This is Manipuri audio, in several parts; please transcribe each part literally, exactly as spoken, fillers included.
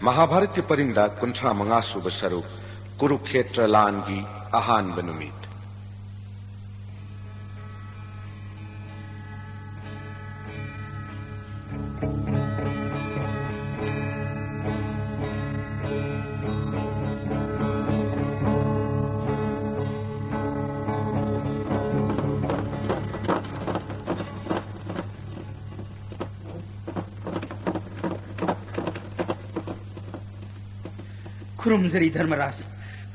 ꯃꯍꯥꯚꯥꯔꯠꯀꯤ ꯄꯔꯤꯡꯗ ꯀꯨꯟꯊ꯭ꯔꯥ ꯃꯉꯥ ꯁꯨꯕ ꯁꯔꯨꯛ, ꯀꯨꯔꯨꯈꯦꯇ꯭ꯔ ꯂꯥꯟꯒꯤ ꯑꯍꯥꯟꯕ ꯅꯨꯃꯤꯠ꯫ ꯈꯨꯔꯨꯝꯖꯔꯤ ꯙꯔꯃꯔꯥꯖ꯫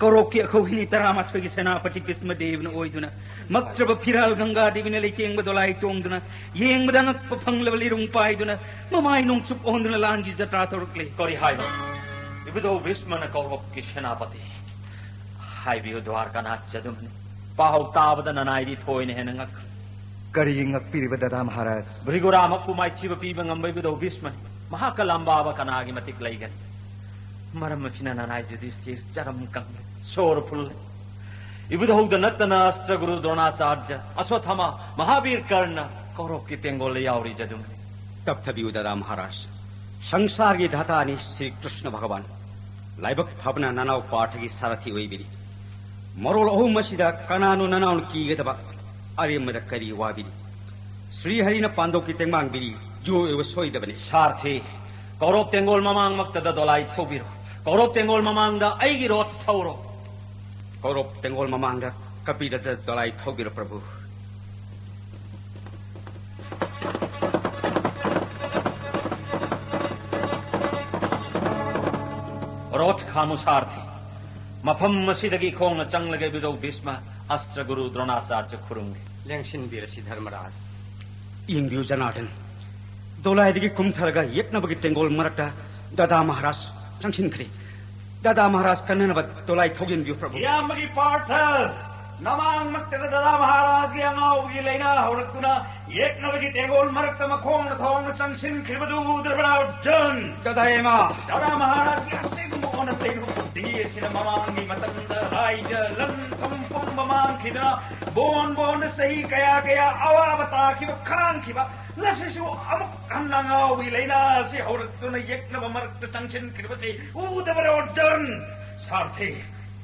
ꯀꯧꯔꯣꯞꯀꯤ ꯑꯈꯧꯍꯤꯅꯤ ꯇꯔꯥꯃꯥꯊꯣꯏꯒꯤ ꯁꯦꯅꯥꯄꯇꯤ ꯚꯤꯁꯃ ꯗꯦꯕꯅ ꯑꯣꯏꯗꯨꯅ, ꯃꯛꯇ꯭ꯔꯕ ꯐꯤꯔꯥꯜ ꯒꯪꯒꯥ ꯗꯦꯕꯤꯅ ꯂꯩꯇꯦꯡꯕ ꯗꯣꯂꯥꯏ ꯇꯣꯡꯗꯨꯅ, ꯌꯦꯡꯕꯗ ꯑꯉꯛꯄ ꯐꯪꯂꯕ ꯂꯤꯔꯨꯡ ꯄꯥꯏꯗꯨꯅ, ꯃꯃꯥꯏ ꯅꯣꯡꯆꯨꯞ ꯑꯣꯟꯗꯨꯅ ꯂꯥꯟꯒꯤ ꯖꯇ꯭ꯔꯥ ꯇꯧꯔꯛꯂꯦ꯫ ꯀꯔꯤ ꯍꯥꯏꯕ? ꯏꯕꯨꯙꯧ ꯚꯤꯁꯃꯅ ꯀꯧꯔꯣꯞꯀꯤ ꯁꯦꯅꯥꯄꯇꯤ꯫ ꯍꯥꯏꯕꯤꯌꯨ ꯗ꯭ꯋꯥꯔꯀꯥꯅꯥꯊ ꯖꯗꯨꯃꯅꯤ꯫ ꯄꯥꯎ ꯇꯥꯕꯗ ꯅꯅꯥꯏꯗꯤ ꯊꯣꯏꯅ ꯍꯦꯟꯅ ꯉꯛꯈ꯭ꯔꯦ꯫ ꯀꯔꯤꯒꯤ ꯉꯛꯄꯤꯔꯤꯕ ꯗꯗꯥ ꯃꯍꯥꯔꯥꯖ? ꯚ꯭ꯔꯤꯒꯨꯔꯥꯃꯛꯄꯨ ꯃꯥꯏꯊꯤꯕ ꯄꯤꯕ ꯉꯝꯕ ꯏꯕꯨꯙꯧ ꯚꯤꯁꯃꯅꯤ꯫ ꯃꯍꯥꯛꯀ ꯂꯥꯝꯕꯥꯕ ꯀꯅꯥꯒꯤ ꯃꯇꯤꯛ ꯂꯩꯒꯅꯤ? ꯃꯔꯝ ꯑꯁꯤꯅ ꯅꯅꯥꯏ ꯌꯨꯙꯤꯁꯊꯤꯔ ꯆꯔꯝ ꯀꯪꯂꯦ, ꯁꯣꯔ ꯐꯨꯜꯂꯦ꯫ ꯏꯕꯨꯙꯧꯗ ꯅꯠꯇꯅ ꯑꯁꯇ꯭ꯔꯒꯨꯔꯨ ꯗ꯭ꯔꯣꯅꯥꯆꯥꯔꯖ, ꯑꯁ꯭ꯋꯠꯊꯥꯃꯥ, ꯃꯍꯥꯕꯤꯔ ꯀꯔꯅ ꯀꯧꯔꯣꯞꯀꯤ ꯇꯦꯡꯒꯣꯜꯗ ꯌꯥꯎꯔꯤ ꯖꯗꯨꯃꯅꯤ꯫ ꯇꯞꯊꯕꯤꯌꯨ ꯗꯗꯥ ꯃꯍꯥꯔꯥꯖ꯫ ꯁꯪꯁꯥꯔꯒꯤ ꯙꯥꯇꯥꯅꯤ ꯁ꯭ꯔꯤ ꯀ꯭ꯔꯤꯁꯅ ꯚꯒꯋꯥꯟ꯫ ꯂꯥꯏꯕꯛ ꯐꯕꯅ ꯅꯅꯥꯎ ꯄꯥꯔꯊꯒꯤ ꯁꯥꯔꯊꯤ ꯑꯣꯏꯕꯤꯔꯤ꯫ ꯃꯔꯣꯜ ꯑꯍꯨꯝ ꯑꯁꯤꯗ ꯀꯅꯥꯅꯣ ꯅꯅꯥꯎꯅ ꯀꯤꯒꯗꯕ? ꯑꯔꯦꯝꯕꯗ ꯀꯔꯤ ꯋꯥꯕꯤꯔꯤ? ꯁ꯭ꯔꯤ ꯍꯔꯤꯅ ꯄꯥꯟꯗꯣꯞꯀꯤ ꯇꯦꯡꯕꯥꯡ ꯄꯤꯔꯤ, ꯖꯣꯏ ꯑꯣꯏꯕ ꯁꯣꯏꯗꯕꯅꯤ꯫ ꯁꯥꯔꯊꯤ, ꯀꯧꯔꯣꯞ ꯇꯦꯡꯒꯣꯜ ꯃꯃꯥꯡꯃꯛꯇꯗ ꯗꯣꯂꯥꯏ ꯊꯧꯕꯤꯔꯣ꯫ ꯀꯧꯔꯣꯞ ꯇꯦꯡꯒꯣꯜ ꯃꯃꯥꯡꯗ ꯑꯩꯒꯤ ꯔꯣꯊ ꯊꯧꯔꯣ꯫ ꯀꯧꯔꯣꯞ ꯇꯦꯡꯒꯣꯜ ꯃꯃꯥꯡꯗ ꯀꯄꯤꯂꯗ ꯗꯣꯂꯥꯏ ꯊꯧꯕꯤꯔꯣ, ꯄ꯭ꯔꯚꯨ꯫ ꯔꯣꯊ ꯈꯥꯝꯃꯨ ꯁꯥꯔꯊꯤ꯫ ꯃꯐꯝ ꯑꯁꯤꯗꯒꯤ ꯈꯣꯡꯅ ꯆꯪꯂꯒ ꯏꯕꯨꯙꯧ ꯚꯤꯁꯃ, ꯑꯁꯇ꯭ꯔꯒꯨꯔꯨ ꯗ꯭ꯔꯣꯅꯥꯆꯥꯔꯖ ꯈꯨꯔꯨꯝꯒꯦ꯫ ꯂꯦꯡꯁꯤꯟꯕꯤꯔꯁꯤ ꯙꯔꯃꯔꯥꯖ꯫ ꯌꯦꯡꯕꯤꯌꯨ ꯖꯅꯥꯔꯗꯟ, ꯗꯣꯂꯥꯏꯗꯒꯤ ꯀꯨꯝꯊꯔꯒ ꯌꯦꯛꯅꯕꯒꯤ ꯇꯦꯡꯒꯣꯜ ꯃꯔꯛꯇ ꯗꯗꯥ ꯃꯍꯥꯔꯥꯖ ꯆꯪꯁꯤꯟꯈ꯭ꯔꯦ꯫ ꯗꯗꯥ ꯃꯍꯥꯔꯥꯖ ꯀꯟꯅꯅꯕ ꯗꯣꯂꯥꯏ ꯊꯧꯖꯤꯟꯕꯤꯌꯨ, ꯄ꯭ꯔꯚꯨ꯫ ꯏꯌꯥꯝꯕꯒꯤ ꯄꯥꯔꯊ, ꯅꯃꯥꯡꯃꯛꯇꯗ ꯗꯗꯥ ꯃꯍꯥꯔꯥꯖꯒꯤ ꯑꯉꯥꯎꯕꯒꯤ ꯂꯥꯏꯅꯥ ꯍꯧꯔꯛꯇꯨꯅ ꯌꯦꯛꯅꯕꯒꯤ ꯇꯦꯡꯒꯣꯜ ꯃꯔꯛꯇ ꯃꯈꯣꯡꯅ ꯊꯣꯡꯅ ꯆꯪꯁꯤꯟꯈ꯭ꯔꯤꯕꯗꯨ ꯎꯗ꯭ꯔꯕ, ꯑꯔꯖꯨꯟ? ꯗꯗꯥ ꯏꯃꯥ! ꯗꯗꯥ ꯃꯍꯥꯔꯥꯖꯒꯤ ꯑꯁꯤꯒꯨꯝꯕ ꯑꯣꯟꯅ ꯇꯩꯅꯕ ꯕꯨꯗꯙꯤ ꯑꯁꯤꯅ ꯃꯃꯥꯡꯒꯤ ꯃꯇꯝꯗ ꯂꯥꯏꯗ ꯂꯟ ꯊꯨꯝ ꯄꯨꯝ ꯃꯥꯡꯈꯤꯗꯨꯅ, ꯕꯣꯟ ꯕꯣꯟꯗ ꯆꯍꯤ ꯀꯌꯥ ꯀꯌꯥ ꯑꯋꯥꯕ ꯇꯥꯈꯤꯕ, ꯈꯥꯡꯈꯤꯕ, ꯉꯁꯤꯁꯨ ꯑꯃꯨꯛ ꯍꯟꯅ ꯑꯉꯥꯎꯕꯒꯤ ꯂꯥꯏꯅꯥ ꯑꯁꯤ ꯍꯧꯔꯛꯇꯨꯅ ꯌꯦꯛꯅꯕ ꯃꯔꯛꯇ ꯆꯪꯁꯤꯟꯈꯤꯕꯁꯤ ꯎꯗꯕꯔ ꯑꯣꯔꯖꯟ? ꯁꯥꯔꯊꯤ,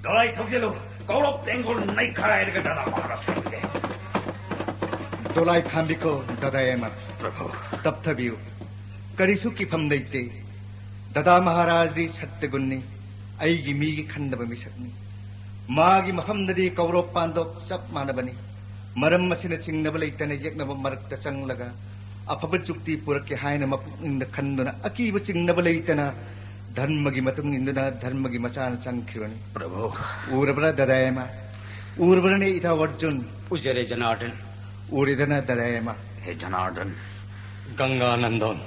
ꯗꯣꯂꯥꯏ ꯊꯧꯖꯤꯜꯂꯨ, ꯀꯧꯔꯣꯞ ꯇꯦꯡꯒꯣꯜ ꯅꯩꯈꯥꯏꯔꯒ ꯗꯗꯥ ꯃꯍꯥꯔꯥꯖ ꯈꯪꯒꯦ꯫ ꯗꯣꯂꯥꯏ ꯈꯥꯝꯕꯤꯈꯣ, ꯗꯗꯥ ꯌꯥꯏꯃ꯫ ꯄ꯭ꯔꯚꯨ꯫ ꯇꯞꯊꯕꯤꯌꯨ, ꯀꯔꯤꯁꯨ ꯀꯤꯐꯝ ꯂꯩꯇꯦ꯫ ꯗꯗꯥ ꯃꯍꯥꯔꯥꯖꯗꯤ ꯁꯠꯇꯒꯨꯟꯅꯤ, ꯑꯩꯒꯤ ꯃꯤꯒꯤ ꯈꯟꯗꯕ ꯃꯤꯁꯛꯅꯤ꯫ ꯃꯥꯒꯤ ꯃꯐꯝꯗꯗꯤ ꯀꯧꯔꯣꯞ ꯄꯥꯟꯗꯣꯞ ꯆꯞ ꯃꯥꯟꯅꯕꯅꯤ꯫ ꯃꯔꯝ ꯑꯁꯤꯅ ꯆꯤꯡꯅꯕ ꯂꯩꯇꯅ ꯌꯦꯛꯅꯕ ꯃꯔꯛꯇ ꯆꯪꯂꯒ ꯑꯐꯕ ꯖꯨꯛꯇꯤ ꯄꯨꯔꯛꯀꯦ ꯍꯥꯏꯅ ꯃꯄꯨꯛꯅꯤꯡꯗ ꯈꯟꯗꯨꯅ ꯑꯀꯤꯕ ꯆꯤꯡꯅꯕ ꯂꯩꯇꯅ ꯙꯔꯃꯒꯤ ꯃꯇꯨꯡ ꯏꯟꯗꯨꯅ ꯙꯔꯃꯒꯤ ꯃꯆꯥꯅ ꯆꯪꯈꯤꯕꯅꯤ꯫ ꯄ꯭ꯔꯚꯨ꯫ ꯎꯔꯕ꯭ꯔꯥ ꯗꯗꯥ ꯌꯥꯏꯃ? ꯎꯔꯕ꯭ꯔꯅꯦ ꯏꯇꯥꯎ ꯑꯔꯖꯨꯟ? ꯎꯖꯔꯦ ꯖꯅꯥꯔꯗꯟ꯫ ꯎꯔꯦꯗꯅ ꯗꯗꯥ ꯌꯥꯏꯃ? ꯍꯦ ꯖꯅꯥꯔꯗꯟ꯫ ꯒꯪꯒꯥ ꯅꯟꯗꯣꯟ,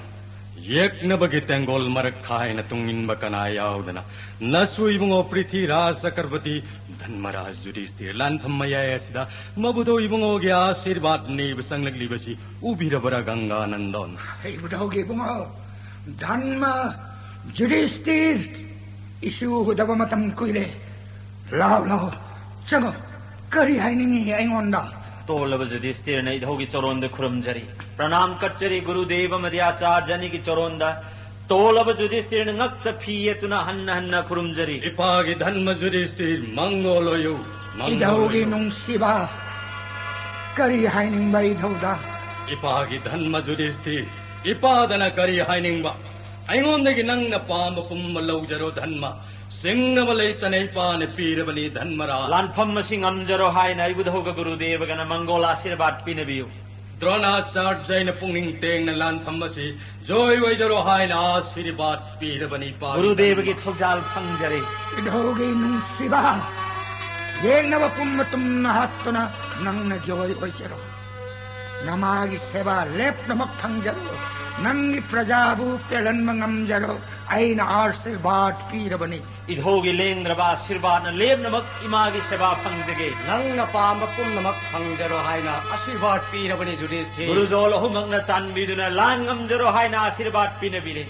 ꯌꯦꯛꯅꯕꯒꯤ ꯇꯦꯡꯒꯣꯜ ꯃꯔꯛ ꯈꯥꯏꯅ ꯇꯨꯡꯏꯟꯕ ꯀꯅꯥ ꯌꯥꯎꯗꯅ ꯅꯁꯨ ꯏꯕꯨꯡꯉꯣ ꯄ꯭ꯔꯤꯊꯤꯔꯥꯖ ꯆꯀ꯭ꯔꯕꯇꯤ ꯙꯟꯃꯔꯥꯖ ꯌꯨꯙꯤꯁꯇꯤꯔ ꯂꯥꯟꯐꯝ ꯃꯌꯥꯏ ꯑꯁꯤꯗ ꯃꯕꯨꯙꯧ ꯏꯕꯨꯡꯉꯣꯒꯤ ꯑꯥꯁꯤꯔꯕꯥꯗ ꯅꯤꯕ ꯆꯪꯂꯛꯂꯤꯕꯁꯤ ꯎꯕꯤꯔꯕꯔꯥ ꯒꯪꯒꯥ ꯅꯟꯗꯣꯟ? ꯍꯦ ꯏꯕꯨꯙꯧꯒꯤ ꯏꯕꯨꯡꯉꯣ, ꯙꯟꯃ ꯌꯨꯙꯤꯁꯇꯤꯔ ꯏꯁꯨ ꯎꯗꯕ ꯃꯇꯝ ꯀꯨꯏꯔꯦ꯫ ꯂꯥꯎ, ꯂꯥꯎ, ꯆꯪꯉꯣ꯫ ꯀꯔꯤ ꯍꯥꯏꯅꯤꯡꯉꯤ ꯑꯩꯉꯣꯟꯗ? ꯇꯣꯜꯂꯕ ꯌꯨꯙꯤꯁꯇꯤꯔꯅ ꯏꯙꯧꯒꯤ ꯆꯣꯔꯣꯟꯗ ꯈꯨꯔꯨꯝꯖꯔꯤ, ꯄ꯭ꯔꯅꯥꯝ ꯀꯠꯆꯔꯤ꯫ ꯒꯨꯔꯨꯗꯦꯕ ꯑꯃꯗꯤ ꯑꯥꯆꯥꯔꯖ ꯑꯅꯤꯒꯤ ꯆꯣꯔꯣꯟꯗ ꯇꯣꯜꯂꯕ ꯌꯨꯙꯤꯁꯇꯤꯔꯅ ꯉꯛꯇ ꯐꯤ ꯌꯦꯠꯇꯨꯅ ꯍꯟꯅ ꯍꯟꯅ ꯈꯨꯔꯨꯝꯖꯔꯤ꯫ ꯏꯄꯥꯒꯤ ꯙꯟꯃ ꯌꯨꯙꯤꯁꯇꯤꯔ, ꯃꯪꯒꯣꯜ ꯑꯣꯏꯌꯨ, ꯃꯪꯒꯣꯜ ꯏꯙꯧꯒꯤ ꯑꯣꯏꯌꯨ꯫ ꯅꯨꯡꯁꯤꯕ, ꯀꯔꯤ ꯍꯥꯏꯅꯤꯡꯕ ꯏꯙꯧꯗ? ꯏꯄꯥꯒꯤ ꯙꯟꯃ ꯌꯨꯙꯤꯁꯇꯤꯔ, ꯏꯄꯥꯗꯅ ꯀꯔꯤ ꯍꯥꯏꯅꯤꯡꯕ? ꯑꯩꯉꯣꯟꯗꯒꯤ ꯅꯪꯅ ꯄꯥꯝꯕ ꯄꯨꯝꯕ ꯂꯧꯖꯔꯣ ꯙꯟꯃ꯫ ꯆꯤꯡꯅꯕ ꯂꯩꯇꯅ ꯏꯄꯥꯅ ꯄꯤꯔꯕꯅꯤ ꯙꯟꯃꯔꯥ꯫ ꯂꯥꯟꯐꯝ ꯑꯁꯤ ꯉꯝꯖꯔꯣ ꯍꯥꯏꯅ ꯏꯕꯨꯙꯧꯒ ꯒꯨꯔꯨꯗꯦꯕꯒꯅ ꯃꯪꯒꯣꯜ ꯑꯥꯁꯤꯔꯕꯥꯗ ꯄꯤꯅꯕꯤꯌꯨ꯫ ꯗ꯭ꯔꯣꯅꯥꯆꯥꯔꯖꯩꯅ ꯄꯨꯛꯅꯤꯡ ꯇꯦꯡꯅ ꯂꯥꯟꯐꯝ ꯑꯁꯤ ꯖꯣꯏ ꯑꯣꯏꯖꯔꯣ ꯍꯥꯏꯅ ꯑꯥꯁꯤꯔꯕꯥꯗ ꯄꯤꯔꯕꯅꯤ ꯏꯄꯥꯒꯤ ꯒꯨꯔꯨꯗꯦꯕꯒꯤ ꯙꯟꯃ꯫ ꯊꯧꯖꯥꯜ ꯐꯪꯖꯔꯦ꯫ ꯏꯙꯧꯒꯤ ꯅꯨꯡꯁꯤꯕ, ꯌꯦꯡꯅꯕ ꯄꯨꯝꯕ ꯇꯨꯝꯅ ꯍꯥꯠꯇꯨꯅ ꯅꯪꯅ ꯖꯣꯏ ꯑꯣꯏꯖꯔꯣ꯫ ꯅꯃꯥꯒꯤ ꯁꯦꯕꯥ ꯂꯦꯞꯅꯃꯛ ꯐꯪꯖꯔꯣ꯫ ꯅꯪꯒꯤ ꯄ꯭ꯔꯖꯥꯕꯨ ꯄꯦꯜꯍꯟꯕ ꯉꯝꯖꯔꯣ꯫ ꯑꯩꯅ ꯑꯥꯁꯤꯔꯕꯥꯗ ꯄꯤꯔꯕꯅꯤ꯫ ꯏꯙꯧꯒꯤ ꯂꯦꯡꯗ꯭ꯔꯕ ꯑꯥꯁꯤꯔꯕꯥꯗꯅ ꯂꯦꯞꯅꯃꯛ ꯏꯃꯥꯒꯤ ꯁꯦꯕꯥ ꯐꯪꯖꯒꯦ꯫ ꯅꯪꯅ ꯄꯥꯝꯕ ꯄꯨꯝꯅꯃꯛ ꯐꯪꯖꯔꯣ ꯍꯥꯏꯅ ꯑꯥꯁꯤꯔꯕꯥꯗ ꯄꯤꯔꯕꯅꯤ ꯌꯨꯙꯤꯁꯇꯤꯔ꯫ ꯒꯨꯔꯨꯖꯣꯜ ꯑꯍꯨꯝꯃꯛꯅ ꯆꯥꯟꯕꯤꯗꯨꯅ ꯂꯥꯟ ꯉꯝꯖꯔꯣ ꯍꯥꯏꯅ ꯑꯥꯁꯤꯔꯕꯥꯗ ꯄꯤꯅꯕꯤꯔꯦ꯫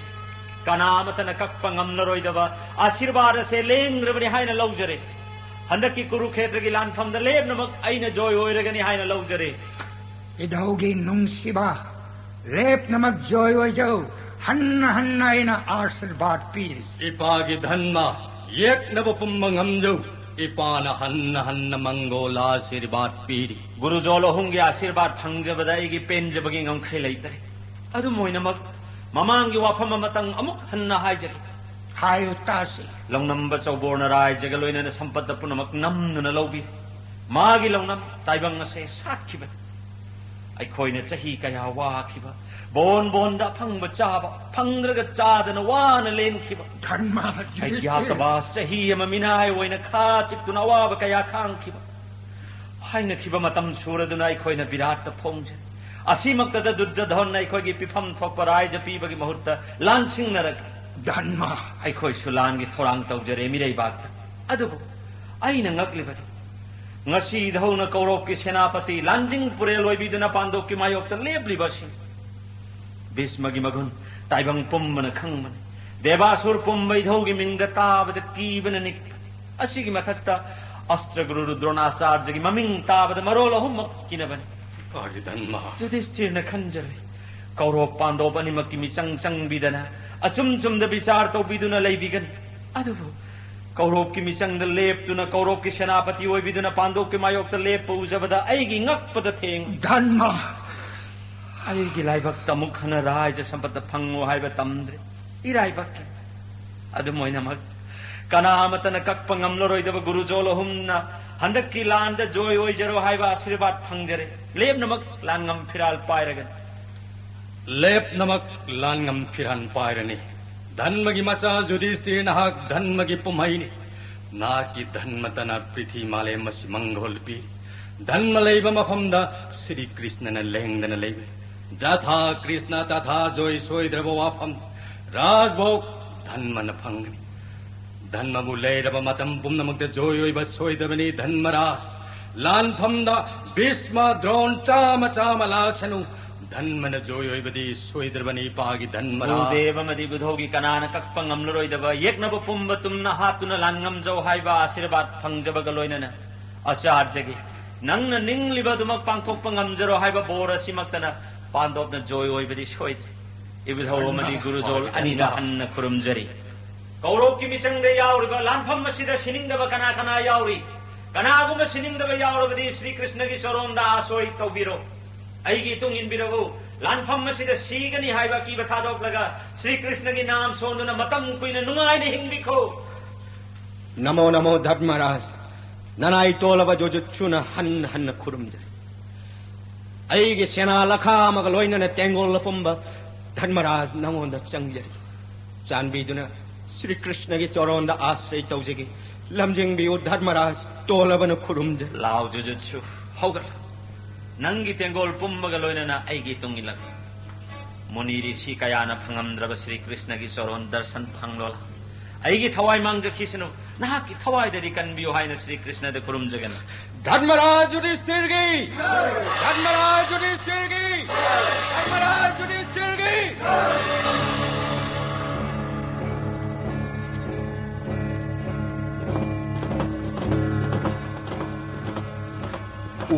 ꯀꯅꯥ ꯑꯃꯠꯇꯅ ꯀꯛꯄ ꯉꯝꯂꯔꯣꯏꯗꯕ ꯑꯥꯁꯤꯔꯕꯥꯗ ꯑꯁꯦ ꯂꯦꯡꯗ꯭ꯔꯕꯅꯤ ꯍꯥꯏꯅ ꯂꯧꯖꯔꯦ꯫ ꯍꯟꯗꯛꯀꯤ ꯀꯨꯔꯨꯈꯦꯇ꯭ꯔꯒꯤ ꯂꯥꯟꯐꯝꯗ ꯂꯦꯞꯅꯃꯛ ꯑꯩꯅ ꯖꯣꯏ ꯑꯣꯏꯔꯒꯅꯤ ꯍꯥꯏꯅ ꯂꯧꯖꯔꯦ꯫ ꯏꯙꯧꯒꯤ ꯅꯨꯡꯁꯤꯕ, ꯂꯦꯞꯅꯃꯛ ꯖꯣꯏ ꯑꯣꯏꯖꯧ꯫ ꯍꯟꯅ ꯍꯟꯅ ꯑꯩꯅ ꯑꯥꯁꯤꯔꯕꯥꯗ ꯄꯤꯔꯤ꯫ ꯏꯄꯥꯒꯤ ꯙꯟꯃ, ꯌꯦꯛꯅꯕ ꯄꯨꯝꯕ ꯉꯝꯖꯧ꯫ ꯏꯄꯥꯅ ꯍꯟꯅ ꯍꯟꯅ ꯃꯪꯒꯣꯜ ꯑꯥꯁꯤꯔꯕꯥꯗ ꯄꯤꯔꯤ꯫ ꯒꯨꯔꯨꯖꯣꯜ ꯑꯍꯨꯝꯒꯤ ꯑꯥꯁꯤꯔꯕꯥꯗ ꯐꯪꯖꯕꯗ ꯑꯩꯒꯤ ꯄꯦꯟꯖꯕꯒꯤ ꯉꯝꯈꯩ ꯂꯩꯇ꯭ꯔꯦ꯫ ꯑꯗꯨꯝ ꯑꯣꯏꯅꯃꯛ, ꯃꯃꯥꯡꯒꯤ ꯋꯥꯐꯝ ꯑꯃꯇꯪ ꯑꯃꯨꯛ ꯍꯟꯅ ꯍꯥꯏꯖꯒꯦ꯫ ꯍꯥꯏꯌꯨ ꯇꯥꯁꯤ꯫ ꯂꯧꯅꯝꯕ ꯆꯧꯕꯣꯔꯅ ꯔꯥꯏꯖꯒ ꯂꯣꯏꯅꯅ ꯁꯝꯄꯠꯇ ꯄꯨꯝꯅꯃꯛ ꯅꯝꯗꯨꯅ ꯂꯧꯕꯤꯔꯦ꯫ ꯃꯥꯒꯤ ꯂꯧꯅꯝ ꯇꯥꯏꯕꯪ ꯑꯁꯦ ꯁꯥꯠꯈꯤꯕꯅꯤ꯫ ꯑꯩꯈꯣꯏꯅ ꯆꯍꯤ ꯀꯌꯥ ꯋꯥꯈꯤꯕ, ꯕꯣꯟ ꯕꯣꯟꯗ ꯑꯐꯪꯕ ꯆꯥꯕ, ꯐꯪꯗ꯭ꯔꯒ ꯆꯥꯗꯅ ꯋꯥꯅ ꯂꯦꯟꯈꯤꯕ, ꯙꯟꯃ, ꯑꯩꯒ꯭ꯌꯥꯇꯕꯥ ꯆꯍꯤ ꯑꯃ ꯃꯤꯅꯥꯏ ꯑꯣꯏꯅ ꯈꯥ ꯆꯤꯛꯇꯨꯅ ꯑꯋꯥꯕ ꯀꯌꯥ ꯈꯥꯡꯈꯤꯕ, ꯍꯥꯏꯅꯈꯤꯕ ꯃꯇꯝ ꯁꯨꯔꯗꯨꯅ ꯑꯩꯈꯣꯏꯅ ꯕꯤꯔꯥꯠꯇ ꯐꯣꯡꯖꯩ꯫ ꯑꯁꯤꯃꯛꯇꯗ ꯗꯨꯔꯖꯙꯣꯟꯅ ꯑꯩꯈꯣꯏꯒꯤ ꯄꯤꯐꯝ ꯊꯣꯛꯄ ꯔꯥꯏꯖ ꯄꯤꯕꯒꯤ ꯃꯍꯨꯠꯇ ꯂꯥꯟꯁꯤꯡꯅꯔꯛ ꯙꯟꯃ, ꯑꯩꯈꯣꯏꯁꯨ ꯂꯥꯟꯒꯤ ꯊꯧꯔꯥꯡ ꯇꯧꯖꯔꯦ ꯃꯤꯔꯩꯕꯥꯛꯇ꯫ ꯑꯗꯨꯕꯨ ꯑꯩꯅ ꯉꯛꯂꯤꯕꯗꯤ, ꯉꯁꯤꯗꯧꯅ ꯀꯧꯔꯣꯞꯀꯤ ꯁꯦꯅꯥꯄꯇꯤ ꯂꯥꯟꯖꯤꯡ ꯄꯨꯔꯦꯜ ꯑꯣꯏꯕꯤꯗꯨꯅ ꯄꯥꯟꯗꯣꯞꯀꯤ ꯃꯥꯌꯣꯛꯇ ꯂꯦꯞꯂꯤꯕ ꯑꯁꯤ ꯚꯤꯁꯃꯒꯤ ꯃꯒꯨꯟ ꯇꯥꯏꯕꯪ ꯄꯨꯝꯕꯅ ꯈꯪꯕꯅꯤ꯫ ꯗꯦꯕꯥꯁꯨꯔ ꯄꯨꯝꯕ ꯏꯙꯧꯒꯤ ꯃꯤꯡꯗ ꯇꯥꯕꯗ ꯀꯤꯕꯅ ꯅꯤꯛꯄꯅꯤ꯫ ꯑꯁꯤꯒꯤ ꯃꯊꯛꯇ ꯑꯁꯇ꯭ꯔꯒꯨꯔꯨ ꯗ꯭ꯔꯣꯅꯥꯆꯥꯔꯖꯒꯤ ꯃꯃꯤꯡ ꯇꯥꯕꯗ ꯃꯔꯣꯜ ꯑꯍꯨꯝꯃꯛ ꯀꯤꯅꯕꯅꯤ꯫ ꯏꯄꯥꯒꯤ ꯙꯟꯃ, ꯌꯨꯙꯤꯁꯊꯤꯔꯅ ꯈꯟꯖꯔꯨꯏ, ꯀꯧꯔꯣꯞ ꯄꯥꯟꯗꯣꯞ ꯑꯅꯤꯃꯛꯀꯤ ꯃꯤꯆꯪ ꯆꯪꯕꯤꯗꯅ, ꯑꯆꯨꯝ ꯆꯨꯝꯗ ꯕꯤꯆꯥꯔ ꯇꯧꯕꯤꯗꯨꯅ ꯂꯩꯕꯤꯒꯅꯤ꯫ ꯑꯗꯨꯕꯨ ꯀꯧꯔꯣꯞꯀꯤ ꯃꯤꯆꯪꯗ ꯂꯦꯞꯇꯨꯅ ꯀꯧꯔꯣꯞꯀꯤ ꯁꯦꯅꯥꯄꯇꯤ ꯑꯣꯏꯕꯤꯗꯨꯅ ꯄꯥꯟꯗꯣꯞꯀꯤ ꯃꯥꯌꯣꯛꯇ ꯂꯦꯞꯄ ꯎꯖꯕꯗ ꯑꯩꯒꯤ ꯉꯛꯄꯗ ꯊꯦꯡ꯫ ꯙꯟꯃ, ꯑꯩꯒꯤ ꯂꯥꯏꯕꯛꯇ ꯑꯃꯨꯛ ꯍꯟꯅ ꯔꯥꯏꯖ ꯁꯝꯄꯠꯇ ꯐꯪꯉꯨ ꯍꯥꯏꯕ ꯇꯝꯗ꯭ꯔꯦ꯫ ꯏꯔꯥꯏꯕꯛꯀꯤ꯫ ꯑꯗꯨꯝ ꯑꯣꯏꯅꯃꯛ, ꯀꯅꯥ ꯑꯃꯠꯇꯅ ꯀꯛꯄ ꯉꯝꯂꯔꯣꯏꯗꯕ ꯒꯨꯔꯨꯖꯣꯜ ꯑꯍꯨꯝꯅ ꯍꯟꯗꯛꯀꯤ ꯂꯥꯟꯗ ꯖꯣꯏ ꯑꯣꯏꯖꯔꯣ ꯍꯥꯏꯕ ꯑꯥꯁꯤꯔꯕꯥꯗ ꯐꯪꯖꯔꯦ꯫ ꯂꯦꯞꯅꯃꯛ ꯂꯥꯟꯉꯝ ꯐꯤꯔꯥꯜ ꯄꯥꯏꯔꯒꯅꯤ꯫ ꯂꯦꯞꯅꯃꯛ ꯂꯥꯟꯉꯝ ꯐꯤꯔꯥꯟ ꯄꯥꯏꯔꯅꯤ꯫ ꯙꯟꯃꯒꯤ ꯃꯆꯥ ꯌꯨꯙꯤꯁꯊꯤꯔ, ꯅꯍꯥꯛ ꯙꯟꯃꯒꯤ ꯄꯨꯝꯍꯩꯅꯤ꯫ ꯅꯍꯥꯛꯀꯤ ꯙꯟꯃꯇꯅ ꯄ꯭ꯔꯤꯊꯤ ꯃꯥꯂꯦꯝ ꯑꯁꯤ ꯃꯪꯒꯣꯜ ꯄꯤꯔꯤ꯫ ꯙꯟꯃ ꯂꯩꯕ ꯃꯐꯝꯗ ꯁ꯭ꯔꯤ ꯀ꯭ꯔꯤꯁꯅꯅ ꯂꯦꯡꯗꯅ ꯂꯩꯕꯅꯤ꯫ ꯖꯊꯥ ꯀ꯭ꯔꯤꯁꯅ ꯇꯊꯥ ꯖꯣꯏ, ꯁꯣꯏꯗ꯭ꯔꯕ ꯋꯥꯐꯝ꯫ ꯔꯥꯖꯚꯣꯒ ꯙꯟꯃꯅ ꯐꯪꯒꯅꯤ꯫ ꯙꯟꯃꯕꯨ ꯂꯩꯔꯕ ꯃꯇꯝ ꯄꯨꯝꯅꯃꯛꯇ ꯖꯣꯏ ꯑꯣꯏꯕ ꯁꯣꯏꯗꯕꯅꯤ ꯙꯟꯃꯔꯥꯖ꯫ ꯂꯥꯟꯐꯝꯗ ꯚꯤꯁꯃ ꯗ꯭ꯔꯣꯟ ꯆꯥꯃ ꯆꯥꯃ ꯂꯥꯛꯁꯅꯨ꯫ ꯙꯟꯃꯅ ꯖꯣꯏ ꯑꯣꯏꯕꯗꯤ ꯁꯣꯏꯗ꯭ꯔꯕꯅꯤ, ꯏꯄꯥꯒꯤ ꯙꯟꯃꯔꯥꯖ꯫ ꯒꯨꯔꯨꯗꯦꯕ ꯑꯃꯗꯤ ꯕꯨꯙꯧꯒꯤ ꯀꯅꯥꯅ ꯀꯛꯄ ꯉꯝꯂꯔꯣꯏꯗꯕ ꯌꯦꯛꯅꯕ ꯄꯨꯝꯕ ꯇꯨꯝꯅ ꯍꯥꯞꯇꯨꯅ ꯂꯥꯟ ꯉꯝꯖꯧ ꯍꯥꯏꯕ ꯑꯥꯁꯤꯔꯕꯥꯗ ꯐꯪꯖꯕꯒ ꯂꯣꯏꯅꯅ ꯑꯆꯥꯔꯖꯒꯤ ꯅꯪꯅ ꯅꯤꯡꯂꯤꯕ ꯑꯗꯨꯃꯛ ꯄꯥꯡꯊꯣꯛꯄ ꯉꯝꯖꯔꯣ ꯍꯥꯏꯕ ꯕꯣꯔ ꯑꯁꯤꯃꯛꯇꯅ ꯄꯥꯟꯗꯣꯞꯅ ꯖꯣꯏ ꯑꯣꯏꯕꯗꯤ ꯁꯣꯏꯗ꯭ꯔꯦ꯫ ꯏꯕꯨꯙꯧ ꯑꯃꯗꯤ ꯒꯨꯔꯨꯖꯣꯜ ꯑꯅꯤꯗ ꯍꯟꯅ ꯈꯨꯔꯨꯝꯖꯔꯤ꯫ ꯀꯧꯔꯣꯞꯀꯤ ꯃꯤꯆꯪꯗ ꯌꯥꯎꯔꯤꯕ ꯂꯥꯟꯐꯝ ꯑꯁꯤꯗ ꯁꯤꯅꯤꯡꯗꯕ ꯀꯅꯥ ꯀꯅꯥ ꯌꯥꯎꯔꯤ? ꯀꯅꯥꯒꯨꯝꯕ ꯁꯤꯅꯤꯡꯗꯕ ꯌꯥꯎꯔꯕꯗꯤ ꯁ꯭ꯔꯤ ꯀ꯭ꯔꯤꯁꯅꯒꯤ ꯆꯣꯔꯣꯟꯗ ꯑꯥꯁꯣꯏ ꯇꯧꯕꯤꯔꯣ꯫ ꯑꯩꯒꯤ ꯏꯇꯨꯡ ꯏꯟꯕꯤꯔꯛꯎ꯫ ꯂꯥꯟꯐꯝ ꯑꯁꯤꯗ ꯁꯤꯒꯅꯤ ꯍꯥꯏꯕ ꯑꯀꯤꯕ ꯊꯥꯗꯣꯛꯂꯒ ꯁ꯭ꯔꯤ ꯀ꯭ꯔꯤꯁꯅꯒꯤ ꯅꯥꯝ ꯁꯣꯟꯗꯨꯅ ꯃꯇꯝ ꯀꯨꯏꯅ ꯅꯨꯡꯉꯥꯏꯅ ꯍꯤꯡꯕꯤꯈꯣ꯫ ꯅꯃꯣ ꯅꯃꯣ ꯙꯔꯃꯔꯥꯖ꯫ ꯅꯅꯥꯏ ꯇꯣꯜꯂꯕ ꯖꯣꯖꯨꯠꯁꯨꯅ ꯍꯟꯅ ꯍꯟꯅ ꯈꯨꯔꯨꯝꯖꯔꯤ꯫ ꯑꯩꯒꯤ ꯁꯦꯅꯥ ꯂꯈꯥ ꯑꯃꯒ ꯂꯣꯏꯅꯅ ꯇꯦꯡꯒꯣꯜ ꯑꯄꯨꯝꯕ ꯙꯔꯃꯔꯥꯖ ꯅꯉꯣꯟꯗ ꯆꯪꯖꯔꯤ꯫ ꯆꯥꯟꯕꯤꯗꯨꯅ ꯁ꯭ꯔꯤ ꯀ꯭ꯔꯤꯁꯅꯒꯤ ꯆꯣꯔꯣꯟꯗ ꯑꯥꯁ꯭ꯔꯩ ꯇꯧꯖꯒꯦ꯫ ꯂꯝꯖꯤꯡꯕꯤꯌꯨ ꯙꯔꯃꯔꯥꯖ, ꯇꯣꯜꯂꯕꯅ ꯈꯨꯔꯨꯝꯖꯔꯤ꯫ ꯂꯥꯎ ꯖꯨꯖꯨꯠꯁꯨ, ꯍꯧꯒꯠꯂꯣ꯫ ꯅꯪꯒꯤ ꯇꯦꯡꯒꯣꯜ ꯄꯨꯝꯕꯒ ꯂꯣꯏꯅꯅ ꯑꯩꯒꯤ ꯏꯇꯨꯡ ꯏꯜꯂꯛꯂꯣ꯫ ꯃꯨꯅꯤ ꯔꯤꯁꯤ ꯀꯌꯥꯅ ꯐꯪꯉꯝꯗ꯭ꯔꯕ ꯁ꯭ꯔꯤ ꯀ꯭ꯔꯤꯁꯅꯒꯤ ꯆꯣꯔꯣꯟ ꯗꯔꯁꯟ ꯐꯪꯂꯣꯂꯥ꯫ ꯑꯩꯒꯤ ꯊꯋꯥꯏ ꯃꯥꯡꯖꯈꯤꯁꯅꯨ, ꯅꯍꯥꯛꯀꯤ ꯊꯋꯥꯏꯗꯗꯤ ꯀꯟꯕꯤꯌꯨ ꯍꯥꯏꯅ ꯁ꯭ꯔꯤ ꯀ꯭ꯔꯤꯁꯅꯗ ꯈꯨꯔꯨꯝꯖꯒꯅꯤ꯫ ꯙꯔꯃꯔꯥꯖ ꯌꯨꯙꯤꯁꯊꯤꯔꯒꯤ! ꯙꯔꯃꯔꯥꯖ ꯌꯨꯙꯤꯁꯊꯤꯔꯒꯤ! ꯙꯔꯃꯔꯥꯖ ꯌꯨꯙꯤꯁꯊꯤꯔꯒꯤ!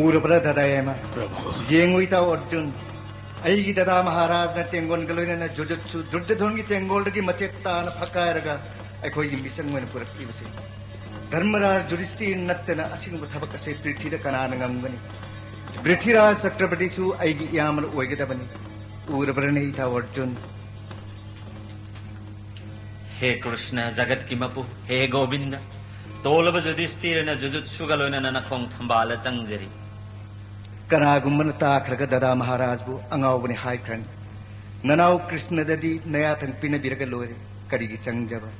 ꯎꯔꯕ꯭ꯔꯥ ꯗꯗꯥ ꯌꯥꯏꯃ? ꯌꯦꯡꯉꯨ ꯏꯇꯥꯎ ꯑꯔꯖꯨꯟ, ꯑꯩꯒꯤ ꯗꯗꯥ ꯃꯍꯥꯔꯥꯖꯅ ꯇꯦꯡꯒꯣꯜꯒ ꯂꯣꯏꯅꯅ ꯖꯨꯖꯨꯠꯁꯨ ꯗꯨꯔꯖꯣꯙꯟꯒꯤ ꯇꯦꯡꯒꯣꯜꯗꯒꯤ ꯃꯆꯦꯠ ꯇꯥꯅ ꯐꯛꯀꯥꯏꯔꯒ ꯑꯩꯈꯣꯏꯒꯤ ꯃꯤꯆꯪ ꯑꯣꯏꯅ ꯄꯨꯔꯛꯂꯤꯕꯁꯦ꯫ ꯙꯔꯃꯔꯥꯖ ꯌꯨꯙꯤꯁꯊꯤꯔ ꯅꯠꯇꯅ ꯑꯁꯤꯒꯨꯝꯕ ꯊꯕꯛ ꯑꯁꯦ ꯄ꯭ꯔꯤꯊꯤꯗ ꯀꯅꯥꯅ ꯉꯝꯒꯅꯤ? ꯄ꯭ꯔꯤꯊꯤꯔꯥꯖ ꯆꯀ꯭ꯔꯕꯔꯇꯤꯁꯨ ꯑꯩꯒꯤ ꯏꯌꯥꯝꯕꯅ ꯑꯣꯏꯒꯗꯕꯅꯤ꯫ ꯎꯔꯕ꯭ꯔꯅꯦ ꯏꯇꯥꯎ ꯑꯔꯖꯨꯟ? ꯍꯦ ꯀ꯭ꯔꯤꯁꯅ, ꯖꯒꯠꯀꯤ ꯃꯄꯨ, ꯍꯦ ꯒꯣꯕꯤꯟꯗ, ꯇꯣꯜꯂꯕ ꯌꯨꯙꯤꯁꯊꯤꯔꯅ ꯖꯨꯖꯨꯠꯁꯨꯒ ꯂꯣꯏꯅꯅ ꯅꯈꯣꯡ ꯊꯝꯕꯥꯜꯗ ꯆꯪꯖꯔꯤ꯫ ꯀꯅꯥꯒꯨꯝꯕꯅ ꯇꯥꯈ꯭ꯔꯒ ꯗꯗꯥ ꯃꯍꯥꯔꯥꯖꯕꯨ ꯑꯉꯥꯎꯕꯅꯤ ꯍꯥꯏꯈ꯭ꯔꯅꯤ꯫ ꯅꯅꯥꯎ ꯀ꯭ꯔꯤꯁꯅꯗꯗꯤ ꯅꯌꯥꯊꯪ ꯄꯤꯅꯕꯤꯔꯒ ꯂꯣꯏꯔꯦ, ꯀꯔꯤꯒꯤ ꯆꯪꯖꯕ?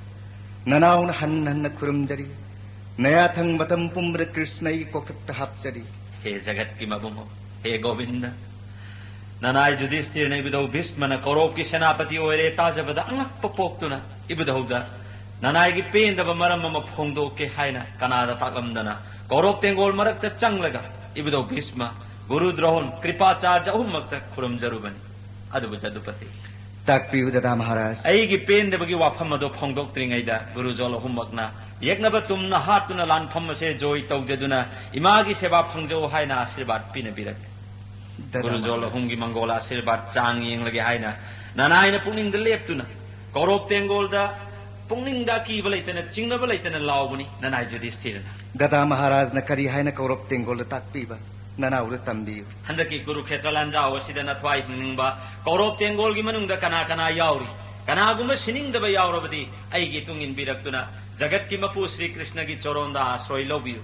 ꯅꯅꯥꯎꯅ ꯍꯟꯅ ꯍꯟꯅ ꯈꯨꯔꯨꯝꯖꯔꯤ꯫ ꯅꯌꯥꯊꯪ ꯃꯇꯝ ꯄꯨꯝꯕꯗ ꯀ꯭ꯔꯤꯁꯅ ꯑꯩꯒꯤ ꯀꯣꯛꯊꯛꯇ ꯍꯥꯞꯆꯔꯤ꯫ ꯍꯦ ꯖꯒꯠꯀꯤ ꯃꯕꯨꯡꯉꯣ, ꯍꯦ ꯒꯣꯕꯤꯟꯗ, ꯅꯅꯥꯏ ꯌꯨꯙꯤꯁꯊꯤꯔꯅ ꯏꯕꯨꯙꯧ ꯚꯤꯁꯃꯅ ꯀꯧꯔꯧꯀꯤ ꯁꯦꯅꯥꯄꯇꯤ ꯑꯣꯏꯔꯦ ꯇꯥꯖꯕꯗ ꯑꯉꯛꯄ ꯄꯣꯛꯇꯨꯅ ꯏꯕꯨꯙꯧꯗ ꯅꯅꯥꯏꯒꯤ ꯄꯦꯟꯗꯕ ꯃꯔꯝ ꯑꯃ ꯐꯣꯡꯗꯣꯛꯀꯦ ꯍꯥꯏꯅ ꯀꯅꯥꯗ ꯇꯥꯛꯂꯝꯗꯅ ꯀꯧꯔꯧ ꯇꯦꯡꯒꯣꯜ ꯃꯔꯛꯇ ꯆꯪꯂꯒ ꯏꯕꯨꯙꯧ ꯚꯤꯁꯃ ꯒꯨꯔꯨ ꯗ꯭ꯔꯣꯍꯣꯟ, ꯀ꯭ꯔꯤꯄꯥꯆꯥꯔꯖ ꯑꯍꯨꯝꯃꯛꯇ ꯈꯨꯔꯨꯝꯖꯔꯨꯕꯅꯤ꯫ ꯑꯗꯨꯕꯨ ꯖꯗꯨꯄꯇꯤ, ꯇꯥꯛꯄꯤꯌꯨ ꯗꯗꯥ ꯃꯍꯥꯔꯥꯖ꯫ ꯑꯩꯒꯤ ꯄꯦꯟꯗꯕꯒꯤ ꯋꯥꯐꯝ ꯑꯗꯨ ꯐꯣꯡꯗꯣꯛꯇ꯭ꯔꯤꯉꯩꯗ ꯒꯨꯔꯨꯖꯣꯜ ꯑꯍꯨꯝꯃꯛꯅ ꯌꯦꯛꯅꯕ ꯇꯨꯝꯅ ꯍꯥꯠꯇꯨꯅ ꯂꯥꯟꯐꯝ ꯑꯁꯦ ꯖꯣꯏ ꯇꯧꯖꯗꯨꯅ ꯏꯃꯥꯒꯤ ꯁꯦꯕꯥ ꯐꯪꯖꯧ ꯍꯥꯏꯅ ꯑꯥꯁꯤꯔꯕꯥꯗ ꯄꯤꯅꯕꯤꯔꯛꯂꯦ꯫ ꯗꯗꯥ ꯒꯨꯔꯨꯖꯣꯜ ꯃꯍꯥꯔꯥꯖ꯫ ꯑꯍꯨꯝꯒꯤ ꯃꯪꯒꯣꯜ ꯑꯥꯁꯤꯔꯕꯥꯗ ꯆꯥꯡ ꯌꯦꯡꯂꯒꯦ ꯍꯥꯏꯅ ꯅꯅꯥꯏꯅ ꯄꯨꯛꯅꯤꯡꯗ ꯂꯦꯞꯇꯨꯅ ꯀꯧꯔꯣꯞ ꯇꯦꯡꯒꯣꯜꯗ ꯄꯨꯛꯅꯤꯡꯗ ꯑꯀꯤꯕ ꯂꯩꯇꯅ, ꯆꯤꯡꯅꯕ ꯂꯩꯇꯅ ꯂꯥꯎꯕꯅꯤ ꯅꯅꯥꯏ ꯖꯨꯗꯤꯁꯊꯤꯔꯅ꯫ ꯗꯗꯥ ꯃꯍꯥꯔꯥꯖꯅ ꯀꯔꯤ ꯍꯥꯏꯅ ꯀꯧꯔꯣꯞ ꯇꯦꯡꯒꯣꯜꯗ ꯇꯥꯛꯄꯤꯕ ꯅꯅꯥꯎꯗ ꯇꯝꯕꯤꯌꯨ꯫ ꯍꯟꯗꯛꯀꯤ ꯀꯨꯔꯨꯈꯦꯇ꯭ꯔ ꯂꯥꯟꯖꯥꯎ ꯑꯁꯤꯗ ꯅꯊ꯭ꯋꯥꯏ ꯍꯤꯡꯅꯤꯡꯕ ꯀꯧꯔꯣꯞ ꯇꯦꯡꯒꯣꯜꯒꯤ ꯃꯅꯨꯡꯗ ꯀꯅꯥ ꯀꯅꯥ ꯌꯥꯎꯔꯤ? ꯀꯅꯥꯒꯨꯝꯕ ꯁꯤꯅꯤꯡꯗꯕ ꯌꯥꯎꯔꯕꯗꯤ ꯑꯩꯒꯤ ꯏꯇꯨꯡ ꯏꯟꯕꯤꯔꯛꯇꯨꯅ ꯖꯒꯠꯀꯤ ꯃꯄꯨ ꯁ꯭ꯔꯤ ꯀ꯭ꯔꯤꯁꯅꯒꯤ ꯆꯣꯔꯣꯟꯗ ꯑꯥꯁ꯭ꯔꯣꯏ ꯂꯧꯕꯤꯌꯨ꯫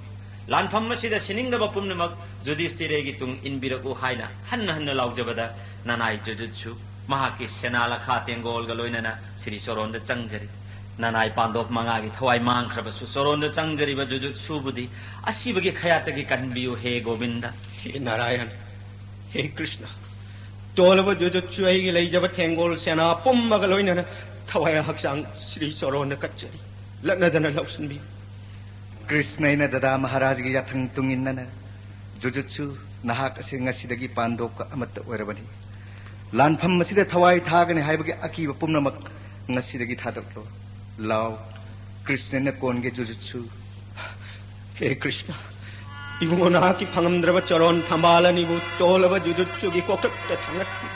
ꯂꯥꯟꯐꯝ ꯑꯁꯤꯗ ꯁꯤꯅꯤꯡꯗꯕ ꯄꯨꯝꯅꯃꯛ ꯖꯨꯗꯤꯁꯇꯤꯔꯒꯤ ꯇꯨꯡ ꯏꯟꯕꯤꯔꯛꯎ ꯍꯥꯏꯅ ꯍꯟꯅ ꯍꯟꯅ ꯂꯥꯎꯖꯕꯗ ꯅꯅꯥꯏ ꯖꯨꯖꯨꯠꯁꯨ ꯃꯍꯥꯛꯀꯤ ꯁꯦꯅꯥ ꯂꯈꯥ ꯇꯦꯡꯒꯣꯜꯒ ꯂꯣꯏꯅꯅ ꯁ꯭ꯔꯤ ꯆꯣꯔꯣꯟꯗ ꯆꯪꯖꯔꯤ꯫ ꯅꯅꯥꯏ ꯄꯥꯟꯗꯣꯞ ꯃꯉꯥꯒꯤ ꯊꯋꯥꯏ ꯃꯥꯡꯈ꯭ꯔꯕꯁꯨ ꯆꯣꯔꯣꯟꯗ ꯆꯪꯖꯔꯤꯕ ꯖꯨꯖꯨꯠꯁꯨꯕꯨꯗꯤ ꯑꯁꯤꯕꯒꯤ ꯈꯌꯥꯠꯇꯒꯤ ꯀꯟꯕꯤꯌꯨ ꯍꯦ ꯒꯣꯕꯤꯟꯗ꯫ ꯍꯦ ꯅꯥꯔꯥꯌꯟ, ꯍꯦ ꯀ꯭ꯔꯤꯁꯅ, ꯇꯣꯜꯂꯕ ꯖꯨꯖꯨꯠꯁꯨ ꯑꯩꯒꯤ ꯂꯩꯖꯕ ꯇꯦꯡꯒꯣꯜ ꯁꯦꯅꯥ ꯄꯨꯝꯃꯒ ꯂꯣꯏꯅꯅ ꯊꯋꯥꯏ ꯍꯛꯆꯥꯡ ꯁ꯭ꯔꯤ ꯆꯣꯔꯣꯟꯗ ꯀꯠꯆꯔꯤ꯫ ꯂꯠꯅꯗꯅ ꯂꯧꯁꯤꯟꯕꯤꯌꯨ꯫ ꯀ꯭ꯔꯤꯁꯅ ꯑꯩꯅ ꯗꯗꯥ ꯃꯍꯥꯔꯥꯖꯒꯤ ꯌꯥꯊꯪ ꯇꯨꯡꯏꯟꯅꯅ ꯖꯨꯖꯨꯠꯁꯨ ꯅꯍꯥꯛ ꯑꯁꯤ ꯉꯁꯤꯗꯒꯤ ꯄꯥꯟꯗꯣꯞꯀ ꯑꯃꯠꯇ ꯑꯣꯏꯔꯕꯅꯤ꯫ ꯂꯥꯟꯐꯝ ꯑꯁꯤꯗ ꯊꯋꯥꯏ ꯊꯥꯒꯅꯤ ꯍꯥꯏꯕꯒꯤ ꯑꯀꯤꯕ ꯄꯨꯝꯅꯃꯛ ꯉꯁꯤꯗꯒꯤ ꯊꯥꯗꯣꯛꯂꯣ꯫ ꯂꯥꯎ, ꯀ꯭ꯔꯤꯁꯅꯅ ꯀꯣꯟꯒꯦ ꯖꯨꯖꯨꯠꯁꯨ꯫ ꯍꯦ ꯀ꯭ꯔꯤꯁꯅ, ꯏꯕꯨꯡꯉꯣ ꯅꯍꯥꯛꯀꯤ ꯐꯪꯉꯝꯗ꯭ꯔꯕ ꯆꯣꯔꯣꯟ ꯊꯝꯕꯥꯜ ꯑꯅꯤꯕꯨ ꯇꯣꯜꯂꯕ ꯖꯨꯖꯨꯠꯁꯨꯒꯤ ꯀꯣꯛꯊꯛꯇ ꯊꯥꯡꯒꯠꯄꯤ꯫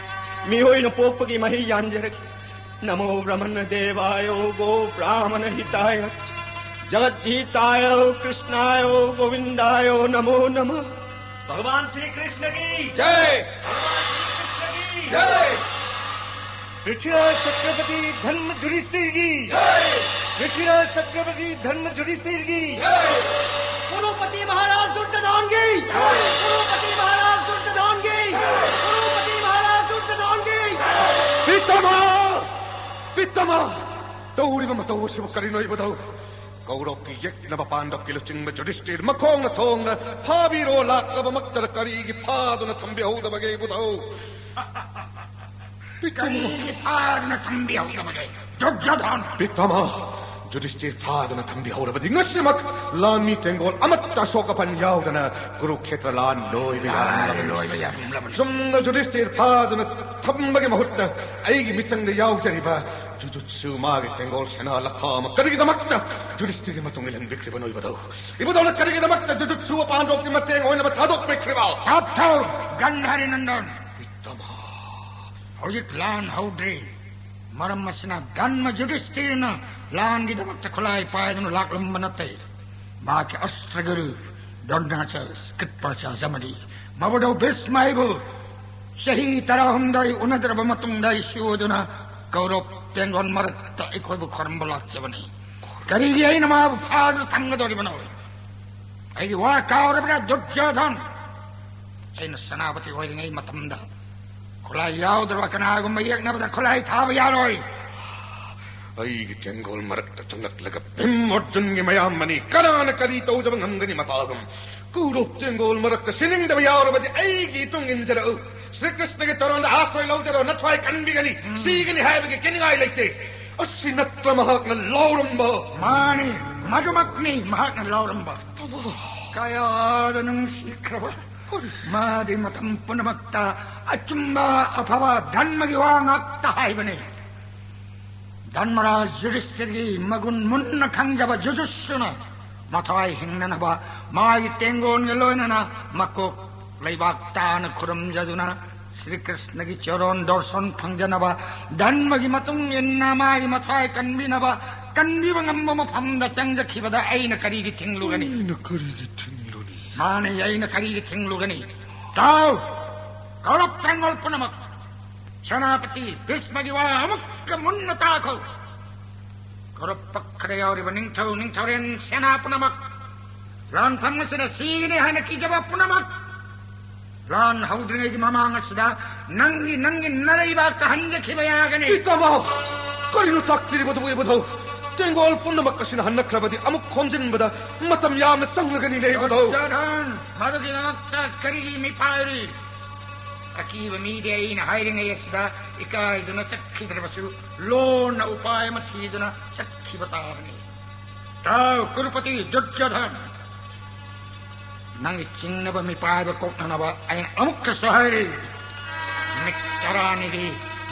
ꯃꯤꯑꯣꯏꯅ ꯄꯣꯛꯄꯒꯤ ꯃꯍꯩ ꯌꯥꯟꯖꯔꯒꯦ꯫ नमो ब्रह्मण देवाय गो ब्राह्मण हिताय च। जगद्धिताय कृष्णाय गोविंदाय नमो नमः। भगवान श्री कृष्ण की जय। भगवान श्री कृष्ण की जय। पृथ्वीराज छत्रपति धर्म जुडिस्तीर की। पृथ्वीराज छत्रपति धर्म जुडिस्तीर की। कुरुपति महाराज दुर्योधन की। कुरुपति महाराज दुर्योधन की। कुरुपति महाराज दुर्योधन की। ꯄꯤꯇꯃ! ꯄꯤꯇꯃ! ꯇꯧꯔꯤꯕ ꯃꯇꯧ ꯑꯁꯤꯕꯨ ꯀꯔꯤꯅꯣ ꯏꯕꯨꯙꯧ? ꯀꯧꯔꯣꯞꯀꯤ ꯌꯦꯛꯅꯕ ꯄꯥꯟꯗꯣꯞꯀꯤ ꯂꯨꯆꯤꯡꯕ ꯖꯨꯗꯤꯁꯇꯤꯔ ꯃꯈꯣꯡꯅ ꯊꯣꯡꯅ ꯐꯥꯕꯤꯔꯣ ꯂꯥꯛꯂꯕꯃꯛꯇꯗ ꯀꯔꯤꯒꯤ ꯐꯥꯗꯨꯅ ꯊꯝꯕꯤꯍꯧꯗꯕꯒꯦ ꯏꯕꯨꯙꯧ? ꯄꯤꯇꯃ! ꯀꯔꯤꯒꯤ ꯐꯥꯗꯨꯅ ꯊꯝꯕꯤꯍꯧꯗꯕꯒꯦ? ꯗꯨꯔꯖꯣꯙꯟ! ꯄꯤꯇꯃ! ꯌꯨꯙꯤꯁꯇꯤꯔ ꯐꯥꯗꯨꯅ ꯊꯝꯕꯤꯍꯧꯔꯕꯗꯤ ꯉꯁꯤꯃꯛ ꯂꯥꯟꯃꯤ ꯇꯦꯡꯒꯣꯜ ꯑꯃꯠꯇ ꯑꯁꯣꯛ ꯑꯄꯟ ꯌꯥꯎꯗꯅ ꯀꯨꯔꯨꯈꯦꯇ꯭ꯔ ꯂꯥꯟ ꯂꯣꯏꯕ ꯌꯥꯔꯝꯂꯕꯅꯤ꯫ ꯂꯣꯏꯕ ꯌꯥꯔꯝꯂꯕꯅꯤ꯫ ꯆꯨꯝꯅ ꯌꯨꯙꯤꯁꯇꯤꯔ ꯐꯥꯗꯨꯅ ꯊꯝꯕꯒꯤ ꯃꯍꯨꯠꯇ ꯑꯩꯒꯤ ꯃꯤꯆꯪꯗ ꯌꯥꯎꯖꯔꯤꯕ ꯖꯨꯖꯨꯠꯁꯨ ꯃꯥꯒꯤ ꯇꯦꯡꯒꯣꯜ ꯁꯦꯅꯥ ꯂꯈꯥ ꯑꯃ ꯀꯔꯤꯒꯤꯗꯃꯛꯇ ꯌꯨꯙꯤꯁꯇꯤꯔꯒꯤ ꯃꯇꯨꯡ ꯏꯜꯍꯟꯕꯤꯈ꯭ꯔꯤꯕꯅꯣ ꯏꯕꯨꯙꯧ? ꯏꯕꯨꯙꯧꯅ ꯀꯔꯤꯒꯤꯗꯃꯛꯇ ꯖꯨꯖꯨꯠꯁꯨ ꯄꯥꯟꯗ꯭ꯔꯣꯞꯀꯤ ꯃꯇꯦꯡ ꯑꯣꯏꯅꯕ ꯊꯥꯗꯣꯛꯄꯤꯈ꯭ꯔꯤꯕ? ꯇꯞꯊꯧ, ꯒꯟꯙꯥꯔꯤ ꯅꯟꯗꯟ꯫ ꯄꯤꯇꯥꯃꯍ꯫ ꯍꯧꯖꯤꯛ ꯂꯥꯟ ꯍꯧꯗ꯭ꯔꯤ꯫ ꯃꯔꯝ ꯑꯁꯤꯅ ꯙꯔꯃ ꯌꯨꯙꯤꯁꯇꯤꯔꯅ ꯂꯥꯟꯒꯤꯗꯃꯛꯇ ꯈꯨꯠꯂꯥꯏ ꯄꯥꯏꯗꯨꯅ ꯂꯥꯛꯂꯝꯕ ꯅꯠꯇꯦ꯫ ꯃꯍꯥꯛꯀꯤ ꯑꯁꯇ꯭ꯔꯒꯨꯔꯨ ꯗ꯭ꯔꯣꯅꯥꯆꯥꯔ, ꯀ꯭ꯔꯤꯄꯥꯆꯥꯔ ꯑꯃꯗꯤ ꯃꯕꯨꯙꯧ ꯚꯤꯁꯃ ꯑꯩꯕꯨ ꯆꯍꯤ ꯇꯔꯥꯍꯨꯝꯗꯣꯏ ꯎꯅꯗ꯭ꯔꯕ ꯃꯇꯨꯡꯗ ꯑꯩ ꯁꯨꯗꯨꯅ ꯀꯧꯔꯕ ꯇꯦꯡꯒꯣꯜ ꯃꯔꯛꯇ ꯑꯩꯈꯣꯏꯕꯨ ꯈꯣꯏꯔꯝꯕ ꯂꯥꯛꯆꯕꯅꯤ꯫ ꯀꯔꯤꯒꯤ ꯑꯩꯅ ꯃꯥꯕꯨ ꯐꯥꯗꯨꯅ ꯊꯝꯒꯗꯧꯔꯤꯕꯅꯣ? ꯑꯩꯒꯤ ꯋꯥ ꯀꯥꯎꯔꯕ꯭ꯔꯥ, ꯗꯨꯔꯖꯣꯙꯟ? ꯑꯩꯅ ꯁꯦꯅꯥꯄꯇꯤ ꯑꯣꯏꯔꯤꯉꯩ ꯃꯇꯝꯗ ꯈꯨꯠꯂꯥꯏ ꯌꯥꯎꯗ꯭ꯔꯕ ꯀꯅꯥꯒꯨꯝꯕ ꯌꯦꯛꯅꯕꯗ ꯈꯨꯠꯂꯥꯏ ꯊꯥꯕ ꯌꯥꯔꯣꯏ꯫ ꯑꯩꯒꯤ ꯇꯦꯡꯒꯣꯜ ꯃꯔꯛꯇ ꯆꯪꯂꯛꯂꯒ ꯚꯤꯝ ꯑꯔꯖꯨꯟꯒꯤ ꯃꯌꯥꯝꯕꯅꯤ, ꯀꯅꯥꯅ ꯀꯔꯤ ꯇꯧꯖꯕ ꯉꯝꯒꯅꯤ ꯃꯇꯥꯒꯨꯝ? ꯀꯨꯔꯨꯞ ꯇꯦꯡꯒꯣꯜ ꯃꯔꯛꯇ ꯁꯤꯅꯤꯡꯗꯕ ꯌꯥꯎꯔꯕꯗꯤ ꯑꯩꯒꯤ ꯏꯇꯨꯡ ꯏꯟꯖꯔꯛꯎ꯫ ꯁ꯭ꯔꯤꯀ꯭ꯔꯤꯁꯅꯒꯤ ꯆꯔꯣꯟꯗ ꯑꯥꯁ꯭ꯔꯣꯏ ꯂꯧꯖꯔꯣ, ꯅꯊ꯭ꯋꯥꯏ ꯀꯟꯕꯤꯒꯅꯤ, ꯁꯤꯒꯅꯤ ꯍꯥꯏꯕꯒꯤ ꯀꯤꯅꯤꯡꯉꯥꯏ ꯂꯩꯇꯦ꯫ ꯑꯁꯤ ꯅꯠꯇ꯭ꯔ ꯃꯍꯥꯛꯅ ꯂꯥꯎꯔꯝꯕ? ꯃꯥꯅꯤ, ꯃꯗꯨꯃꯛꯅꯤ ꯃꯍꯥꯛꯅ ꯂꯥꯎꯔꯝꯕ꯫ ꯀꯌꯥꯗ ꯅꯨꯡꯁꯤꯈ꯭ꯔꯕ꯫ ꯃꯥꯗꯤ ꯃꯇꯝ ꯄꯨꯝꯅꯃꯛꯇ ꯑꯆꯨꯝꯕ ꯑꯐꯕ ꯙꯔꯃꯒꯤ ꯋꯥ ꯉꯥꯛꯇ ꯍꯥꯏꯕꯅꯤ꯫ ꯙꯔꯃꯔꯥꯖ ꯌꯨꯙꯤꯁꯇꯤꯔꯒꯤ ꯃꯒꯨꯟ ꯃꯨꯟꯅ ꯈꯪꯖꯕ ꯖꯨꯖꯨꯠꯁꯨꯅ ꯃꯊ꯭ꯋꯥꯏ ꯍꯤꯡꯅꯅꯕ ꯃꯥꯒꯤ ꯇꯦꯡꯒꯣꯟꯒ ꯂꯣꯏꯅꯅ ꯃꯀꯣꯛ ꯂꯩꯕꯥꯛ ꯇꯥꯅ ꯈꯨꯔꯨꯝꯖꯗꯨꯅ ꯁ꯭ꯔꯤꯀ꯭ꯔꯤꯁꯅꯒꯤ ꯆꯔꯣꯟ ꯗꯣꯔꯁꯣꯟ ꯐꯪꯖꯅꯕ, ꯙꯔꯃꯒꯤ ꯃꯇꯨꯡ ꯏꯟꯅ ꯃꯥꯒꯤ ꯃꯊ꯭ꯋꯥꯏ ꯀꯟꯕꯤꯅꯕ, ꯀꯟꯕꯤꯕ ꯉꯝꯕ ꯃꯐꯝꯗ ꯆꯪꯖꯈꯤꯕꯗ ꯑꯩꯅ ꯀꯔꯤꯒꯤ ꯊꯤꯡꯂꯨꯒꯅꯤ? ꯑꯩꯅ ꯀꯔꯤꯒꯤ ꯊꯤꯡꯂꯨꯅꯤ? ꯃꯥꯅꯤ, ꯑꯩꯅ ꯀꯔꯤꯒꯤ ꯊꯤꯡꯂꯨꯒꯅꯤ? ꯇꯥꯎ, ꯀꯧꯔꯕ ꯇꯦꯡꯒꯣꯜ ꯄꯨꯝꯅꯃꯛ, ꯁꯦꯅꯥꯄꯇꯤ ꯚꯤꯁꯃꯒꯤ ꯋꯥ ꯑꯃꯨꯛꯀ ꯃꯨꯟꯅ ꯇꯥꯈꯣ꯫ ꯀꯧꯔꯕ ꯄꯈꯗ ꯌꯥꯎꯔꯤꯕ ꯅꯤꯡꯊꯧ ꯅꯤꯡꯊꯧꯔꯦꯜ ꯁꯦꯅꯥ ꯄꯨꯝꯅꯃꯛ, ꯂꯥꯟꯐꯝ ꯑꯁꯤꯗ ꯁꯤꯒꯅꯤ ꯍꯥꯏꯅ ꯀꯤꯖꯕ ꯄꯨꯝꯅꯃꯛ, ꯂꯥꯟ ꯍꯧꯗ꯭ꯔꯤꯉꯩꯒꯤ ꯃꯃꯥꯡ ꯑꯁꯤꯗ ꯅꯪꯒꯤ, ꯅꯪꯒꯤ ꯅꯔꯩꯕꯥꯛꯇ ꯍꯟꯖꯈꯤꯕ ꯌꯥꯒꯅꯤ꯫ ꯄꯤꯇꯥꯃꯍ, ꯀꯔꯤꯅꯣ ꯇꯥꯛꯄꯤꯔꯤꯕꯗꯨꯕꯨ ꯏꯕꯨꯙꯧ? ꯇꯦꯡꯒꯣꯜ ꯄꯨꯝꯅꯃꯛ ꯑꯁꯤꯅ ꯍꯟꯅꯈ꯭ꯔꯕꯗꯤ ꯑꯃꯨꯛ ꯈꯣꯝꯖꯤꯟꯕꯗ ꯃꯇꯝ ꯌꯥꯝꯅ ꯆꯪꯂꯒꯅꯤꯅꯦ ꯏꯕꯨꯙꯧ꯫ ꯗꯨꯔꯖꯣꯙꯟ, ꯃꯗꯨꯒꯤꯗꯃꯛꯇ ꯀꯔꯤꯒꯤ ꯃꯤꯄꯥꯏꯔꯤ? ꯑꯀꯤꯕ ꯃꯤꯗꯤ ꯑꯩꯅ ꯍꯥꯏꯔꯤꯉꯩ ꯑꯁꯤꯗ ꯏꯀꯥꯏꯗꯨꯅ ꯆꯠꯈꯤꯗ꯭ꯔꯕꯁꯨ, ꯂꯣꯟꯅ ꯎꯄꯥꯏ ꯑꯃ ꯊꯤꯗꯨꯅ ꯆꯠꯈꯤꯕ ꯇꯥꯕꯅꯤ꯫ ꯇꯥꯎ, ꯀꯨꯔꯨꯄꯇꯤ ꯗꯨꯔꯖꯣꯙꯟ, ꯅꯪꯒꯤ ꯆꯤꯡꯅꯕ ꯃꯤꯄꯥꯏꯕ ꯀꯣꯛꯅꯅꯕ ꯑꯩꯅ ꯑꯃꯨꯛꯀꯁꯨ ꯍꯥꯏꯔꯤ, ꯅꯨꯃꯤꯠ ꯇꯔꯥꯅꯤꯒꯤ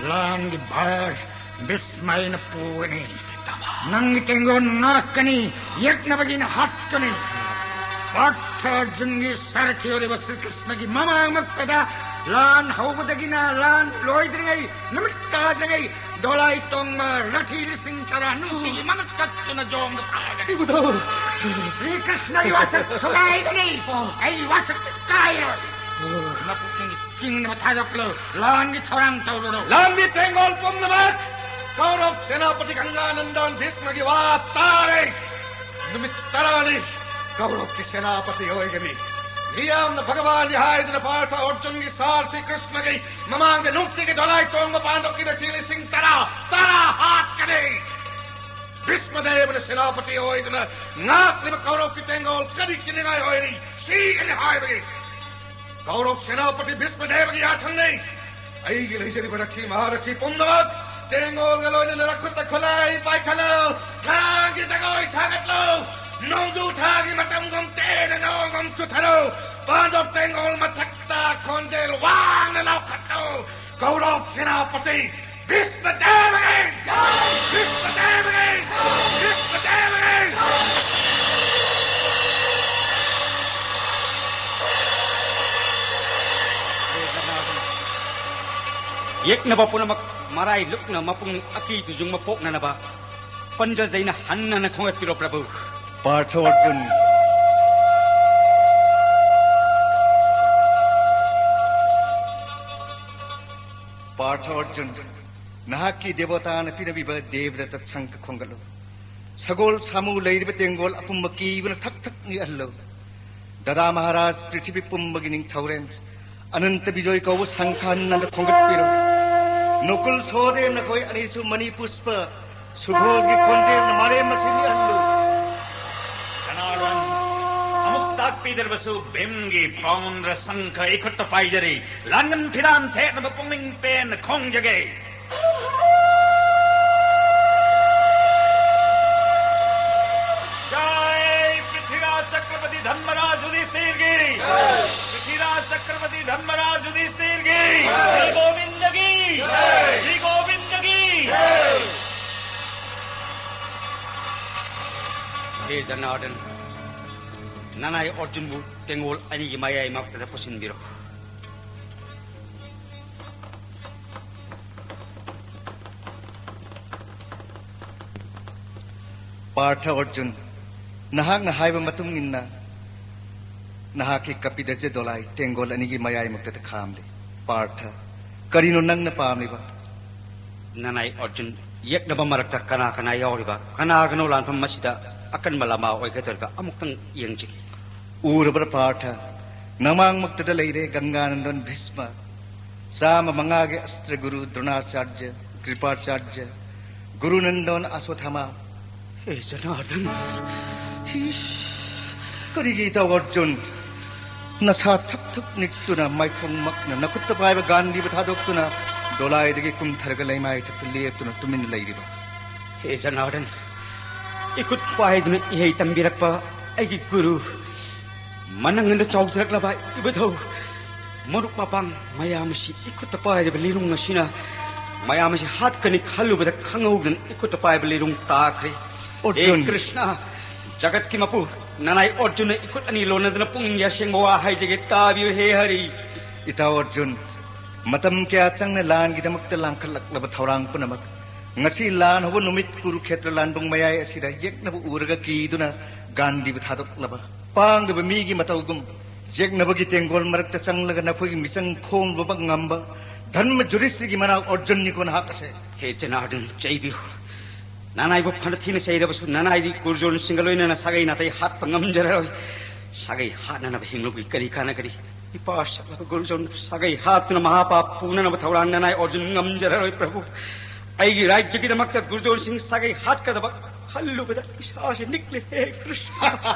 ꯂꯥꯟꯒꯤ ꯚꯥꯔ ꯚꯤꯁꯃ ꯑꯩꯅ ꯄꯨꯒꯅꯤ꯫ ꯅꯪꯒꯤ ꯇꯦꯡꯒꯣꯜ ꯅꯥꯔꯛꯀꯅꯤ, ꯌꯦꯛꯅꯕꯒꯤꯅ ꯍꯥꯠꯀꯅꯤ꯫ ꯄꯥꯔꯊ ꯑꯔꯖꯨꯟꯒꯤ ꯁꯥꯔꯊꯤ ꯑꯣꯏꯔꯤꯕ ꯁ꯭ꯔꯤꯀ꯭ꯔꯤꯁꯅꯒꯤ ꯃꯃꯥꯡꯃꯛꯇꯗ ꯂꯥꯟ ꯍꯧꯕꯗꯒꯤꯅ ꯂꯥꯟ ꯂꯣꯏꯗ꯭ꯔꯤꯉꯩ, ꯅꯨꯃꯤꯠ ꯇꯥꯗ꯭ꯔꯤꯉꯩ ꯗꯣꯂꯥꯏ ꯇꯣꯡꯕ ꯔꯊꯤ ꯂꯤꯁꯤꯡ ꯇꯔꯥ ꯅꯨꯡꯇꯤꯒꯤ ꯃꯉꯛ ꯀꯛꯇꯨꯅ ꯖꯣꯝꯗ ꯊꯥꯒꯅꯤ꯫ ꯏꯕꯨꯙꯧ! ꯁ꯭ꯔꯤꯀ꯭ꯔꯤꯁꯅꯒꯤ ꯋꯥꯁꯛ ꯊꯨꯒꯥꯏꯒꯅꯤ꯫ ꯑꯩ ꯋꯥꯁꯛꯇꯤ ꯀꯥꯏꯔꯣꯏ꯫ ꯅꯄꯨꯛꯅꯤꯡꯒꯤ ꯆꯤꯡꯅꯕ ꯊꯥꯗꯣꯛꯂꯨ꯫ ꯂꯥꯟꯒꯤ ꯊꯧꯔꯥꯡ ꯇꯧꯔꯨꯔꯣ꯫ ꯂꯥꯟꯃꯤ ꯇꯦꯡꯒꯣꯜ ꯄꯨꯝꯅꯃꯛ! ꯀꯧꯔꯕ ꯁꯦꯅꯥꯄꯇꯤ ꯒꯪꯒꯥꯅꯟꯗꯟ ꯚꯤꯁꯃꯒꯤ ꯋꯥ ꯇꯥꯔꯦ꯫ ꯅꯨꯃꯤꯠ ꯇꯔꯥꯅꯤ ꯀꯧꯔꯕꯀꯤ ꯁꯦꯅꯥꯄꯇꯤ ꯑꯣꯏꯒꯅꯤ꯫ ꯃꯤꯌꯥꯝꯅ ꯚꯒꯋꯥꯟꯅꯤ ꯍꯥꯏꯗꯨꯅ ꯄꯥꯔꯊ ꯑꯔꯖꯨꯟꯒꯤ ꯁꯥꯔꯊꯤ ꯀ꯭ꯔꯤꯁꯅꯒꯤ ꯃꯃꯥꯡꯗ ꯅꯨꯡꯇꯤꯒꯤ ꯗꯣꯂꯥꯏ ꯇꯣꯡꯕ ꯄꯥꯟꯗꯕꯀꯤ ꯔꯊꯤ ꯂꯤꯁꯤꯡ ꯇꯔꯥ, ꯇꯔꯥ ꯍꯥꯠꯀꯅꯤ꯫ ꯚꯤꯁꯃꯗꯦꯕꯅ ꯁꯦꯅꯥꯄꯇꯤ ꯑꯣꯏꯗꯨꯅ ꯉꯥꯛꯂꯤꯕ ꯀꯧꯔꯕꯀꯤ ꯇꯦꯡꯒꯣꯜ ꯀꯔꯤ ꯀꯤꯅꯤꯡꯉꯥꯏ ꯑꯣꯏꯔꯤ? ꯁꯤꯒꯅꯤ ꯍꯥꯏꯕꯒꯤ꯫ ꯀꯧꯔꯕ ꯁꯦꯅꯥꯄꯇꯤ ꯚꯤꯁꯃꯗꯦꯕꯒꯤ ꯌꯥꯊꯪꯅꯤ꯫ ꯑꯩꯒꯤ ꯂꯩꯖꯔꯤꯕ ꯔꯊꯤ ꯃꯍꯥꯔꯊꯤ ꯄꯨꯝꯅꯃꯛ ꯇꯦꯡꯒꯣꯜꯒ ꯂꯣꯏꯅꯅ ꯂꯈꯨꯠꯇ ꯈꯨꯠꯂꯥꯏ ꯄꯥꯏꯈꯠꯂꯨ꯫ ꯂꯥꯟꯒꯤ ꯖꯒꯣꯏ ꯁꯥꯒꯠꯂꯨ꯫ ꯅꯣꯡꯖꯨ ꯊꯥꯒꯤ ꯃꯇꯝꯒꯨꯝ ꯇꯦꯅ ꯅꯣꯡꯒꯨꯝ ꯆꯨꯊꯔꯨ꯫ ꯄꯥꯟꯗꯕ ꯇꯦꯡꯒꯣꯜ ꯃꯊꯛꯇ ꯈꯣꯟꯖꯦꯜ ꯋꯥꯡꯅ ꯂꯥꯎꯈꯠꯂꯨ꯫ ꯀꯧꯔꯕ ꯁꯦꯅꯥꯄꯇꯤ ꯚꯤꯁꯃꯗꯦꯕꯒꯤ! ꯚꯤꯁꯃꯗꯦꯕꯒꯤ! ꯚꯤꯁꯃꯗꯦꯕꯒꯤ! ꯌꯦꯛꯅꯕ ꯄꯨꯝꯅꯃꯛ ꯃꯔꯥꯏ ꯂꯨꯛꯅ ꯃꯄꯨꯡ ꯑꯀꯤ ꯇꯨꯖꯨꯡꯕ ꯄꯣꯛꯅꯅꯕ ꯄꯟꯖꯖꯩꯅ ꯍꯟꯅ ꯍꯟꯅ ꯈꯣꯡꯒꯠꯄꯤꯔꯣ, ꯄ꯭ꯔꯚꯨ꯫ ꯄꯥꯔꯊ ꯑꯔꯖꯨꯟ꯫ ꯄꯥꯔꯊ ꯑꯔꯖꯨꯟ, ꯅꯍꯥꯛꯀꯤ ꯗꯦꯕꯇꯥꯅ ꯄꯤꯔꯝꯃꯤꯕ ꯗꯦꯕꯗꯠꯇ ꯁꯪꯈ ꯈꯣꯡꯒꯠꯂꯨ꯫ ꯁꯒꯣꯜ ꯁꯥꯃꯨ ꯂꯩꯔꯤꯕ ꯇꯦꯡꯒꯣꯜ ꯑꯄꯨꯝꯕ ꯀꯤꯕꯅ ꯊꯛ ꯊꯛ ꯅꯤꯛꯍꯜꯂꯨ꯫ ꯗꯗꯥ ꯃꯍꯥꯔꯥꯖ, ꯄ꯭ꯔꯤꯊꯤꯕꯤ ꯄꯨꯝꯕꯒꯤ ꯅꯤꯡꯊꯧꯔꯦꯜ ꯑꯅꯟꯇ ꯕꯤꯖꯣꯏ ꯀꯧꯕ ꯁꯪꯈ ꯍꯟꯅ ꯈꯣꯡꯒꯠꯄꯤꯔꯣ꯫ ꯅꯀꯨꯜ ꯁꯍꯗꯦꯕ, ꯅꯈꯣꯏ ꯑꯅꯤꯁꯨ ꯃꯅꯤ ꯄꯨꯁꯄ ꯁꯨꯘꯣꯁꯒꯤ ꯈꯣꯟꯖꯦꯜꯅ ꯃꯥꯂꯦꯝ ꯑꯁꯤ ꯅꯤꯛꯍꯜꯂꯨ꯫ ꯖꯅꯥꯔꯗꯟ, ꯑꯃꯨꯛꯇ ꯇꯥꯛꯄꯤꯗ꯭ꯔꯕꯁꯨ ꯚꯤꯝꯒꯤ ꯄꯥꯎꯟꯗ꯭ꯔ ꯁꯪꯈ ꯏꯈꯨꯠꯇ ꯄꯥꯏꯖꯔꯤ꯫ ꯂꯥꯟꯒꯟ ꯐꯤꯔꯥꯟ ꯊꯦꯠꯅꯕ ꯄꯨꯛꯅꯤꯡ ꯄꯦꯟꯅ ꯈꯣꯡꯖꯒꯦ꯫ ꯖꯥꯏ ꯄ꯭ꯔꯤꯊꯤꯔꯥꯖ ꯆꯀ꯭ꯔꯕꯔꯇꯤ ꯙꯟꯃꯔꯥꯖ ꯌꯨꯙꯤꯁꯊꯤꯔꯒꯤ! ꯄ꯭ꯔꯤꯊꯤꯔꯥꯖ ꯆꯀ꯭ꯔꯕꯔꯇꯤ ꯙꯟꯃꯔꯥꯖ ꯌꯨꯙꯤꯁꯊꯤꯔꯒꯤ! ꯁ꯭ꯔꯤ ꯒꯣꯕꯤꯟꯗꯒꯤ! ꯁ꯭ꯔꯤ ꯒꯣꯕꯤꯟꯗꯒꯤ! ꯍꯦ ꯖꯅꯥꯔꯗꯟ, ꯅꯅꯥꯏ ꯑꯔꯖꯨꯟꯕꯨ ꯇꯦꯡꯒꯣꯜ ꯑꯅꯤꯒꯤ ꯃꯌꯥꯏ ꯃꯔꯛꯇꯗ ꯄꯨꯁꯤꯟꯕꯤꯔꯣ꯫ ꯄꯥꯔꯊ ꯑꯔꯖꯨꯟ, ꯅꯍꯥꯛꯅ ꯍꯥꯏꯕ ꯃꯇꯨꯡ ꯏꯟꯅ ꯅꯍꯥꯛꯀꯤ ꯀꯄꯤꯙꯖ ꯗꯣꯂꯥꯏ ꯇꯦꯡꯒꯣꯜ ꯑꯅꯤꯒꯤ ꯃꯌꯥꯏꯃꯛꯇꯗ ꯈꯥꯝꯂꯤ꯫ ꯄꯥꯔꯊ, ꯀꯔꯤꯅꯣ ꯅꯪꯅ ꯄꯥꯝꯂꯤꯕ? ꯅꯅꯥꯏ ꯑꯔꯖꯨꯟ, ꯌꯦꯛꯅꯕ ꯃꯔꯛꯇ ꯀꯅꯥ ꯀꯅꯥ ꯌꯥꯎꯔꯤꯕ, ꯀꯅꯥꯒꯅꯣ ꯂꯥꯟꯐꯝ ꯑꯁꯤꯗ ꯑꯀꯟꯕ ꯂꯥꯟꯃꯥ ꯑꯣꯏꯒꯗꯧꯔꯤꯕ ꯑꯃꯨꯛꯇꯪ ꯌꯦꯡꯖꯒꯦ꯫ ꯎꯔꯕ꯭ꯔꯥ ꯄꯥꯔꯊ? ꯅꯃꯥꯡꯃꯛꯇꯗ ꯂꯩꯔꯦ ꯒꯪꯒꯥꯅꯟꯗꯣꯟ ꯚꯤꯁꯃ, ꯆꯥꯝꯃ ꯃꯉꯥꯒꯤ ꯑꯁꯇ꯭ꯔ ꯒꯨꯔꯨ ꯗ꯭ꯔꯣꯅꯥꯆꯥꯔꯖ, ꯀ꯭ꯔꯤꯄꯥꯆꯥꯔꯖ, ꯒꯨꯔꯨ ꯅꯟꯗꯣꯟ ꯑꯁꯣꯊꯥꯃꯥ꯫ ꯍꯦ ꯖꯅꯥꯔꯗꯟ! ꯏꯁ! ꯀꯔꯤꯒꯤ ꯏꯇꯥꯎ ꯑꯔꯖꯨꯟ? ꯅꯁꯥ ꯊꯛ ꯊꯛ ꯅꯤꯛꯇꯨꯅ ꯃꯥꯏꯊꯣꯡꯃꯛꯅ ꯅꯈꯨꯠꯇ ꯄꯥꯏꯕ ꯒꯥꯟꯙꯤꯕꯨ ꯊꯥꯗꯣꯛꯇꯨꯅ ꯗꯣꯂꯥꯏꯗꯒꯤ ꯀꯨꯝꯊꯔꯒ ꯂꯩꯃꯥꯏ ꯊꯛꯇ ꯂꯦꯞꯇꯨꯅ ꯇꯨꯃꯤꯟꯅ ꯂꯩꯔꯤꯕ? ꯍꯦ ꯖꯅꯥꯔꯗꯟ! ꯏꯈꯨꯠ ꯄꯥꯏꯗꯨꯅ ꯏꯍꯩ ꯇꯝꯕꯤꯔꯛꯄ ꯑꯩꯒꯤ ꯒꯨꯔꯨ, ꯃꯅꯪꯒꯟꯗ ꯆꯥꯎꯖꯔꯛꯂꯕ ꯏꯕꯨꯙꯧ, ꯃꯔꯨꯞ ꯃꯄꯥꯡ ꯃꯌꯥꯝ ꯑꯁꯤ ꯏꯈꯨꯠꯇ ꯄꯥꯏꯔꯤꯕ ꯂꯤꯔꯨꯡ ꯑꯁꯤꯅ ꯃꯌꯥꯝ ꯑꯁꯤ ꯍꯥꯠꯀꯅꯤ ꯈꯜꯂꯨꯕꯗ ꯈꯪꯍꯧꯗꯅ ꯏꯈꯨꯠꯇ ꯄꯥꯏꯕ ꯂꯤꯔꯨꯡ ꯇꯥꯈ꯭ꯔꯦ꯫ ꯑꯔꯖꯨꯟ! ꯍꯦ ꯀ꯭ꯔꯤꯁꯅ, ꯖꯒꯠꯀꯤ ꯃꯄꯨ, ꯅꯅꯥꯏ ꯑꯔꯖꯨꯟꯅ ꯏꯈꯨꯠ ꯑꯅꯤ ꯂꯣꯟꯅꯗꯨꯅ ꯄꯨꯛꯅꯤꯡꯒꯤ ꯑꯁꯦꯡꯕ ꯋꯥ ꯍꯥꯏꯖꯒꯦ, ꯇꯥꯕꯤꯌꯨ ꯍꯦ ꯍꯔꯤ꯫ ꯏꯇꯥꯎ ꯑꯔꯖꯨꯟ, ꯃꯇꯝ ꯀꯌꯥ ꯆꯪꯅ ꯂꯥꯟꯒꯤꯗꯃꯛꯇ ꯂꯥꯡꯈꯠꯂꯛꯂꯕ ꯊꯧꯔꯥꯡ ꯄꯨꯝꯅꯃꯛ ꯉꯁꯤ ꯂꯥꯟ ꯍꯧꯕ ꯅꯨꯃꯤꯠ ꯀꯨꯔꯨꯈꯦꯇ꯭ꯔ ꯂꯥꯟꯕꯨꯡ ꯃꯌꯥꯏ ꯑꯁꯤꯗ ꯌꯦꯛꯅꯕ ꯎꯔꯒ ꯀꯤꯗꯨꯅ ꯒꯥꯟꯙꯤꯕꯨ ꯊꯥꯗꯣꯛꯂꯕ ꯄꯥꯡꯗꯕ ꯃꯤꯒꯤ ꯃꯇꯧꯒꯨꯝ ꯌꯦꯛꯅꯕꯒꯤ ꯇꯦꯡꯒꯣꯜ ꯃꯔꯛꯇ ꯆꯪꯂꯒ ꯅꯈꯣꯏꯒꯤ ꯃꯤꯆꯪ ꯈꯣꯝꯂꯨꯕ ꯉꯝꯕ ꯙꯔꯃ ꯖꯨꯙꯤꯁꯊꯤꯔꯒꯤ ꯃꯅꯥꯎ ꯑꯔꯖꯨꯟꯅꯤꯀꯣ ꯅꯍꯥꯛ ꯑꯁꯦ꯫ ꯍꯦ ꯖꯅꯥꯔꯗꯟ, ꯆꯩꯕꯤꯌꯨ꯫ ꯅꯅꯥꯏꯕꯨ ꯐꯅ ꯊꯤꯅ ꯆꯩꯔꯕꯁꯨ ꯅꯅꯥꯏꯗꯤ ꯒꯨꯔꯨꯖꯣꯟꯁꯤꯡꯒ ꯂꯣꯏꯅꯅ ꯁꯥꯒꯩ ꯅꯥꯇꯩ ꯍꯥꯠꯄ ꯉꯝꯖꯔꯔꯣꯏ꯫ ꯁꯥꯒꯩ ꯍꯥꯠꯅꯅꯕ ꯍꯤꯡꯂꯨꯕꯒꯤ ꯀꯔꯤ ꯀꯥꯟꯅꯒꯅꯤ? ꯏꯄꯥ ꯁꯛꯂꯕ ꯒꯨꯔꯨꯖꯣꯟꯕꯨ ꯁꯥꯒꯩ ꯍꯥꯠꯇꯨꯅ ꯃꯍꯥꯄꯥꯞ ꯄꯨꯅꯅꯕ ꯊꯧꯔꯥꯡ ꯅꯅꯥꯏ ꯑꯔꯖꯨꯟ ꯉꯝꯖꯔꯔꯣꯏ ꯄ꯭ꯔꯚꯨ꯫ ꯑꯩꯒꯤ ꯔꯥꯖ꯭ꯌꯒꯤꯗꯃꯛꯇ ꯒꯨꯔꯨꯖꯣꯟꯁꯤꯡ ꯁꯥꯒꯩ ꯍꯥꯠꯀꯗꯕ ꯈꯜꯂꯨꯕꯗ ꯏꯁꯥꯁꯤ ꯅꯤꯛꯂꯦ ꯍꯦ ꯀ꯭ꯔꯤꯁꯅ꯫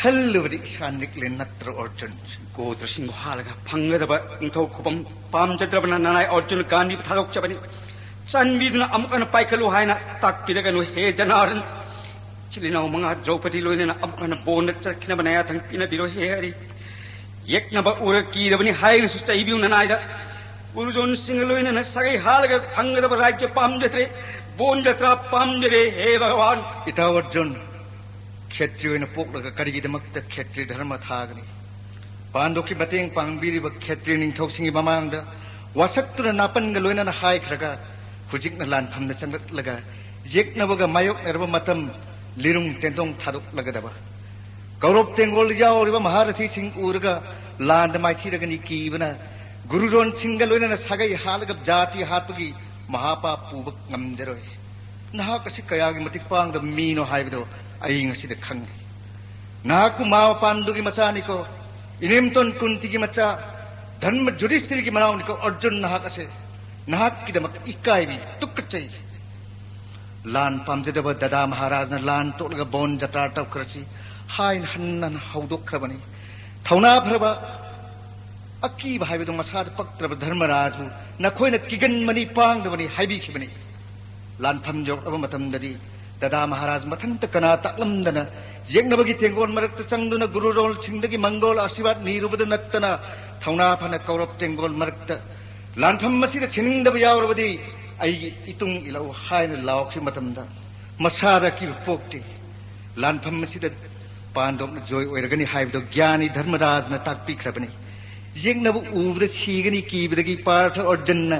ꯈꯜꯂꯨꯕꯗꯤ ꯏꯁꯥ ꯅꯤꯛꯂꯦ ꯅꯠꯇ꯭ꯔꯣ ꯑꯔꯖꯨꯟ? ꯒꯣꯇ꯭ꯔꯁꯤꯡꯕꯨ ꯍꯥꯠꯂꯒ ꯐꯪꯒꯗꯕ ꯅꯤꯡꯊꯧ ꯈꯨꯕꯝ ꯄꯥꯝꯖꯗ꯭ꯔꯕꯅ ꯅꯅꯥꯏ ꯑꯔꯖꯨꯟ ꯒꯥꯟꯙꯤꯕꯨ ꯊꯥꯗꯣꯛꯆꯕꯅꯤ꯫ ꯆꯥꯟꯕꯤꯗꯨꯅ ꯑꯃꯨꯛ ꯍꯟꯅ ꯄꯥꯏꯈꯠꯂꯨ ꯍꯥꯏꯅ ꯇꯥꯛꯄꯤꯔꯒꯅꯨ ꯍꯦ ꯖꯅꯥꯔꯟ꯫ ꯏꯆꯤꯜ ꯏꯅꯥꯎ ꯃꯉꯥ ꯗ꯭ꯔꯧꯄꯗꯤ ꯂꯣꯏꯅꯅ ꯑꯃꯨꯛ ꯍꯟꯅ ꯕꯣꯟꯗ ꯆꯠꯈꯤꯅꯕ ꯅꯌꯥꯊꯪ ꯄꯤꯅꯕꯤꯔꯣ ꯍꯦ ꯍꯔꯤ꯫ ꯌꯦꯛꯅꯕ ꯎꯔ ꯀꯤꯗꯕꯅꯤ ꯍꯥꯏꯅꯁꯨ ꯆꯩꯕꯤꯌꯨ ꯅꯅꯥꯏꯗ꯫ ꯒꯨꯔꯨꯖꯣꯟꯁꯤꯡꯒ ꯂꯣꯏꯅꯅ ꯁꯥꯒꯩ ꯍꯥꯠꯂꯒ ꯐꯪꯒꯗꯕ ꯔꯥꯖ꯭ꯌ ꯄꯥꯝꯖꯗ꯭ꯔꯦ, ꯕꯣꯟ ꯖꯇ꯭ꯔꯥ ꯄꯥꯝꯖꯔꯦ ꯍꯦ ꯚꯒꯋꯥꯟ꯫ ꯏꯇꯥꯎ ꯑꯔꯖꯨꯟ, ꯈꯦꯇ꯭ꯔꯤ ꯑꯣꯏꯅ ꯄꯣꯛꯂꯒ ꯀꯔꯤꯒꯤꯗꯃꯛꯇ ꯈꯦꯇ꯭ꯔꯤ ꯙꯔꯃ ꯊꯥꯒꯅꯤ? ꯄꯥꯟꯗꯨꯒꯤ ꯃꯇꯦꯡ ꯄꯥꯡꯕꯤꯔꯤꯕ ꯈꯦꯇ꯭ꯔꯤ ꯅꯤꯡꯊꯧꯁꯤꯡꯒꯤ ꯃꯃꯥꯡꯗ ꯋꯥꯁꯛꯇꯨꯅ ꯅꯥꯄꯟꯒ ꯂꯣꯏꯅꯅ ꯍꯥꯏꯈ꯭ꯔꯒ ꯍꯧꯖꯤꯛꯅ ꯂꯥꯟꯐꯝꯗ ꯆꯪꯂꯛꯂꯒ ꯌꯦꯛꯅꯕꯒ ꯃꯥꯌꯣꯛꯅꯔꯕ ꯃꯇꯝ ꯂꯤꯔꯨꯡ ꯇꯦꯟꯗꯣꯡ ꯊꯥꯗꯣꯛꯂꯒꯗꯕ꯫ ꯀꯧꯔꯕ ꯇꯦꯡꯒꯣꯜ ꯌꯥꯎꯔꯤꯕ ꯃꯍꯥꯔꯊꯤꯁꯤꯡ ꯎꯔꯒ ꯂꯥꯟꯗ ꯃꯥꯏꯊꯤꯔꯒꯅꯤ ꯀꯤꯕꯅ ꯒꯨꯔꯨꯖꯣꯟꯁꯤꯡꯒ ꯂꯣꯏꯅꯅ ꯁꯥꯒꯩ ꯍꯥꯠꯂꯒ ꯖꯥꯇꯤ ꯍꯥꯠꯄꯒꯤ ꯃꯍꯥꯄꯥꯞ ꯄꯨꯕ ꯉꯝꯖꯔꯣꯏ꯫ ꯅꯍꯥꯛ ꯑꯁꯤ ꯀꯌꯥꯒꯤ ꯃꯇꯤꯛ ꯄꯥꯡꯗꯕ ꯃꯤꯅꯣ ꯍꯥꯏꯕꯗꯣ ꯑꯩ ꯉꯁꯤꯗ ꯈꯪꯉꯤ꯫ ꯅꯍꯥꯛꯄꯨ ꯃꯥ ꯄꯥꯟꯗꯨꯒꯤ ꯃꯆꯥꯅꯤꯀꯣ, ꯏꯅꯦꯝꯇꯣꯟ ꯀꯨꯟꯇꯤꯒꯤ ꯃꯆꯥ, ꯙꯔꯃ ꯖꯨꯗꯤꯁꯇꯤꯔꯒꯤ ꯃꯅꯥꯎꯅꯤꯀꯣ ꯑꯔꯖꯨꯟ ꯅꯍꯥꯛ ꯑꯁꯦ꯫ ꯅꯍꯥꯛꯀꯤꯗꯃꯛ ꯏꯀꯥꯏꯕꯤ, ꯇꯨꯀꯠꯆꯩ꯫ ꯂꯥꯟ ꯄꯥꯝꯖꯗꯕ ꯗꯗꯥ ꯃꯍꯥꯔꯥꯖꯅ ꯂꯥꯟ ꯇꯣꯛꯂꯒ ꯕꯣꯟ ꯖꯇ꯭ꯔꯥ ꯇꯧꯈ꯭ꯔꯁꯤ ꯍꯥꯏꯅ ꯍꯟꯅ ꯍꯟꯅ ꯍꯧꯗꯣꯛꯈ꯭ꯔꯕꯅꯤ꯫ ꯊꯧꯅꯥ ꯐꯔꯕ ꯑꯀꯤꯕ ꯍꯥꯏꯕꯗꯨ ꯃꯁꯥꯗ ꯄꯛꯇ꯭ꯔꯕ ꯙꯔꯃꯔꯥꯖꯕꯨ ꯅꯈꯣꯏꯅ ꯀꯤꯒꯟꯕꯅꯤ, ꯄꯥꯡꯗꯕꯅꯤ ꯍꯥꯏꯕꯤꯈꯤꯕꯅꯤ꯫ ꯂꯥꯟꯐꯝ ꯌꯧꯔꯛꯂꯕ ꯃꯇꯝꯗꯗꯤ ꯗꯗꯥ ꯃꯍꯥꯔꯥꯖ ꯃꯊꯟꯇ ꯀꯅꯥ ꯇꯥꯛꯂꯝꯗꯅ ꯌꯦꯛꯅꯕꯒꯤ ꯇꯦꯡꯒꯣꯜ ꯃꯔꯛꯇ ꯆꯪꯗꯨꯅ ꯒꯨꯔꯨꯖꯣꯟꯁꯤꯡꯗꯒꯤ ꯃꯪꯒꯣꯜ ꯑꯥꯁꯤꯔꯕꯥꯗ ꯅꯤꯔꯨꯕꯗ ꯅꯠꯇꯅ ꯊꯧꯅꯥ ꯐꯅ ꯀꯧꯔꯕ ꯇꯦꯡꯒꯣꯜ ꯃꯔꯛꯇ ꯂꯥꯟꯐꯝ ꯑꯁꯤꯗ ꯁꯤꯅꯤꯡꯗꯕ ꯌꯥꯎꯔꯕꯗꯤ ꯑꯩꯒꯤ ꯏꯇꯨꯡ ꯏꯜꯂꯛꯎ ꯍꯥꯏꯅ ꯂꯥꯎꯈꯤꯕ ꯃꯇꯝꯗ ꯃꯁꯥꯗ ꯑꯀꯤꯕ ꯄꯣꯛꯇꯦ꯫ ꯂꯥꯟꯐꯝ ꯑꯁꯤꯗ ꯄꯥꯟꯗꯣꯞꯅ ꯖꯣꯏ ꯑꯣꯏꯔꯒꯅꯤ ꯍꯥꯏꯕꯗꯨ ꯒ꯭ꯌꯥꯅꯤ ꯙꯔꯃꯔꯥꯖꯅ ꯇꯥꯛꯄꯤꯈ꯭ꯔꯕꯅꯤ꯫ ꯌꯦꯛꯅꯕ ꯎꯕꯗ ꯁꯤꯒꯅꯤ ꯀꯤꯕꯗꯒꯤ ꯄꯥꯔꯊ ꯑꯔꯖꯨꯟꯅ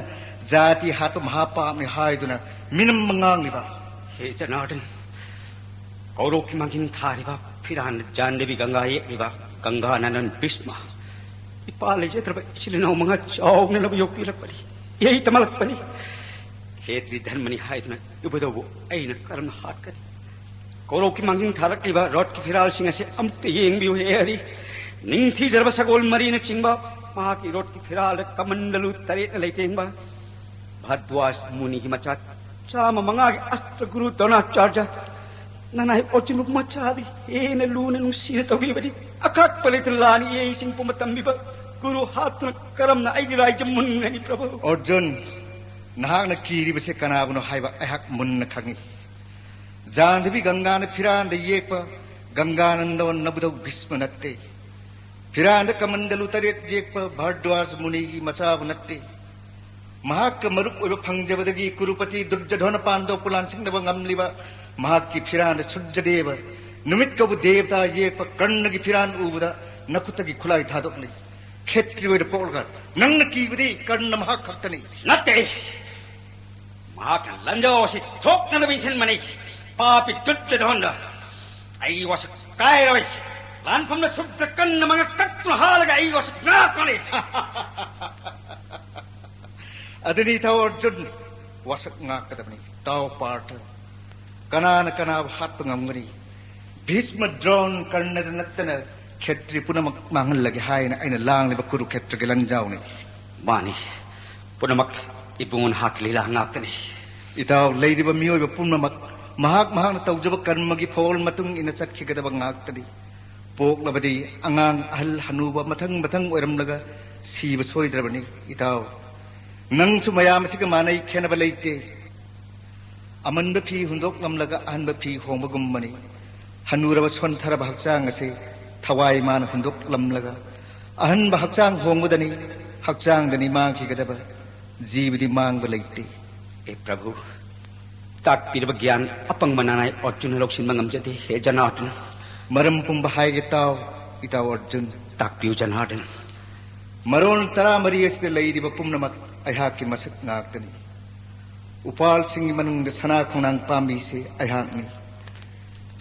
ꯖꯥꯇꯤ ꯍꯥꯠꯄ ꯃꯍꯥꯄꯥꯞꯅꯤ ꯍꯥꯏꯗꯨꯅ ꯃꯤꯅꯝ ꯉꯥꯡꯂꯤꯕ꯫ ꯍꯦ ꯖꯅꯥꯔꯗꯟ, ꯀꯧꯔꯧꯀꯤ ꯃꯥꯡꯖꯤꯟ ꯊꯥꯔꯤꯕ ꯐꯤꯔꯥꯟ ꯖꯥꯟꯗꯦꯕꯤ ꯒꯪꯒꯥ ꯌꯦꯛꯂꯤꯕ ꯒꯪꯒꯥ ꯅꯟꯗꯟ ꯚꯤꯁꯃ, ꯏꯄꯥ ꯂꯩꯖꯗ꯭ꯔꯕ ꯏꯆꯤꯜ ꯏꯅꯥꯎ ꯃꯉꯥ ꯆꯥꯎꯅꯅꯕ ꯌꯣꯛꯄꯤꯔꯛꯄꯅꯤ, ꯏꯍꯩ ꯇꯝꯍꯜꯂꯛꯄꯅꯤ꯫ ꯈꯦꯇ꯭ꯔꯤ ꯙꯔꯃꯅꯤ ꯍꯥꯏꯗꯨꯅ ꯏꯕꯨꯙꯧꯕꯨ ꯑꯩꯅ ꯀꯔꯝꯅ ꯍꯥꯠꯀꯅꯤ? ꯀꯧꯔꯧꯀꯤ ꯃꯥꯡꯖꯤꯟ ꯊꯥꯔꯛꯂꯤꯕ ꯔꯣꯠꯀꯤ ꯐꯤꯔꯥꯜꯁꯤꯡ ꯑꯁꯤ ꯑꯃꯨꯛꯇ ꯌꯦꯡꯕꯤꯌꯨ ꯍꯦ ꯍꯔꯤ꯫ ꯅꯤꯡꯊꯤꯖꯔꯕ ꯁꯒꯣꯜ ꯃꯔꯤꯅꯆꯤꯡꯕ ꯃꯍꯥꯛꯀꯤ ꯔꯣꯠꯀꯤ ꯐꯤꯔꯥꯜꯗ ꯀꯃꯟꯗꯂꯨ ꯇꯔꯦꯠꯅ ꯂꯩꯇꯦꯡꯕ ꯚꯔꯗ꯭ꯋꯥꯖ ꯃꯨꯅꯤꯒꯤ ꯃꯆꯥ ꯆꯥꯝꯃ ꯃꯉꯥꯒꯤ ꯑꯁꯇ꯭ꯔ ꯒꯨꯔꯨ ꯗ꯭ꯔꯣꯅꯥꯆꯥꯔꯖ, ꯅꯅꯥꯏ ꯑꯣꯔꯖꯨꯟꯕꯨ ꯃꯆꯥꯗꯒꯤ ꯍꯦꯟꯅ ꯂꯨꯅ ꯅꯨꯡꯁꯤꯅ ꯇꯧꯕꯤꯕꯅꯤ꯫ ꯑꯀꯛꯄ ꯂꯩꯇꯅ ꯂꯥꯟ ꯏꯌꯦꯡꯁꯤꯡ ꯄꯨꯝꯕ ꯇꯝꯕꯤꯕ ꯒꯨꯔꯨ ꯍꯥꯠꯇꯨꯅ ꯀꯔꯝꯅ ꯑꯩꯒꯤ ꯔꯥꯏꯖ ꯃꯨꯟꯒꯅꯤ, ꯄ꯭ꯔꯚꯨ? ꯑꯣꯔꯖꯨꯟ, ꯅꯍꯥꯛꯅ ꯀꯤꯔꯤꯕꯁꯦ ꯀꯅꯥꯕꯨꯅꯣ ꯍꯥꯏꯕ ꯑꯩꯍꯥꯛ ꯃꯨꯟꯅ ꯈꯪꯏ꯫ ꯖꯥꯟꯗꯕꯤ ꯒꯪꯒꯥꯅ ꯐꯤꯔꯥꯟꯗ ꯌꯦꯛꯄ ꯒꯪꯒꯥꯅꯟꯗꯣꯟ ꯅꯕꯨꯙꯧ ꯚꯤꯁꯃ ꯅꯠꯇꯦ꯫ ꯐꯤꯔꯥꯟꯗ ꯀꯃꯟꯗꯂꯨ ꯇꯔꯦꯠ ꯌꯦꯛꯄ ꯚꯥꯔꯗ꯭ꯋꯥꯖ ꯃꯨꯅꯤꯒꯤ ꯃꯆꯥꯕꯨ ꯅꯠꯇꯦ꯫ ꯃꯍꯥꯛꯀ ꯃꯔꯨꯞ ꯑꯣꯏꯕ ꯐꯪꯖꯕꯗꯒꯤ ꯀꯨꯔꯨꯄꯇꯤ ꯗꯨꯔꯖꯙꯣꯅ ꯄꯥꯟꯗꯣꯞꯄꯨ ꯂꯥꯟꯁꯤꯡꯅꯕ ꯉꯝꯂꯤꯕ ꯃꯍꯥꯛꯀꯤ ꯐꯤꯔꯥꯟꯗ ꯁꯨꯔꯖꯗꯦꯕ, ꯅꯨꯃꯤꯠ ꯀꯧꯕ ꯗꯦꯕꯇꯥ ꯌꯦꯛꯄ ꯀꯔꯅꯒꯤ ꯐꯤꯔꯥꯟ ꯎꯕꯗ ꯅꯈꯨꯠꯇꯒꯤ ꯈꯨꯠꯂꯥꯏ ꯊꯥꯗꯣꯛꯂꯤ꯫ ꯈꯦꯇ꯭ꯔꯤ ꯑꯣꯏꯅ ꯄꯣꯛꯂꯒ ꯅꯪꯅ ꯀꯤꯕꯗꯤ ꯀꯔꯅ ꯃꯍꯥꯛ ꯈꯛꯇꯅꯤ꯫ ꯅꯠꯇꯦ꯫ ꯃꯍꯥꯛꯅ ꯂꯥꯟꯖꯥꯎ ꯑꯁꯤ ꯊꯣꯛꯅꯅꯕ ꯏꯟꯁꯤꯟꯕꯅꯤ꯫ ꯄꯥꯄꯤ ꯗꯨꯔꯖꯙꯣꯟꯗ ꯑꯩ ꯋꯥꯁꯛ ꯀꯥꯏꯔꯣꯏ꯫ ꯂꯥꯟꯐꯝꯅ ꯁꯨꯗ꯭ꯔ ꯀꯟꯅ ꯃꯉꯛ ꯀꯠꯇꯨꯅ ꯍꯥꯜꯂꯒ ꯑꯩ ꯋꯥꯁꯛ ꯉꯥꯛꯀꯅꯤ꯫ ꯑꯗꯨꯅꯤ ꯏꯇꯥꯎ ꯑꯔꯖꯨꯟ, ꯋꯥꯁꯛ ꯉꯥꯛꯀꯗꯕꯅꯤ꯫ ꯏꯇꯥꯎ ꯄꯥꯔꯊ, ꯀꯅꯥꯅ ꯀꯅꯥꯕꯨ ꯍꯥꯠꯄ ꯉꯝꯒꯅꯤ? ꯚꯤꯁꯃ, ꯗ꯭ꯔꯣꯟ, ꯀꯔꯅꯗ ꯅꯠꯇꯅ ꯈꯦꯇ꯭ꯔꯤ ꯄꯨꯝꯅꯃꯛ ꯃꯥꯡꯍꯜꯂꯒꯦ ꯍꯥꯏꯅ ꯑꯩꯅ ꯂꯥꯡꯂꯤꯕ ꯀꯨꯔꯨꯈꯦꯇ꯭ꯔꯒꯤ ꯂꯥꯟꯖꯥꯎꯅꯤ꯫ ꯃꯥꯅꯤ, ꯄꯨꯝꯅꯃꯛ ꯏꯕꯨꯡꯉꯣ ꯅꯍꯥꯛꯀꯤ ꯂꯤꯂꯥ ꯉꯥꯛꯇꯅꯤ꯫ ꯏꯇꯥꯎ, ꯂꯩꯔꯤꯕ ꯃꯤꯑꯣꯏꯕ ꯄꯨꯝꯅꯃꯛ ꯃꯍꯥꯛ ꯃꯍꯥꯛꯅ ꯇꯧꯖꯕ ꯀꯔꯃꯒꯤ ꯐꯣꯜ ꯃꯇꯨꯡ ꯏꯟꯅ ꯆꯠꯈꯤꯒꯗꯕ ꯉꯥꯛꯇꯅꯤ꯫ ꯄꯣꯛꯂꯕꯗꯤ ꯑꯉꯥꯡ, ꯑꯍꯜ, ꯍꯅꯨꯕ ꯃꯊꯪ ꯃꯊꯪ ꯑꯣꯏꯔꯝꯂꯒ ꯁꯤꯕ ꯁꯣꯏꯗ꯭ꯔꯕꯅꯤ꯫ ꯏꯇꯥꯎ, ꯅꯪꯁꯨ ꯃꯌꯥꯝ ꯑꯁꯤꯒ ꯃꯥꯟꯅꯩ, ꯈꯦꯠꯅꯕ ꯂꯩꯇꯦ꯫ ꯑꯃꯟꯕ ꯐꯤ ꯍꯨꯟꯗꯣꯛꯂꯝꯂꯒ ꯑꯍꯟꯕ ꯐꯤ ꯍꯣꯡꯕꯒꯨꯝꯕꯅꯤ꯫ ꯍꯅꯨꯔꯕ ꯁꯣꯟꯊꯔꯕ ꯍꯛꯆꯥꯡ ꯑꯁꯤ ꯊꯋꯥꯏ ꯃꯥꯅ ꯍꯨꯟꯗꯣꯛꯂꯝꯂꯒ ꯑꯍꯟꯕ ꯍꯛꯆꯥꯡ ꯍꯣꯡꯕꯗꯅꯤ, ꯍꯛꯆꯥꯡꯗꯅꯤ ꯃꯥꯡꯈꯤꯒꯗꯕ, ꯖꯤꯕꯗꯤ ꯃꯥꯡꯕ ꯂꯩꯇꯦ꯫ ꯑꯦ ꯄ꯭ꯔꯚꯨ, ꯇꯥꯛꯄꯤꯔꯕ ꯒ꯭ꯌꯥꯟ ꯑꯄꯪꯕ ꯅꯅꯥꯏ ꯑꯔꯖꯨꯟꯅ ꯂꯧꯁꯤꯟꯕ ꯉꯝꯖꯗꯦ, ꯍꯦ ꯖꯅꯥꯔꯗꯟ꯫ ꯃꯔꯝ ꯄꯨꯝꯕ ꯍꯥꯏꯒꯦ ꯇꯥꯎ, ꯏꯇꯥꯎ ꯑꯔꯖꯨꯟ꯫ ꯇꯥꯛꯄꯤꯌꯨ ꯖꯅꯥꯔꯗꯟ꯫ ꯃꯔꯣꯜ ꯇꯔꯥꯃꯔꯤ ꯑꯁꯤꯗ ꯂꯩꯔꯤꯕ ꯄꯨꯝꯅꯃꯛ ꯑꯩꯍꯥꯛꯀꯤ ꯃꯁꯛ ꯉꯥꯛꯇꯅꯤ꯫ ꯎꯄꯥꯜꯁꯤꯡꯒꯤ ꯃꯅꯨꯡꯗ ꯁꯅꯥ ꯈꯣꯡꯅꯥꯡ ꯄꯥꯝꯕꯤꯁꯤ ꯑꯩꯍꯥꯛꯅꯤ꯫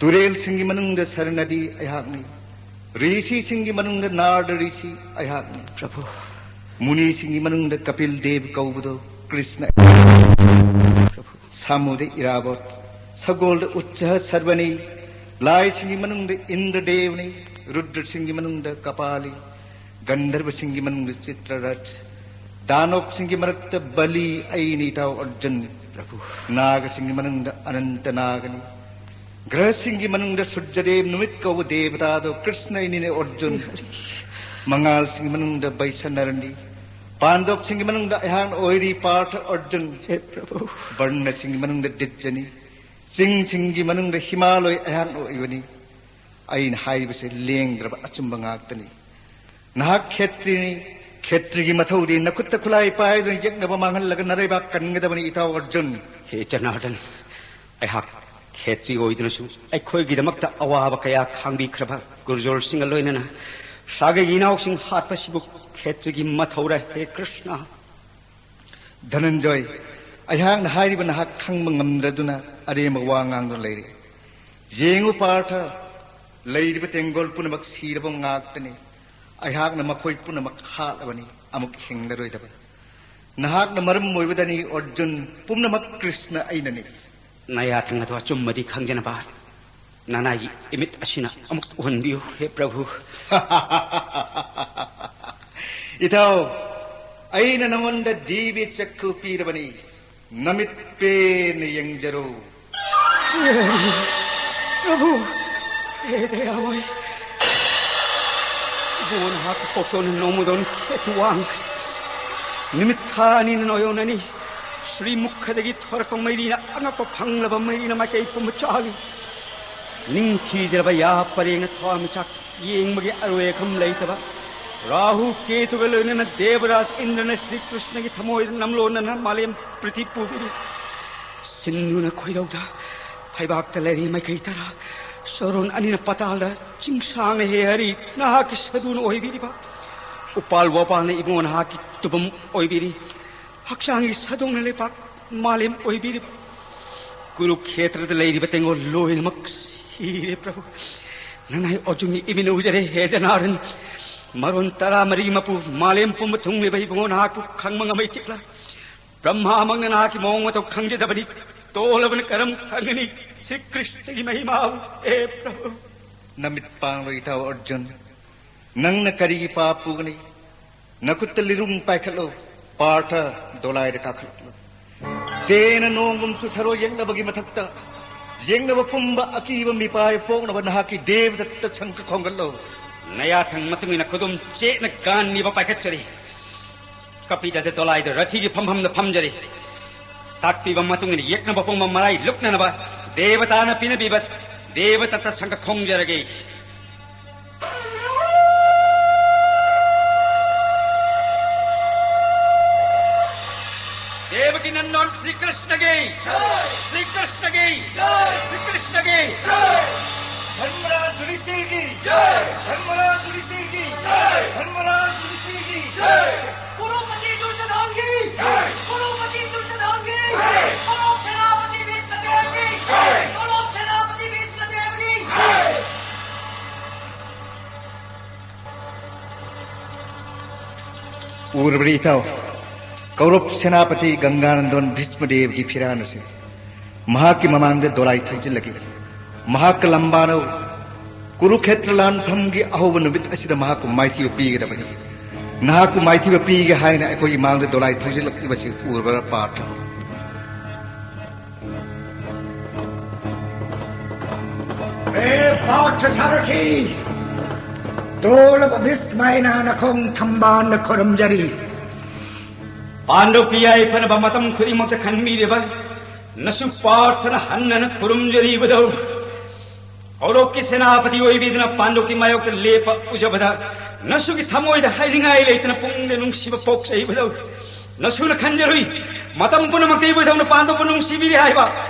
ꯇꯨꯔꯦꯜꯁꯤꯡꯒꯤ ꯃꯅꯨꯡꯗ ꯁꯔꯅꯗꯤ ꯑꯩꯍꯥꯛꯅꯤ꯫ ꯔꯤꯁꯤꯁꯤꯡꯒꯤ ꯃꯅꯨꯡꯗ ꯅꯥꯔꯗ ꯔꯤꯁꯤ ꯑꯩꯍꯥꯛꯅꯤ꯫ ꯄ꯭ꯔꯚꯨ꯫ ꯃꯨꯅꯤꯁꯤꯡꯒꯤ ꯃꯅꯨꯡꯗ ꯀꯄꯤꯜ ꯗꯦꯕ ꯀꯧꯕꯗꯣ ꯀ꯭ꯔꯤꯁꯅ꯫ ꯄ꯭ꯔꯚꯨ꯫ ꯁꯥꯃꯨꯗ ꯏꯔꯥꯕꯣꯠ, ꯁꯒꯣꯜꯗ ꯎꯠꯁꯥꯍ ꯁꯔꯕꯅꯤ, ꯂꯥꯏꯁꯤꯡꯒꯤ ꯃꯅꯨꯡꯗ ꯏꯟꯗ꯭ꯔꯗꯦꯕꯅꯤ, ꯔꯨꯗ꯭ꯔꯁꯤꯡꯒꯤ ꯃꯅꯨꯡꯗ ꯀꯄꯥꯂꯤ, ꯒꯟꯙꯔꯕꯁꯤꯡꯒꯤ ꯃꯅꯨꯡꯗ ꯆꯤꯇ꯭ꯔꯔꯊ, ꯗꯥꯅꯣꯞꯁꯤꯡꯒꯤ ꯃꯔꯛꯇ ꯕꯂꯤ ꯑꯩꯅꯤ ꯏꯇꯥꯎ ꯑꯔꯖꯨꯟ꯫ ꯄ꯭ꯔꯚꯨ꯫ ꯅꯥꯒꯁꯤꯡꯒꯤ ꯃꯅꯨꯡꯗ ꯑꯅꯟꯇ ꯅꯥꯒꯅꯤ꯫ ꯒ꯭ꯔꯍꯁꯤꯡꯒꯤ ꯃꯅꯨꯡꯗ ꯁꯨꯔꯖꯗꯦꯕ, ꯅꯨꯃꯤꯠ ꯀꯧꯕ ꯗꯦꯕꯇꯥꯗꯣ ꯀ꯭ꯔꯤꯁꯅ ꯑꯩꯅꯤꯅꯦ ꯑꯔꯖꯨꯟ꯫ ꯃꯉꯥꯜꯁꯤꯡꯒꯤ ꯃꯅꯨꯡꯗ ꯕꯩꯁꯅꯔꯅꯤ꯫ ꯄꯥꯟꯗꯣꯞꯁꯤꯡꯒꯤ ꯃꯅꯨꯡꯗ ꯑꯩꯍꯥꯛꯅ ꯑꯣꯏꯔꯤ ꯄꯥꯔꯊ ꯑꯔꯖꯨꯟ꯫ ꯍꯦ ꯄ꯭ꯔꯚꯨ꯫ ꯕꯔꯅꯁꯤꯡꯒꯤ ꯃꯅꯨꯡꯗ ꯗꯤꯠꯖꯅꯤ꯫ ꯆꯤꯡꯁꯤꯡꯒꯤ ꯃꯅꯨꯡꯗ ꯍꯤꯃꯥꯂꯣꯏ ꯑꯩꯍꯥꯛꯅ ꯑꯣꯏꯕꯅꯤ꯫ ꯑꯩꯅ ꯍꯥꯏꯔꯤꯕꯁꯦ ꯂꯦꯡꯗ꯭ꯔꯕ ꯑꯆꯨꯝꯕ ꯉꯥꯛꯇꯅꯤ꯫ ꯅꯍꯥꯛ ꯈꯦꯇ꯭ꯔꯤꯅꯤ꯫ ꯈꯦꯇ꯭ꯔꯤꯒꯤ ꯃꯊꯧꯗꯤ ꯅꯈꯨꯠꯇ ꯈꯨꯠꯂꯥꯏ ꯄꯥꯏꯗꯨꯅ ꯌꯦꯛꯅꯕ ꯃꯥꯡꯍꯜꯂꯒ ꯅꯔꯩꯕꯥꯛ ꯀꯟꯒꯗꯕꯅꯤ, ꯏꯇꯥꯎ ꯑꯔꯖꯨꯟ꯫ ꯍꯦ ꯖꯅꯥꯔꯗꯟ, ꯑꯩꯍꯥꯛ ꯈꯦꯇ꯭ꯔꯤ ꯑꯣꯏꯗꯨꯅꯁꯨ ꯑꯩꯈꯣꯏꯒꯤꯗꯃꯛꯇ ꯑꯋꯥꯕ ꯀꯌꯥ ꯈꯥꯡꯕꯤꯈ꯭ꯔꯕ ꯒꯨꯔꯖꯣꯔꯁꯤꯡꯒ ꯂꯣꯏꯅꯅ ꯁꯥꯒꯩꯒꯤ ꯏꯅꯥꯎꯁꯤꯡ ꯍꯥꯠꯄꯁꯤꯕꯨ ꯈꯦꯇ꯭ꯔꯤꯒꯤ ꯃꯊꯧꯔ, ꯍꯦ ꯀ꯭ꯔꯤꯁꯅ? ꯙꯅꯟꯖꯣꯏ, ꯑꯩꯍꯥꯛꯅ ꯍꯥꯏꯔꯤꯕ ꯅꯍꯥꯛ ꯈꯪꯕ ꯉꯝꯗ꯭ꯔꯗꯨꯅ ꯑꯔꯦꯝꯕ ꯋꯥ ꯉꯥꯡꯗꯨꯅ ꯂꯩꯔꯦ꯫ ꯌꯦꯡꯉꯨ ꯄꯥꯔꯊ, ꯂꯩꯔꯤꯕ ꯇꯦꯡꯒꯣꯜ ꯄꯨꯝꯅꯃꯛ ꯁꯤꯔꯕ ꯉꯥꯛꯇꯅꯤ꯫ ꯑꯩꯍꯥꯛꯅ ꯃꯈꯣꯏ ꯄꯨꯝꯅꯃꯛ ꯍꯥꯠꯂꯕꯅꯤ, ꯑꯃꯨꯛ ꯍꯤꯡꯂꯔꯣꯏꯗꯕ꯫ ꯅꯍꯥꯛꯅ ꯃꯔꯝ ꯑꯣꯏꯕꯗꯅꯤ ꯑꯔꯖꯨꯟ, ꯄꯨꯝꯅꯃꯛ ꯀ꯭ꯔꯤꯁꯅ ꯑꯩꯅꯅꯤ꯫ ꯅꯌꯥꯊꯪ ꯑꯗꯣ ꯑꯆꯨꯝꯕꯗꯤ ꯈꯪꯖꯅꯕ ꯅꯅꯥꯏꯒꯤ ꯏꯃꯤꯠ ꯑꯁꯤꯅ ꯑꯃꯨꯛ ꯎꯍꯟꯕꯤꯌꯨ, ꯍꯦ ꯄ꯭ꯔꯚꯨ꯫ ꯏꯇꯥꯎ, ꯑꯩꯅ ꯅꯉꯣꯟꯗ ꯗꯤꯕ꯭ꯌ ꯆꯛꯈꯨ ꯄꯤꯔꯕꯅꯤ꯫ ꯅꯃꯤꯠ ꯄꯦꯟꯅ ꯌꯦꯡꯖꯔꯣ꯫ ꯄ꯭ꯔꯚꯨ, ꯍꯦ ꯗꯌꯥꯃꯌ, ꯏꯕꯨꯡꯉꯣ ꯅꯍꯥꯛꯀꯤ ꯀꯣꯛꯇꯣꯟꯅ ꯅꯣꯡꯃꯗꯣꯟ ꯈꯦꯠꯇꯨ ꯋꯥꯡꯈ꯭ꯔꯦ꯫ ꯅꯨꯃꯤꯠ ꯊꯥ ꯑꯅꯤꯅ ꯅꯣꯌꯣꯟ ꯑꯅꯤ, ꯁ꯭ꯔꯤ ꯃꯨꯈꯗꯒꯤ ꯊꯣꯔꯛꯄ ꯃꯩꯔꯤꯅ ꯑꯉꯛꯄ ꯐꯪꯂꯕ ꯃꯩꯔꯤꯅ ꯃꯥꯏꯀꯩ ꯄꯨꯝꯕ ꯆꯥꯛꯂꯤ꯫ ꯅꯤꯡꯊꯤꯖꯔꯕ ꯌꯥ ꯄꯔꯦꯡꯅ ꯊꯋꯥꯟꯃꯤꯆꯥꯛ ꯌꯦꯡꯕꯒꯤ ꯑꯔꯣꯏ ꯑꯈꯝ ꯂꯩꯇꯕ ꯔꯥꯍꯨ ꯀꯦꯇꯨꯒ ꯂꯣꯏꯅꯅ ꯗꯦꯕꯔꯥꯖ ꯏꯟꯗ꯭ꯔꯅ ꯁ꯭ꯔꯤ ꯀ꯭ꯔꯤꯁꯅꯒꯤ ꯊꯃꯣꯏꯗ ꯅꯝꯂꯣꯟꯅꯅ ꯃꯥꯂꯦꯝ ꯄ꯭ꯔꯤꯊꯤ ꯄꯨꯕꯤꯔꯤ꯫ ꯁꯤꯟꯗꯨꯅ ꯈꯣꯏꯗꯧꯗ ꯐꯩꯕꯥꯛꯇ ꯂꯩꯔꯤ ꯃꯥꯏꯀꯩ ꯇꯔꯥ, ꯁꯣꯔꯣꯟ ꯑꯅꯤꯅ ꯄꯇꯥꯜꯗ ꯆꯤꯡꯁꯥꯡꯅ ꯍꯦ ꯍꯔꯤ ꯅꯍꯥꯛꯀꯤ ꯁꯗꯨꯅ ꯑꯣꯏꯕꯤꯔꯤꯕ꯫ ꯎꯄꯥꯜ ꯋꯥꯄꯥꯜꯅ ꯏꯕꯨꯡꯉꯣ ꯅꯍꯥꯛꯀꯤ ꯇꯨꯕꯝ ꯑꯣꯏꯕꯤꯔꯤ꯫ ꯍꯛꯆꯥꯡꯒꯤ ꯁꯥꯗꯣꯡꯅ ꯂꯩꯄꯥꯛ ꯃꯥꯂꯦꯝ ꯑꯣꯏꯕꯤꯔꯤꯕ꯫ ꯀꯨꯔꯨꯈꯦꯇ꯭ꯔꯗ ꯂꯩꯔꯤꯕ ꯇꯦꯡꯒꯣꯜ ꯂꯣꯏꯅꯃꯛ ꯁꯤꯔꯦ ꯄ꯭ꯔꯚꯨ꯫ ꯅꯅꯥꯏ ꯑꯣꯖꯨꯝꯒꯤ ꯏꯃꯤꯠꯅ ꯎꯖꯔꯦ ꯍꯦ ꯖꯅꯥꯔꯟ꯫ ꯃꯔꯣꯟ ꯇꯔꯥꯃꯔꯤ ꯃꯄꯨ ꯃꯥꯂꯦꯝ ꯄꯨꯝꯕ ꯊꯨꯡꯂꯤꯕ ꯏꯕꯨꯡꯉꯣ ꯅꯍꯥꯛꯄꯨ ꯈꯪꯕ ꯉꯝꯃꯩ ꯇꯤꯛꯂꯥ꯫ ꯕ꯭ꯔꯍ꯭ꯃꯥꯃꯛꯅ ꯅꯍꯥꯛꯀꯤ ꯃꯑꯣꯡ ꯃꯇꯧ ꯈꯪꯖꯗꯕꯅꯤ꯫ ꯇꯣꯜꯂꯕꯅ ꯀꯔꯝ ꯈꯪꯒꯅꯤ ꯁ꯭ꯔꯤ ꯀ꯭ꯔꯤꯁꯅꯒꯤ ꯃꯍꯤꯃꯥꯕꯨ, ꯍꯦ ꯄ꯭ꯔꯚꯨ? ꯅꯃꯤꯠ ꯄꯥꯡꯂꯣ ꯏꯇꯥꯎ ꯑꯔꯖꯨꯟ꯫ ꯅꯪꯅ ꯀꯔꯤꯒꯤ ꯄꯥꯞ ꯄꯨꯒꯅꯤ? ꯅꯈꯨꯠꯇ ꯂꯤꯔꯨꯡ ꯄꯥꯏꯈꯠꯂꯣ꯫ ꯄꯥꯔꯊ, ꯗꯣꯂꯥꯏꯗ ꯀꯥꯈꯠꯂꯛꯂꯣ꯫ ꯇꯦꯅ ꯅꯣꯡꯒꯨꯝ ꯆꯨꯊꯔꯣ ꯌꯦꯛꯅꯕꯒꯤ ꯃꯊꯛꯇ꯫ ꯌꯦꯛꯅꯕ ꯄꯨꯝꯕ ꯑꯀꯤꯕ ꯃꯤꯄꯥꯏ ꯄꯣꯛꯅꯕ ꯅꯍꯥꯛꯀꯤ ꯗꯦꯕꯗꯠꯇ ꯁꯪꯒ ꯈꯣꯡꯒꯠꯂꯣ꯫ ꯅꯌꯥꯊꯪ ꯃꯇꯨꯡ ꯏꯟꯅ ꯈꯨꯗꯨꯝ ꯆꯦꯠꯅ ꯒꯥꯟꯅꯤꯕ ꯄꯥꯏꯈꯠꯆꯔꯤ꯫ ꯀꯄꯤꯗꯗ ꯗꯣꯂꯥꯏꯗ ꯔꯊꯤꯒꯤ ꯐꯝꯐꯝꯗ ꯐꯝꯖꯔꯤ꯫ ꯇꯥꯛꯄꯤꯕ ꯃꯇꯨꯡ ꯏꯟꯅ ꯌꯦꯛꯅꯕ ꯄꯨꯝꯕ ꯃꯔꯥꯏ ꯂꯨꯛꯅꯅꯕ ꯗꯦꯕꯇꯥꯅ ꯄꯤꯅꯕꯤꯕ ꯗꯦꯕꯗꯠꯇ ꯁꯪꯒ ꯈꯣꯡꯖꯔꯒꯦ꯫ ꯗꯦꯕꯀꯤ ꯅꯟꯗꯣꯟ ꯁ꯭ꯔꯤ ꯀ꯭ꯔꯤꯁꯅꯒꯤ ꯖꯥꯏ! ꯁ꯭ꯔꯤ ꯀ꯭ꯔꯤꯁꯅꯒꯤ ꯖꯥꯏ! ꯁ꯭ꯔꯤ ꯀ꯭ꯔꯤꯁꯅꯒꯤ ꯖꯥꯏ! ꯙꯔꯃꯔꯥꯖ ꯌꯨꯙꯤꯁꯊꯤꯔꯒꯤ ꯖꯥꯏ! ꯙꯔꯃꯔꯥꯖ ꯌꯨꯙꯤꯁꯊꯤꯔꯒꯤ ꯖꯥꯏ! ꯙꯔꯃꯔꯥꯖ ꯌꯨꯙꯤꯁꯊꯤꯔꯒꯤ ꯖꯥꯏ! ꯀ꯭ꯔꯣꯔꯄꯇꯤ ꯗꯨꯔꯖꯣꯙꯟꯒꯤ ꯖꯥꯏ! ꯀ꯭ꯔꯣꯔꯄꯇꯤ ꯗꯨꯔꯖꯣꯙꯟꯒꯤ ꯖꯥꯏ! ꯀ꯭ꯔꯣꯔ ꯁꯦꯅꯥꯄꯇꯤ ꯚꯤꯁꯃꯗꯦꯕꯒꯤ ꯖꯥꯏ! ꯀ꯭ꯔꯣꯔ ꯁꯦꯅꯥꯄꯇꯤ ꯚꯤꯁꯃꯗꯦꯕꯒꯤ ꯖꯥꯏ! ꯎꯔꯕ꯭ꯔꯥ ꯏꯇꯥꯎ? ꯀꯧꯔꯕ ꯁꯦꯅꯥꯄꯇꯤ ꯒꯪꯒꯥꯅꯟꯗꯣꯟ ꯚꯤꯁꯃꯗꯦꯕꯒꯤ ꯐꯤꯔꯥꯟ ꯑꯁꯤ꯫ ꯃꯍꯥꯛꯀꯤ ꯃꯃꯥꯡꯗ ꯗꯣꯂꯥꯏ ꯊꯧꯖꯤꯜꯂꯒꯦ꯫ ꯃꯍꯥꯛꯀ ꯂꯝꯕꯥꯅꯧ꯫ ꯀꯨꯔꯨꯈꯦꯇ꯭ꯔ ꯂꯥꯟꯐꯝꯒꯤ ꯑꯍꯧꯕ ꯅꯨꯃꯤꯠ ꯑꯁꯤꯗ ꯃꯍꯥꯛꯄꯨ ꯃꯥꯏꯊꯤꯕ ꯄꯤꯒꯗꯕꯅꯤ꯫ ꯅꯍꯥꯛꯄꯨ ꯃꯥꯏꯊꯤꯕ ꯄꯤꯒꯦ ꯍꯥꯏꯅ ꯑꯩꯈꯣꯏꯒꯤ ꯃꯥꯡꯗ ꯗꯣꯂꯥꯏ ꯊꯧꯖꯤꯜꯂꯛꯂꯤꯕꯁꯤ ꯎꯔꯕ꯭ꯔꯥ ꯄꯥꯔꯊ? ꯑꯦ ꯄꯥꯔꯊ ꯁꯥꯔꯊꯤ, ꯇꯣꯜꯂꯕ ꯚꯤꯁꯃ ꯑꯩꯅ ꯅꯈꯣꯡ ꯊꯝꯕꯥꯜꯗ ꯈꯨꯔꯨꯝꯖꯔꯤ꯫ ꯄꯥꯟꯗꯕꯀꯤ ꯌꯥꯏꯐꯅꯕ ꯃꯇꯝ ꯈꯨꯗꯤꯡꯃꯛꯇ ꯈꯟꯕꯤꯔꯤꯕ ꯅꯁꯨ ꯄꯥꯔꯊꯅ ꯍꯟꯅ ꯍꯟꯅ ꯈꯨꯔꯨꯝꯖꯔꯤꯕꯗꯧ, ꯀꯧꯔꯣꯛꯀꯤ ꯁꯦꯅꯥꯄꯇꯤ ꯑꯣꯏꯕꯤꯗꯨꯅ ꯄꯥꯟꯗꯕꯀꯤ ꯃꯥꯌꯣꯛꯇ ꯂꯦꯞꯄ ꯎꯖꯕꯗ ꯅꯁꯨꯒꯤ ꯊꯃꯣꯏꯗ ꯍꯥꯏꯅꯤꯡꯉꯥꯏ ꯂꯩꯇꯅ ꯄꯨꯛꯅꯤꯡꯗ ꯅꯨꯡꯁꯤꯕ ꯄꯣꯛꯆꯩꯕꯗꯧ, ꯅꯁꯨꯅ ꯈꯟꯖꯔꯨꯏ, ꯃꯇꯝ ꯄꯨꯝꯅꯃꯛꯇ ꯏꯕꯨꯙꯧꯅ ꯄꯥꯟꯗꯕꯕꯨ ꯅꯨꯡꯁꯤꯕꯤꯔꯤ ꯍꯥꯏꯕ꯫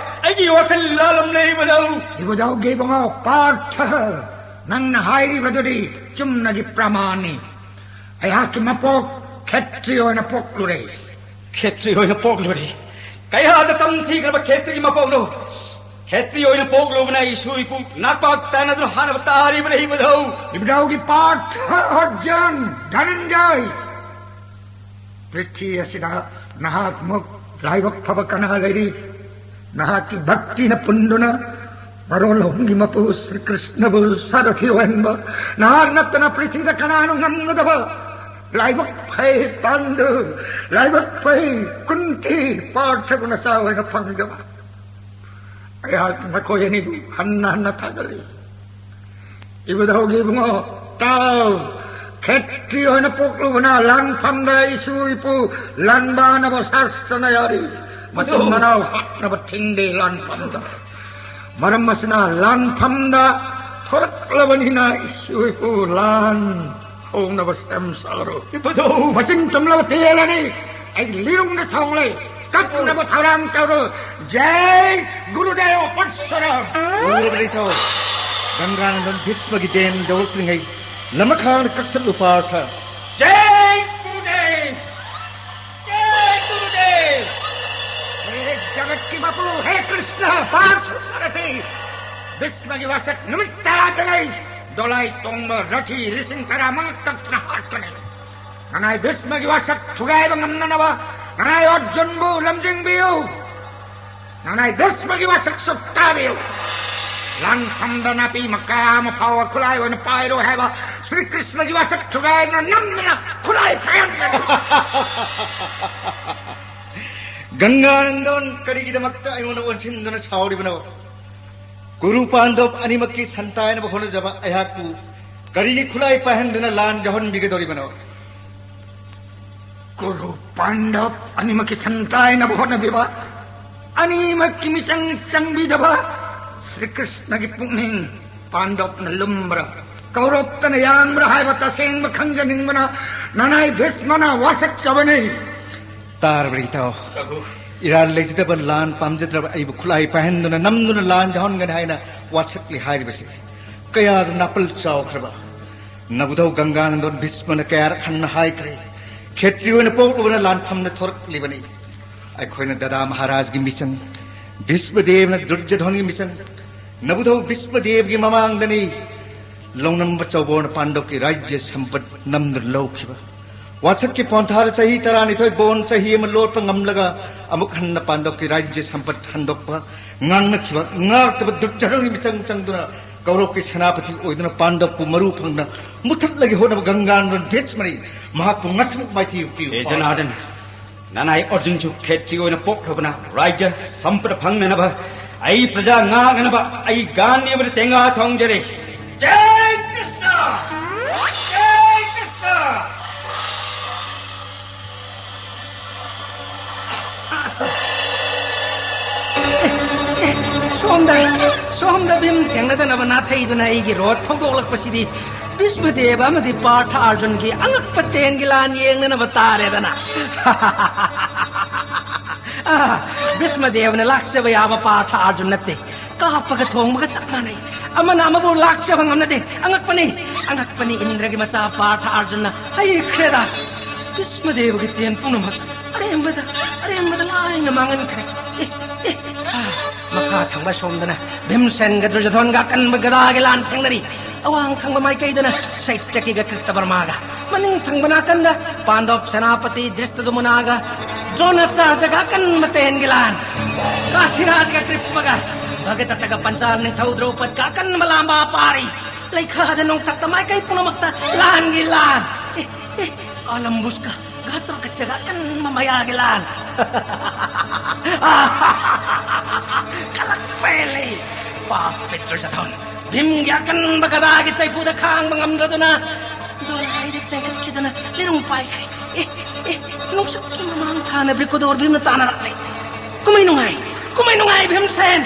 ꯑꯩꯒꯤ ꯋꯥꯈꯜ ꯂꯥꯜꯂꯝꯂꯦ ꯏꯕꯨꯙꯧ꯫ ꯏꯕꯨꯙꯧꯒꯤ ꯏꯕꯨꯡꯉꯣ ꯄꯥꯔꯊ, ꯅꯪꯅ ꯍꯥꯏꯔꯤꯕꯗꯨꯗꯤ ꯆꯨꯝꯅꯒꯤ ꯄ꯭ꯔꯃꯥꯟꯅꯤ꯫ ꯑꯩꯍꯥꯛꯀꯤ ꯃꯄꯣꯛ ꯈꯦꯇ꯭ꯔꯤ ꯑꯣꯏꯅ ꯄꯣꯛꯂꯨꯔꯦ꯫ ꯈꯦꯇ꯭ꯔꯤ ꯑꯣꯏꯅ ꯄꯣꯛꯂꯨꯔꯦ? ꯀꯌꯥꯗ ꯇꯝꯊꯤꯈ꯭ꯔꯕ ꯈꯦꯇ꯭ꯔꯤꯒꯤ ꯃꯄꯣꯛꯅꯣ? ꯈꯦꯇ꯭ꯔꯤ ꯑꯣꯏꯅ ꯄꯣꯛꯂꯨꯕꯅ ꯏꯁꯨ ꯏꯄꯨ ꯅꯥꯛꯄꯥꯛ ꯇꯥꯅꯗꯨꯅ ꯍꯥꯟꯅꯕ ꯇꯥꯔꯤꯕꯅ ꯏꯕꯨꯙꯧ꯫ ꯏꯕꯨꯙꯧꯒꯤ ꯄꯥꯔꯊ, ꯑꯔꯖꯨꯟ, ꯙꯅꯟꯖꯌ, ꯄ꯭ꯔꯤꯊꯤ ꯑꯁꯤꯗ ꯅꯍꯥꯛꯃꯨꯛ ꯂꯥꯏꯕꯛ ꯐꯕ ꯀꯅꯥ ꯂꯩꯔꯤ? ꯅꯍꯥꯛꯀꯤ ꯚꯛꯇꯤꯅ ꯄꯨꯟꯗꯨꯅ ꯃꯔꯣꯜ ꯑꯍꯨꯝꯒꯤ ꯃꯄꯨ ꯁ꯭ꯔꯤ ꯀ꯭ꯔꯤꯁꯅꯕꯨ ꯁꯥꯔꯊꯤ ꯑꯣꯏꯍꯟꯕ ꯅꯍꯥꯛ ꯅꯠꯇꯅ ꯄ꯭ꯔꯤꯊꯤꯗ ꯀꯅꯥꯅꯣ ꯉꯝꯒꯗꯕ? ꯂꯥꯏꯕꯛ ꯐꯩ ꯄꯥꯟꯗꯨ, ꯂꯥꯏꯕꯛ ꯐꯩ ꯀꯨꯟꯇꯤ, ꯄꯥꯔꯊꯒꯨꯝꯅ ꯆꯥꯎ ꯍꯥꯏꯅ ꯐꯪꯖꯕ꯫ ꯑꯩꯍꯥꯛ ꯅꯈꯣꯏ ꯑꯅꯤꯕꯨ ꯍꯟꯅ ꯍꯟꯅ ꯊꯥꯒꯠꯂꯤ꯫ ꯏꯕꯨꯙꯧꯒꯤ ꯏꯕꯨꯡꯉꯣ, ꯇꯥꯎ꯫ ꯈꯦꯇ꯭ꯔꯤ ꯑꯣꯏꯅ ꯄꯣꯛꯂꯨꯕꯅ ꯂꯥꯟꯐꯝꯗ ꯏꯁꯨ ꯏꯄꯨ ꯂꯥꯟꯕꯥꯅꯕ ꯁꯥꯁꯅ ꯌꯥꯔꯤ꯫ ꯃꯆꯤꯟ ꯃꯅꯥꯎ ꯍꯥꯠꯅꯕ ꯊꯤꯡꯗꯦ ꯂꯥꯟꯐꯝꯗ꯫ ꯃꯔꯝ ꯑꯁꯤꯅ ꯂꯥꯟꯐꯝꯗ ꯊꯣꯔꯛꯂꯕꯅꯤꯅ ꯏꯁꯨ ꯏꯄꯨ ꯂꯥꯟ ꯍꯧꯅꯕ ꯁꯦꯝ ꯁꯥꯔꯣ꯫ ꯏꯕꯨꯙꯧ! ꯃꯆꯤꯟ ꯇꯨꯝꯂꯕ ꯇꯦꯜꯂꯅꯤ꯫ ꯑꯩ ꯂꯤꯔꯨꯡꯗ ꯊꯣꯡꯂꯦ꯫ ꯀꯞꯅꯕ ꯊꯧꯔꯥꯡ ꯇꯧꯔꯣ꯫ ꯖꯩ ꯒꯨꯔꯨꯗꯦꯕ ꯄꯔꯁꯨꯔꯥꯝ꯫ ꯎꯔꯕ ꯂꯩꯊꯧ꯫ ꯒꯪꯒꯥꯅꯟꯗꯣꯟ ꯚꯤꯁꯃꯒꯤ ꯗꯦꯝ ꯌꯧꯔꯛꯇ꯭ꯔꯤꯉꯩ ꯂꯃꯈꯥꯡꯗ ꯀꯛꯊꯠꯂꯨ ꯄꯥꯔꯊ꯫ ꯖꯩ ꯒꯨꯔꯨꯗꯦꯕ! ꯖꯩ ꯒꯨꯔꯨꯗꯦꯕ! ꯍꯦ ꯖꯒꯠꯀꯤ ꯃꯄꯨ, ꯍꯦ ꯀ꯭ꯔꯤꯁꯅ, ꯄꯥꯔꯊ ꯁꯥꯔꯊꯤ! ꯚꯤꯁꯃꯒꯤ ꯋꯥꯁꯛ ꯅꯨꯃꯤꯠ ꯇꯔꯥꯗ ꯂꯩ꯫ ꯗꯣꯂꯥꯏ ꯇꯣꯡꯕ ꯔꯊꯤ ꯂꯤꯁꯤꯡ ꯇꯔꯥ ꯃꯉꯛ ꯇꯛꯇꯨꯅ ꯍꯥꯠꯀꯅꯤ꯫ ꯅꯅꯥꯏ ꯚꯤꯁꯃꯒꯤ ꯋꯥꯁꯛ ꯊꯨꯒꯥꯏꯕ ꯉꯝꯅꯅꯕ ꯅꯅꯥꯏ ꯑꯔꯖꯨꯟꯕꯨ ꯂꯝꯖꯤꯡꯕꯤꯌꯨ꯫ ꯅꯅꯥꯏ ꯚꯤꯁꯃꯒꯤ ꯋꯥꯁꯛꯁꯨ ꯇꯥꯕꯤꯌꯨ꯫ ꯂꯥꯟꯐꯝꯗ ꯅꯥꯄꯤ ꯃꯀꯥ ꯑꯃ ꯐꯥꯎꯕ ꯈꯨꯠꯂꯥꯏ ꯑꯣꯏꯅ ꯄꯥꯏꯔꯣꯏ ꯍꯥꯏꯕ ꯁ꯭ꯔꯤ ꯀ꯭ꯔꯤꯁꯅꯒꯤ ꯋꯥꯁꯛ ꯊꯨꯒꯥꯏꯗꯨꯅ ꯅꯝꯗꯅ ꯈꯨꯠꯂꯥꯏ ꯄꯥꯏꯍꯟꯒꯅꯤ꯫ ꯒꯪꯒꯥꯅꯟꯗꯣꯟ, ꯀꯔꯤꯒꯤꯗꯃꯛꯇ ꯑꯩꯉꯣꯟꯗ ꯑꯣꯟꯁꯤꯟꯗꯨꯅ ꯁꯥꯎꯔꯤꯕꯅꯣ? ꯀꯨꯔꯨ ꯄꯥꯟꯗꯕ ꯑꯅꯤꯃꯛꯀꯤ ꯁꯟꯇꯥꯏꯅꯕ ꯍꯣꯠꯅꯖꯕ ꯑꯩꯍꯥꯛꯄꯨ ꯀꯔꯤꯒꯤ ꯈꯨꯠꯂꯥꯏ ꯄꯥꯏꯍꯟꯗꯨꯅ ꯂꯥꯟ ꯌꯥꯎꯍꯟꯕꯤꯒꯗꯧꯔꯤꯕꯅꯣ? ꯀꯨꯔꯨ ꯄꯥꯟꯗꯕ ꯑꯅꯤꯃꯛꯀꯤ ꯁꯟꯇꯥꯏꯅꯕ ꯍꯣꯠꯅꯕꯤꯕ, ꯑꯅꯤꯃꯛꯀꯤ ꯃꯤꯆꯪ ꯆꯪꯕꯤꯗꯕ ꯁ꯭ꯔꯤ ꯀ꯭ꯔꯤꯁꯅꯒꯤ ꯄꯨꯛꯅꯤꯡ ꯄꯥꯟꯗꯕꯅ ꯂꯨꯝꯕ꯭ꯔꯥ, ꯀꯧꯔꯕꯇꯅ ꯌꯥꯡꯕ꯭ꯔꯥ ꯍꯥꯏꯕ ꯇꯁꯦꯡꯕ ꯈꯪꯖꯅꯤꯡꯕꯅ ꯅꯅꯥꯏ ꯚꯤꯁꯃꯅ ꯋꯥꯁꯛꯆꯕꯅꯤ꯫ ꯇꯥꯔꯕ꯭ꯔꯥ ꯏꯇꯥꯎ? ꯏꯔꯥꯜ ꯂꯩꯖꯗꯕ, ꯂꯥꯟ ꯄꯥꯝꯖꯗ꯭ꯔꯕ ꯑꯩꯕꯨ ꯈꯨꯠꯂꯥꯏ ꯄꯥꯏꯍꯟꯗꯨꯅ ꯅꯝꯗꯨꯅ ꯂꯥꯟ ꯌꯥꯎꯍꯟꯒꯅꯤ ꯍꯥꯏꯅ ꯋꯥꯁꯛꯂꯤ ꯍꯥꯏꯔꯤꯕꯁꯤ ꯀꯌꯥꯗ ꯅꯥꯄꯜ ꯆꯥꯎꯈ꯭ꯔꯕ! ꯅꯕꯨꯙꯧ ꯒꯪꯒꯥꯅꯟꯗꯣꯟ ꯚꯤꯁꯃꯅ ꯀꯌꯥꯔꯛ ꯍꯟꯅ ꯍꯥꯏꯈ꯭ꯔꯦ, ꯈꯦꯇ꯭ꯔꯤ ꯑꯣꯏꯅ ꯄꯣꯛꯂꯨꯕꯅ ꯂꯥꯟꯐꯝꯗ ꯊꯣꯔꯛꯂꯤꯕꯅꯤ꯫ ꯑꯩꯈꯣꯏꯅ ꯗꯗꯥ ꯃꯍꯥꯔꯥꯖꯒꯤ ꯃꯤꯆꯪ, ꯚꯤꯁꯃꯗꯦꯕꯅ ꯗꯨꯔꯖꯙꯣꯟꯒꯤ ꯃꯤꯆꯪ, ꯅꯕꯨꯙꯧ ꯚꯤꯁꯃꯗꯦꯕꯒꯤ ꯃꯃꯥꯡꯗꯅꯤ ꯂꯧꯅꯝꯕ ꯆꯧꯕꯣꯟ ꯄꯥꯟꯗꯕꯀꯤ ꯔꯥꯖ꯭ꯌ ꯁꯝꯄꯠ ꯅꯝꯗꯨꯅ ꯂꯧꯈꯤꯕ꯫ ꯋꯥꯁꯛꯀꯤ ꯄꯣꯟꯊꯥꯗ ꯆꯍꯤ ꯇꯔꯥꯅꯤꯊꯣꯏ ꯕꯣꯟ ꯆꯍꯤ ꯑꯃ ꯂꯣꯠꯄ ꯉꯝꯂꯒ ꯑꯃꯨꯛ ꯍꯟꯅ ꯄꯥꯟꯗꯕꯀꯤ ꯔꯥꯖ꯭ꯌ ꯁꯝꯄꯠ ꯍꯟꯗꯣꯛꯄ ꯉꯥꯡꯅꯈꯤꯕ ꯉꯥꯛꯇꯕ ꯗꯨꯔꯖꯙꯣꯟꯒꯤ ꯃꯤꯆꯪ ꯆꯪꯗꯨꯅ ꯀꯧꯔꯕꯀꯤ ꯁꯦꯅꯥꯄꯇꯤ ꯑꯣꯏꯗꯨꯅ ꯄꯥꯟꯗꯕꯄꯨ ꯃꯔꯨ ꯐꯪꯅ ꯃꯨꯊꯠꯂꯒꯦ ꯍꯣꯠꯅꯕ ꯒꯪꯒꯥꯅꯟꯗꯣꯟ ꯚꯤꯁꯃꯅꯤ꯫ ꯃꯍꯥꯛꯄꯨ ꯉꯁꯤꯃꯛ ꯃꯥꯏꯊꯤꯕ ꯄꯤꯌꯨ꯫ ꯑꯦ ꯖꯅꯥꯔꯗꯟ, ꯅꯅꯥꯏ ꯑꯔꯖꯨꯟꯁꯨ ꯈꯦꯇ꯭ꯔꯤ ꯑꯣꯏꯅ ꯄꯣꯛꯂꯕꯅ ꯔꯥꯖ꯭ꯌ ꯁꯝꯄꯠ ꯐꯪꯅꯅꯕ ꯑꯩ ꯄ꯭ꯔꯖꯥ ꯉꯥꯛꯅꯅꯕ ꯑꯩ ꯒꯥꯟꯙꯤꯕꯨꯗ ꯇꯦꯡꯒꯥ ꯊꯣꯡꯖꯔꯤ꯫ ꯖꯥꯏ ꯀ꯭ꯔꯤꯁꯅ! ꯖꯥꯏ ꯀ꯭ꯔꯤꯁꯅ! ꯑꯦ, ꯑꯦ, ꯁꯣꯝꯗ, ꯁꯣꯝꯗ ꯚꯤꯝ ꯊꯦꯡꯅꯗꯅꯕ ꯅꯥꯊꯩꯗꯨꯅ ꯑꯩꯒꯤ ꯔꯣꯠ ꯊꯧꯗꯣꯛꯂꯛꯄꯁꯤꯗꯤ ꯚꯤꯁꯃꯗꯦꯕ ꯑꯃꯗꯤ ꯄꯥꯔꯊ ꯑꯥꯔꯖꯨꯟꯒꯤ ꯑꯉꯛꯄ ꯇꯦꯟꯒꯤ ꯂꯥꯟ ꯌꯦꯡꯅꯅꯕ ꯇꯥꯔꯦꯗꯅ꯫ ꯑꯥ, ꯚꯤꯁꯃꯗꯦꯕꯅ ꯂꯥꯛꯆꯕ ꯌꯥꯕ ꯄꯥꯔꯊ ꯑꯥꯔꯖꯨꯟ ꯅꯠꯇꯦ꯫ ꯀꯥꯞꯄꯒ ꯊꯣꯡꯕꯒ ꯆꯞ ꯃꯥꯟꯅꯩ꯫ ꯑꯃꯅ ꯑꯃꯕꯨ ꯂꯥꯛꯆꯕ ꯉꯝꯅꯗꯦ꯫ ꯑꯉꯛꯄꯅꯤ, ꯑꯉꯛꯄꯅꯤ, ꯏꯟꯗ꯭ꯔꯒꯤ ꯃꯆꯥ ꯄꯥꯔꯊ ꯑꯥꯔꯖꯨꯟꯅ ꯍꯩꯈ꯭ꯔꯦꯗ꯫ ꯚꯤꯁꯃꯗꯦꯕꯒꯤ ꯇꯦꯟ ꯄꯨꯝꯅꯃꯛ ꯑꯔꯦꯝꯕꯗ, ꯑꯔꯦꯝꯕꯗ ꯂꯥꯏꯅ ꯃꯥꯡꯍꯟꯈ꯭ꯔꯦ꯫ ꯑꯦ, ꯑꯦ, ꯑꯥ, ꯃꯈꯥ ꯊꯪꯕ ꯁꯣꯝꯗꯅ ꯚꯤꯝꯁꯦꯟꯒ ꯗꯨꯔꯖꯣꯙꯣꯟꯒ ꯑꯀꯟꯕ ꯒꯗꯥꯒꯤ ꯂꯥꯟ ꯊꯦꯡꯅꯔꯤ꯫ ꯑꯋꯥꯡ ꯊꯪꯕ ꯃꯥꯏꯀꯩꯗꯅ ꯁꯩꯇꯀꯤꯒ ꯀ꯭ꯔꯤꯇꯕꯔꯃꯥꯒ, ꯃꯅꯤꯡ ꯊꯪꯕ ꯅꯥꯀꯟꯗ ꯄꯥꯟꯗꯣꯞ ꯁꯦꯅꯥꯄꯇꯤ ꯗ꯭ꯔꯤꯁꯇꯗꯨꯃꯅꯥꯒ ꯗ꯭ꯔꯣꯅꯥꯆꯥꯔꯖꯒ ꯑꯀꯟꯕ ꯇꯦꯟꯒꯤ ꯂꯥꯟ, ꯀꯥꯁꯤꯔꯥꯖꯒ ꯀ꯭ꯔꯤꯞꯄꯒ, ꯚꯒꯇꯇꯒ ꯄꯟꯆꯥꯜ ꯅꯤꯡꯊꯧ ꯗ꯭ꯔꯧꯄꯗꯒ ꯑꯀꯟꯕ ꯂꯥꯟꯕꯥ ꯄꯥꯔꯤ꯫ ꯂꯩꯈꯥꯗ ꯅꯣꯡꯊꯛꯇ ꯃꯥꯏꯀꯩ ꯄꯨꯝꯅꯃꯛꯇ ꯂꯥꯟꯒꯤ ꯂꯥꯟ꯫ ꯑꯦ, ꯑꯦ, ꯑꯥꯂꯝꯕꯨꯁꯀ ꯘꯥꯇꯣꯀꯆꯒ ꯑꯀꯟꯕ ꯃꯌꯥꯒꯤ ꯂꯥꯟ꯫ ꯀꯂꯛꯄ ꯍꯦꯜꯂꯤ꯫ ꯄꯥꯞ ꯄꯤꯇ꯭ꯔꯖꯥꯙꯣꯟ꯫ ꯚꯤꯝꯒꯤ ꯑꯀꯟꯕ ꯒꯗꯥꯒꯤ ꯆꯩꯐꯨꯗ ꯈꯥꯡꯕ ꯉꯝꯗꯗꯨꯅ ꯗꯣꯂꯥꯏꯗ ꯆꯦꯟꯈꯠꯈꯤꯗꯨꯅ ꯂꯤꯔꯨꯡ ꯄꯥꯏꯈ꯭ꯔꯦ꯫ ꯑꯦ, ꯑꯦ, ꯅꯨꯡꯁꯤꯠꯀꯤ ꯃꯃꯥꯡ ꯊꯥꯅ ꯕ꯭ꯔꯤꯀꯣꯗꯣꯔ ꯚꯤꯝꯅ ꯇꯥꯟꯅꯔꯛꯂꯦ꯫ ꯀꯨꯝꯍꯩ ꯅꯨꯡꯉꯥꯏ, ꯀꯨꯝꯍꯩ ꯅꯨꯡꯉꯥꯏ ꯚꯤꯝꯁꯦꯟ!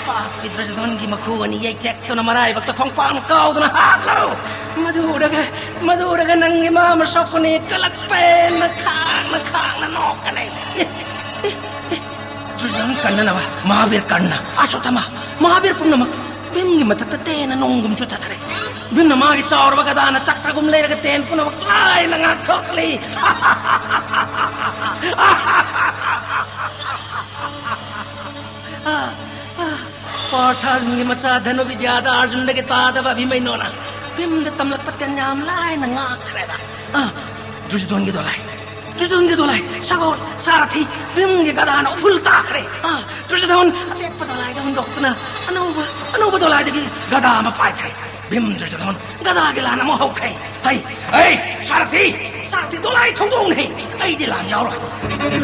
ꯄꯥꯞ ꯄꯤꯇ꯭ꯔꯖꯥꯙꯣꯟꯒꯤ ꯃꯈꯨ ꯑꯅꯤ ꯌꯩꯊꯦꯛꯇꯨꯅ ꯃꯔꯥꯏꯕꯛꯇ ꯈꯣꯡꯄꯥꯛꯅ ꯀꯥꯎꯗꯨꯅ ꯍꯥꯠꯂꯨ! ꯃꯗꯨ ꯎꯔꯒ, ꯃꯗꯨ ꯎꯔꯒ ꯅꯪꯒꯤ ꯃꯥ ꯃꯁꯣꯛꯄꯅꯤ ꯀꯂꯛꯄꯦꯟꯅ ꯈꯥꯡꯅ ꯈꯥꯡꯅ ꯅꯣꯛꯀꯅꯤ꯫ ꯑꯦ, ꯑꯦ, ꯑꯦ, ꯗꯨꯔꯖꯣꯙꯟ ꯀꯟꯅꯅꯕ ꯃꯍꯥꯕꯤꯔ ꯀꯔꯅ, ꯑꯁꯣꯊꯃ, ꯃꯍꯥꯕꯤꯔ ꯄꯨꯝꯅꯃꯛ ꯚꯤꯝꯒꯤ ꯃꯊꯛꯇ ꯇꯦꯟꯅ ꯅꯣꯡꯒꯨꯝ ꯆꯨꯊꯈ꯭ꯔꯦ꯫ ꯚꯤꯝꯅ ꯃꯥꯒꯤ ꯆꯥꯎꯔꯕ ꯒꯗꯥꯅ ꯆꯀ꯭ꯔꯒꯨꯝ ꯂꯩꯔꯒ ꯇꯦꯟ ꯄꯨꯝꯅꯃꯛ ꯂꯥꯏꯅ ꯉꯥꯛꯊꯣꯛꯂꯤ꯫ ꯄꯥꯔꯊ ꯑꯥꯔꯖꯨꯟꯒꯤ ꯃꯆꯥ ꯙꯅꯨ ꯕꯤꯗ꯭ꯌꯥꯗ ꯑꯥꯔꯖꯨꯟꯗꯒꯤ ꯇꯥꯗꯕ ꯑꯚꯤꯃꯩꯅꯣꯅ ꯚꯤꯝꯗ ꯇꯝꯂꯛꯄ ꯇꯦꯟ ꯌꯥꯝ ꯂꯥꯏꯅ ꯉꯥꯛꯈ꯭ꯔꯦꯗ꯫ ꯑ, ꯗꯨꯔꯖꯣꯙꯟꯒꯤ ꯗꯣꯂꯥꯏ, ꯗꯨꯔꯖꯣꯙꯟꯒꯤ ꯗꯣꯂꯥꯏ, ꯁꯒꯣꯜ, ꯁꯥꯔꯊꯤ, ꯚꯤꯝꯒꯤ ꯒꯗꯥꯅ ꯎꯐꯨꯜ ꯇꯥꯈ꯭ꯔꯦ꯫ ꯑ, ꯗꯨꯔꯖꯣꯙꯟ ꯑꯇꯦꯛꯄ ꯗꯣꯂꯥꯏꯗ ꯍꯨꯟꯗꯣꯛꯇꯨꯅ ꯑꯅꯧꯕ, ꯑꯅꯧꯕ ꯗꯣꯂꯥꯏꯗꯒꯤ ꯒꯗꯥ ꯑꯃ ꯄꯥꯏꯈ꯭ꯔꯦ꯫ ꯚꯤꯝ ꯗꯨꯔꯖꯣꯙꯟ ꯒꯗꯥꯒꯤ ꯂꯥꯟ ꯑꯃꯨꯛ ꯍꯧꯈ꯭ꯔꯦ꯫ ꯍꯩ, ꯍꯩ, ꯁꯥꯔꯊꯤ, ꯁꯥꯔꯊꯤ, ꯗꯣꯂꯥꯏ ꯊꯧꯗꯣꯛꯅꯦ꯫ ꯑꯩꯗꯤ ꯂꯥꯟ ꯌꯥꯎꯔꯣꯏ꯫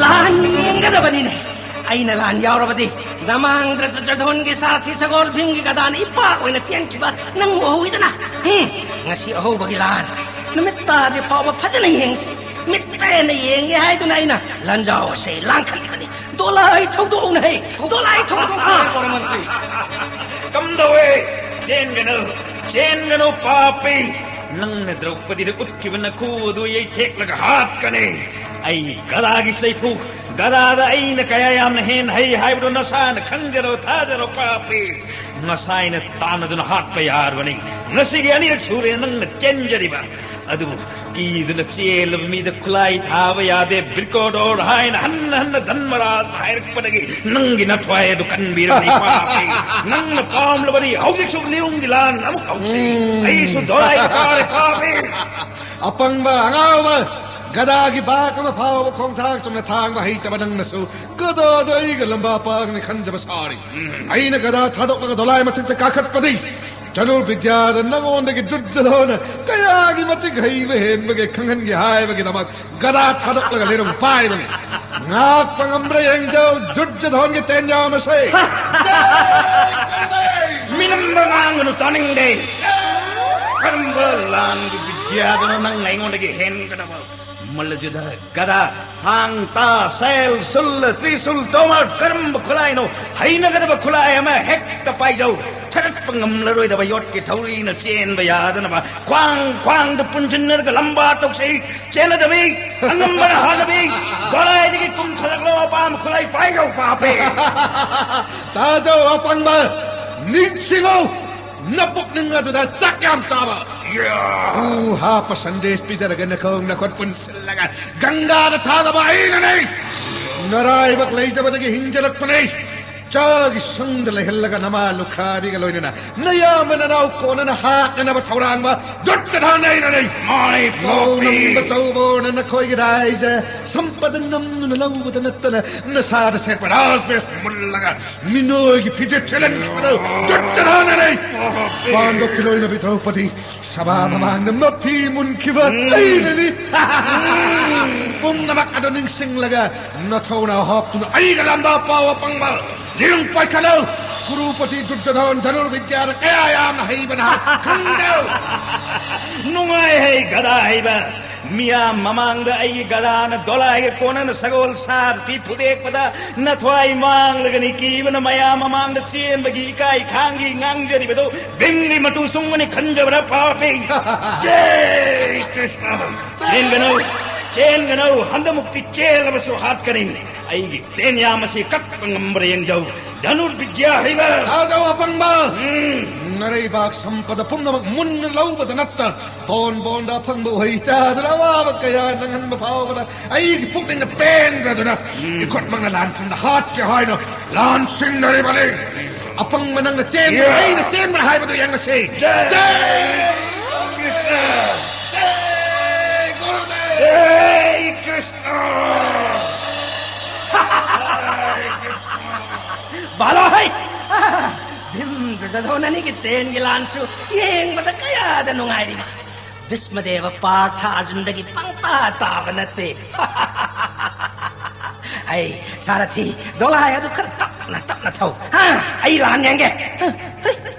ꯂꯥꯟ ꯌꯦꯡꯒꯗꯕꯅꯤꯅꯦ꯫ ꯑꯩꯅ ꯂꯥꯟ ꯌꯥꯎꯔꯕꯗꯤ ꯅꯃꯥꯡꯗ ꯗꯨꯔꯖꯣꯙꯣꯟꯒꯤ ꯁꯥꯔꯊꯤ ꯁꯒꯣꯜ ꯚꯤꯝꯒꯤ ꯒꯗꯥꯅ ꯏꯄꯥꯛ ꯑꯣꯏꯅ ꯆꯦꯟꯈꯤꯕ ꯅꯪ ꯎꯍꯧꯏꯗꯅ? ꯍꯨꯝ, ꯉꯁꯤ ꯑꯍꯧꯕꯒꯤ ꯂꯥꯟ ꯅꯨꯃꯤꯠ ꯇꯥꯗ꯭ꯔꯤ ꯐꯥꯎꯕ ꯐꯖꯅ ꯌꯦꯡꯁꯤ꯫ ꯃꯤꯠ ꯄꯦꯟꯅ ꯌꯦꯡꯒꯦ ꯍꯥꯏꯗꯨꯅ ꯑꯩꯅ ꯂꯥꯟꯖꯥꯎ ꯑꯁꯤ ꯂꯥꯡꯈꯠꯂꯤꯕꯅꯤ꯫ ꯗꯣꯂꯥꯏ ꯊꯧꯗꯣꯛꯎꯅꯍꯦ, ꯗꯣꯂꯥꯏ ꯊꯧꯗꯣꯛꯎ꯫ ꯀꯝꯗꯧꯋꯦ? ꯆꯦꯟꯒꯅꯨ, ꯆꯦꯟꯒꯅꯨ ꯄꯥꯄꯤ꯫ ꯅꯪꯅ ꯗ꯭ꯔꯧꯄꯗꯤꯗ ꯎꯠꯈꯤꯕ ꯅꯈꯨ ꯑꯗꯨ ꯌꯩꯊꯦꯛꯂꯒ ꯍꯥꯠꯀꯅꯤ꯫ ꯑꯩ ꯒꯗꯥꯒꯤ ꯆꯩꯐꯨ, ꯒꯗꯥꯗ ꯑꯩꯅ ꯀꯌꯥ ꯌꯥꯝꯅ ꯍꯦꯟꯅ ꯍꯩ ꯍꯥꯏꯕꯗꯨ ꯅꯁꯥꯅ ꯈꯪꯖꯔꯣ, ꯊꯥꯖꯔꯣ ꯄꯥꯄꯤ꯫ ꯉꯁꯥꯏꯅ ꯇꯥꯟꯅꯗꯨꯅ ꯍꯥꯠꯄ ꯌꯥꯔꯕꯅꯤ꯫ ꯉꯁꯤꯒꯤ ꯑꯅꯤꯔꯛ ꯁꯨꯔꯦ ꯅꯪꯅ ꯆꯦꯟꯖꯔꯤꯕ꯫ ꯑꯗꯨꯕꯨ ꯀꯤꯗꯨꯅ ꯆꯦꯜꯂꯕ ꯃꯤꯗ ꯈꯨꯠꯂꯥꯏ ꯊꯥꯕ ꯌꯥꯗꯦ, ꯕ꯭ꯔꯤꯀꯣꯗꯣꯔ ꯍꯥꯏꯅ ꯍꯟꯅ ꯍꯟꯅ ꯙꯟꯃꯔꯥꯖꯅ ꯍꯥꯏꯔꯛꯄꯗꯒꯤ ꯅꯪꯒꯤ ꯅꯊ꯭ꯋꯥꯏ ꯑꯗꯨ ꯀꯟꯕꯤꯔꯕꯅꯤ ꯄꯥꯄꯤ꯫ ꯅꯪꯅ ꯄꯥꯝꯂꯕꯗꯤ ꯍꯧꯖꯤꯛꯁꯨ ꯂꯤꯔꯨꯡꯒꯤ ꯂꯥꯟ ꯑꯃꯨꯛ ꯍꯧꯁꯤ꯫ ꯎꯝ꯫ ꯑꯩꯁꯨ ꯗꯣꯂꯥꯏ ꯇꯥꯔꯦ ꯄꯥꯄꯤ꯫ ꯑꯄꯪꯕ ꯑꯉꯥꯎꯕ, ꯒꯗꯥꯒꯤ ꯕꯥꯛ ꯑꯃ ꯐꯥꯎꯕ ꯈꯣꯡꯊꯥꯡ ꯆꯨꯝꯅ ꯊꯥꯡꯕ ꯍꯩꯇꯕ ꯅꯪꯅꯁꯨ ꯒꯗꯥꯗꯣ ꯑꯩꯒ ꯂꯝꯕꯥ ꯄꯥꯛꯅꯤ ꯈꯟꯖꯕ ꯁꯥꯔꯤ꯫ ꯎꯝ꯫ ꯑꯩꯅ ꯒꯗꯥ ꯊꯥꯗꯣꯛꯂꯒ ꯗꯣꯂꯥꯏ ꯃꯊꯛꯇ ꯀꯥꯈꯠꯄꯗꯤ ꯙꯅꯨꯔꯕꯤꯗ꯭ꯌꯥꯗ ꯅꯉꯣꯟꯗꯒꯤ ꯗꯨꯔꯖꯣꯙꯣꯅ ꯀꯌꯥꯒꯤ ꯃꯇꯤꯛ ꯍꯩꯕ ꯍꯦꯟꯕꯒꯦ ꯈꯪꯍꯟꯒꯦ ꯍꯥꯏꯕꯒꯤꯗꯃꯛ ꯒꯗꯥ ꯊꯥꯗꯣꯛꯂꯒ ꯂꯤꯔꯨꯡ ꯄꯥꯏꯕꯅꯤ꯫ ꯉꯥꯛꯄ ꯉꯝꯕ꯭ꯔꯥ ꯌꯦꯡꯖꯧ ꯗꯨꯔꯖꯣꯙꯣꯟꯒꯤ ꯇꯦꯟꯖꯥ ꯃꯁꯦ꯫ ꯖꯥꯏ ꯀꯔꯨꯗꯦ! ꯃꯤꯅꯝꯕ ꯉꯥꯡꯒꯅꯨ, ꯇꯥꯅꯤꯡꯗꯦ꯫ ꯀꯔꯝꯕ ꯂꯥꯟꯒꯤ ꯕꯤꯗ꯭ꯌꯥꯗꯅꯣ ꯅꯪ ꯑꯩꯉꯣꯟꯗꯒꯤ ꯍꯦꯟꯒꯗꯕ? ꯃꯜꯂ ꯌꯨꯗ, ꯒꯗꯥ, ꯊꯥꯡ, ꯇꯥ, ꯁꯦꯜ, ꯁꯨꯜ, ꯇ꯭ꯔꯤꯁꯨꯜ, ꯇꯣꯃꯔ, ꯀꯔꯝꯕ ꯈꯨꯠꯂꯥꯏꯅꯣ? ꯍꯩꯅꯒꯗꯕ ꯈꯨꯠꯂꯥꯏ ꯑꯃ ꯍꯦꯛꯇ ꯄꯥꯏꯖꯧ꯫ ꯊꯔꯠꯄ ꯉꯝꯂꯔꯣꯏꯗꯕ ꯌꯣꯠꯀꯤ ꯊꯧꯔꯤꯅ ꯆꯦꯟꯕ ꯌꯥꯗꯅꯕ ꯈ꯭ꯋꯥꯡ ꯈ꯭ꯋꯥꯡꯗ ꯄꯨꯟꯁꯤꯟꯅꯔꯒ ꯂꯝꯕꯥ ꯇꯧꯁꯤ꯫ ꯆꯦꯟꯅꯗꯕꯤ, ꯑꯉꯝꯕꯅ ꯍꯥꯟꯅꯕꯤ, ꯒꯣꯂꯥꯏꯗꯒꯤ ꯀꯨꯝꯊꯔꯛꯂꯣ, ꯑꯄꯥꯝꯕ ꯈꯨꯠꯂꯥꯏ ꯄꯥꯏꯖꯧ, ꯄꯥꯄꯦ꯫ ꯇꯥꯖꯧ, ꯑꯄꯪꯕ, ꯅꯤꯡꯁꯤꯡꯉꯨ, ꯅꯄꯨꯛꯅꯤꯡ ꯑꯗꯨꯗ ꯆꯥꯛ ꯌꯥꯝ ꯆꯥꯕ꯫ ꯌꯥ! ꯎ ꯍꯥꯞꯄ ꯁꯟꯗꯦꯁ ꯄꯤꯖꯔꯒ ꯅꯈꯣꯡ ꯅꯈꯨꯠ ꯄꯨꯟꯁꯤꯜꯂꯒ ꯒꯪꯒꯥꯗ ꯊꯥꯗꯕ ꯑꯩꯅꯅꯤ꯫ ꯅꯔꯥꯏꯕꯛ ꯂꯩꯖꯕꯗꯒꯤ ꯍꯤꯡꯖꯔꯛꯄꯅꯤ꯫ ꯆꯥꯒꯤ ꯁꯪꯗ ꯂꯩꯍꯜꯂꯒ ꯅꯃꯥ ꯂꯨꯈ꯭ꯔꯥꯕꯤꯒ ꯂꯣꯏꯅꯅ ꯅꯌꯥꯝꯕ ꯅꯅꯥꯎ ꯀꯣꯟꯅꯅ ꯍꯥꯠꯅꯅꯕ ꯊꯧꯔꯥꯡꯕ ꯗꯨꯠꯇ ꯊꯥꯅꯩꯅꯅꯤ꯫ ꯃꯥꯅꯤ, ꯂꯧ ꯄꯥꯄꯤ꯫ ꯅꯝꯕ ꯆꯧꯕꯣꯅ ꯅꯈꯣꯏꯒꯤ ꯔꯥꯏꯖ ꯁꯝꯄꯗ ꯅꯝꯗꯨꯅ ꯂꯧꯕꯗ ꯅꯠꯇꯅ ꯅꯁꯥꯗ ꯁꯦꯠꯄ ꯔꯥꯖꯕꯦꯁ ꯃꯨꯜꯂꯒ ꯃꯤꯅꯣꯏꯒꯤ ꯐꯤꯖꯦꯠ ꯆꯦꯜꯍꯟꯈꯤꯕꯗꯨ ꯗꯨꯠꯇ ꯊꯥꯅꯔꯤ꯫ ꯄꯥꯟꯗꯣꯞꯀꯤ ꯂꯣꯏꯅꯕꯤ ꯗ꯭ꯔꯧꯄꯗꯤ ꯁꯚꯥ ꯃꯃꯥꯡꯗ ꯃꯐꯤ ꯃꯨꯟꯈꯤꯕ ꯑꯩꯅꯅꯤ꯫ ꯄꯨꯝꯅꯃꯛ ꯑꯗꯨ ꯅꯤꯡꯁꯤꯡꯂꯒ ꯅꯊꯧꯅ ꯍꯥꯞꯇꯨꯅ ꯑꯩꯒ ꯂꯥꯟꯗꯥ ꯄꯥꯎ ꯑꯄꯪꯕ ꯂꯤꯔꯨꯡ ꯄꯥꯏꯈꯠꯂꯨ꯫ ꯀꯨꯔꯨꯄꯇꯤ ꯗꯨꯔꯖꯣꯙꯟ ꯙꯅꯨꯔꯕꯤꯗ꯭ꯌꯥꯗ ꯀꯌꯥ ꯌꯥꯝꯅ ꯍꯩꯕꯅ ꯈꯪꯖꯧ꯫ ꯅꯨꯡꯉꯥꯏ ꯍꯩ ꯒꯗꯥ ꯍꯩꯕ꯫ ꯃꯤꯌꯥꯝ ꯃꯃꯥꯡꯗ ꯑꯩꯒꯤ ꯒꯗꯥꯅ ꯗꯣꯂꯥꯏꯒ ꯀꯣꯟꯅꯅ ꯁꯒꯣꯜ ꯁꯥꯔ ꯊꯤ ꯐꯨꯗꯦꯛꯄꯗ ꯅꯊ꯭ꯋꯥꯏ ꯃꯥꯡꯂꯒꯅꯤ ꯀꯤꯕꯅ ꯃꯌꯥꯝ ꯃꯃꯥꯡꯗ ꯆꯦꯟꯕꯒꯤ ꯏꯀꯥꯏ ꯈꯥꯡꯒꯤ ꯉꯥꯡꯖꯔꯤꯕꯗꯨ ꯚꯤꯝꯒꯤ ꯃꯇꯨ ꯁꯨꯡꯕꯅꯤ ꯈꯟꯖꯕ꯭ꯔꯥ ꯄꯥꯄꯤ? ꯖꯩ ꯀ꯭ꯔꯤꯁꯅ! ꯆꯦꯟꯒꯅꯨ, ꯆꯦꯟꯒꯅꯨ, ꯍꯟꯗꯃꯨꯛꯇꯤ ꯆꯦꯜꯂꯕꯁꯨ ꯍꯥꯠꯀꯅꯤ꯫ ꯑꯩꯒꯤ ꯇꯦꯟꯌꯥꯝ ꯑꯁꯤ ꯀꯛꯄ ꯉꯝꯕ꯭ꯔꯥ ꯌꯦꯡꯖꯧ꯫ ꯙꯅꯨꯔꯕꯤꯗ꯭ꯌꯥ ꯍꯩꯕ! ꯇꯥꯖꯧ ꯑꯄꯪꯕ! ꯎꯝ꯫ ꯅꯔꯩꯕꯥꯛ ꯁꯝꯄꯗ ꯄꯨꯝꯅꯃꯛ ꯃꯨꯟꯅ ꯂꯧꯕꯗ ꯅꯠꯇ ꯕꯣꯟ ꯕꯣꯟꯗ ꯑꯐꯪꯕ ꯎꯍꯩ ꯆꯥꯗꯨꯅ ꯑꯋꯥꯕ ꯀꯌꯥ ꯅꯪꯍꯟꯕ ꯐꯥꯎꯕꯗ ꯑꯩꯒꯤ ꯄꯨꯛꯅꯤꯡꯅ ꯄꯦꯟꯗ꯭ꯔꯗꯨꯅ ꯏꯈꯨꯠꯃꯛꯅ ꯂꯥꯟꯐꯝꯗ ꯍꯥꯠꯀꯦ ꯍꯥꯏꯅ ꯂꯥꯟꯁꯤꯟꯅꯔꯤꯕꯅꯤ꯫ ꯑꯄꯪꯕ ꯅꯪꯅ ꯆꯦꯟꯕ꯭ꯔꯥ, ꯌꯥ꯫ ꯑꯩꯅ ꯆꯦꯟꯕ꯭ꯔꯥ ꯍꯥꯏꯕꯗꯨ ꯌꯦꯡꯉꯁꯤ꯫ ꯖꯩ! ꯖꯩ! ꯀ꯭ꯔꯤꯁꯅ! ꯖꯩ ꯒꯨꯔꯨꯗꯦꯕ! ꯖꯩ ꯀ꯭ꯔꯤꯁꯅ! ꯕꯥꯂꯣ ꯍꯩ! ꯚꯤꯝ ꯗꯨꯔꯖꯣꯙꯣꯟ ꯑꯅꯤꯒꯤ ꯇꯦꯟꯒꯤ ꯂꯥꯟꯁꯨ ꯌꯦꯡꯕꯗ ꯀꯌꯥꯗ ꯅꯨꯡꯉꯥꯏꯔꯤꯕ! ꯚꯤꯁꯃꯗꯦꯕ ꯄꯥꯔꯊ ꯑꯔꯖꯨꯟꯗꯒꯤ ꯄꯪꯇꯥ ꯇꯥꯕ ꯅꯠꯇꯦ꯫ ꯑꯩ ꯁꯥꯔꯊꯤ, ꯗꯣꯂꯥꯏ ꯑꯗꯨ ꯈꯔ ꯇꯞꯅ ꯇꯞꯅ ꯊꯧ꯫ ꯍꯥ, ꯑꯩ ꯂꯥꯟ ꯌꯦꯡꯒꯦ꯫ ꯍꯩ,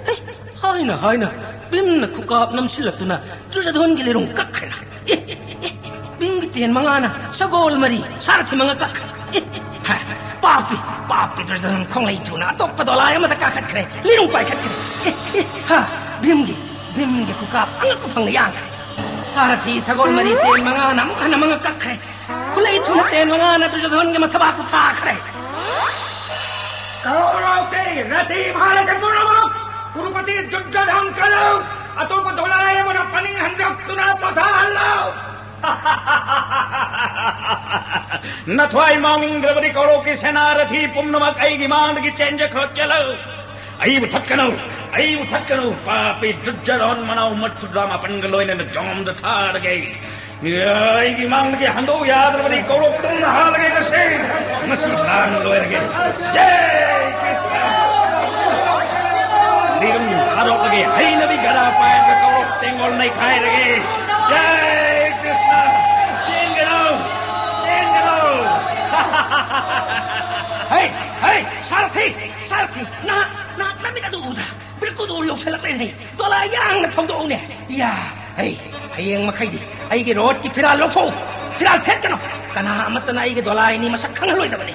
ꯍꯩ, ꯍꯥꯏꯅ ꯍꯥꯏꯅ ꯚꯤꯝꯅ ꯈꯨꯀꯥꯞ ꯅꯝꯁꯤꯜꯂꯛꯇꯨꯅ ꯗꯨꯔꯖꯣꯙꯣꯟꯒꯤ ꯂꯤꯔꯨꯡ ꯀꯛꯈ꯭ꯔꯦꯅ꯫ ꯑꯦ, ꯑꯦ, ꯚꯤꯝꯒꯤ ꯇꯦꯟ ꯃꯉꯥꯅ ꯁꯒꯣꯜ ꯃꯔꯤ ꯁꯥꯔꯊꯤ ꯃꯉꯥ ꯀꯛꯈ꯭ꯔꯦ꯫ ꯑꯦ, ꯍꯥ, ꯄꯥꯞꯄꯤ, ꯄꯥꯞꯄꯤ ꯗꯨꯔꯖꯣꯙꯣꯟ ꯈꯣꯡꯂꯩ ꯊꯨꯅ ꯑꯇꯣꯞꯄ ꯗꯣꯂꯥꯏ ꯑꯃꯗ ꯀꯥꯈꯠꯈ꯭ꯔꯦ꯫ ꯂꯤꯔꯨꯡ ꯄꯥꯏꯈꯠꯈ꯭ꯔꯦ꯫ ꯑꯦ, ꯑꯦ, ꯍꯥ, ꯚꯤꯝꯒꯤ, ꯚꯤꯝꯒꯤ ꯈꯨꯀꯥꯞ ꯑꯉꯛꯄ ꯐꯪꯅ ꯌꯥꯡꯈ꯭ꯔꯦ꯫ ꯁꯥꯔꯊꯤ ꯁꯒꯣꯜ ꯃꯔꯤ ꯇꯦꯟ ꯃꯉꯥꯅ ꯑꯃꯨꯛ ꯍꯟꯅ ꯃꯉꯥ ꯀꯛꯈ꯭ꯔꯦ꯫ ꯈꯨꯂꯩ ꯊꯨꯅ ꯇꯦꯟ ꯃꯉꯥꯅ ꯗꯨꯔꯖꯣꯙꯣꯟꯒꯤ ꯃꯊꯕꯥꯛꯄꯨ ꯊꯥꯈ꯭ꯔꯦ꯫ ꯀꯧꯔꯧꯀꯤ ꯔꯊꯤ ꯚꯥꯔꯠ ꯄꯨꯝꯅꯃꯛ ꯀꯨꯔꯨꯄꯇꯤ ꯗꯨꯔꯖꯣꯙꯟ ꯀꯜꯂꯨ꯫ ꯑꯇꯣꯞꯄ ꯗꯣꯂꯥꯏ ꯑꯃꯅ ꯄꯅꯤꯡ ꯍꯟꯗꯣꯛꯇꯨꯅ ꯄꯣꯊꯥꯍꯜꯂꯨ꯫ ꯅꯊ꯭ꯋꯥꯏ ꯃꯥꯡꯅꯤꯡꯗ꯭ꯔꯕꯗꯤ ꯀꯧꯔꯣꯛꯀꯤ ꯁꯦꯅꯥꯔꯊꯤ ꯄꯨꯝꯅꯃꯛ ꯑꯩꯒꯤ ꯃꯥꯡꯗꯒꯤ ꯆꯦꯟꯖꯈ꯭ꯔꯣ, ꯆꯦꯜꯂꯨ꯫ ꯑꯩꯕꯨ ꯊꯠꯀꯅꯨ, ꯑꯩꯕꯨ ꯊꯠꯀꯅꯨ, ꯄꯥꯄꯤ ꯗꯨꯖꯔꯣꯟ ꯃꯅꯥꯎ ꯃꯊꯨꯗ꯭ꯔꯥ ꯃꯥꯄꯟꯒ ꯂꯣꯏꯅꯅ ꯖꯣꯝꯗ ꯊꯥꯔꯒꯦ꯫ ꯑꯩꯒꯤ ꯃꯥꯡꯗꯒꯤ ꯍꯟꯗꯣꯛ ꯌꯥꯗ꯭ꯔꯕꯗꯤ ꯀꯧꯔꯣꯛ ꯇꯨꯝꯅ ꯍꯥꯜꯂꯒꯦ ꯉꯁꯤ꯫ ꯉꯁꯤ ꯂꯥꯟ ꯂꯣꯏꯔꯒꯦ꯫ ꯖꯦ ꯀ꯭ꯔꯤꯁꯅ! ꯂꯤꯔꯨꯝ ꯊꯥꯗꯣꯛꯂꯒꯦ, ꯍꯩꯅꯕꯤ ꯒꯗꯥ ꯄꯥꯏꯔꯒ ꯀꯧꯔꯣꯛ ꯇꯦꯡꯒꯣꯜ ꯅꯩꯈꯥꯏꯔꯒꯦ꯫ ꯖꯦ ꯀ꯭ꯔꯤꯁꯅ! ꯆꯦꯟꯒꯅꯨ! ꯆꯦꯟꯒꯅꯨ! ꯍꯩ! ꯍꯩ! ꯁꯥꯔꯊꯤ! ꯁꯥꯔꯊꯤ! ꯅꯍꯥꯛ, ꯅꯍꯥꯛ ꯅꯃꯤꯠ ꯑꯗꯨ ꯎꯗ꯭ꯔꯥ? ꯕ꯭ꯔꯤꯀꯨꯗꯣꯔ ꯌꯧꯁꯜꯂꯛꯂꯦꯅꯦ꯫ ꯗꯣꯂꯥ ꯌꯥꯡꯅ ꯊꯧꯗꯣꯛꯎꯅꯦ꯫ ꯌꯥ! ꯑꯩ ꯍꯌꯦꯡ ꯃꯈꯩꯗꯤ ꯑꯩꯒꯤ ꯔꯣꯠꯀꯤ ꯐꯤꯔꯥꯜ ꯂꯧꯊꯣꯛꯎ꯫ ꯐꯤꯔꯥꯜ ꯊꯦꯠꯀꯅꯨ꯫ ꯀꯅꯥ ꯑꯃꯠꯇꯅ ꯑꯩꯒꯤ ꯗꯣꯂꯥ ꯑꯅꯤ ꯃꯁꯛ ꯈꯪꯍꯜꯂꯣꯏꯗꯕꯅꯤ꯫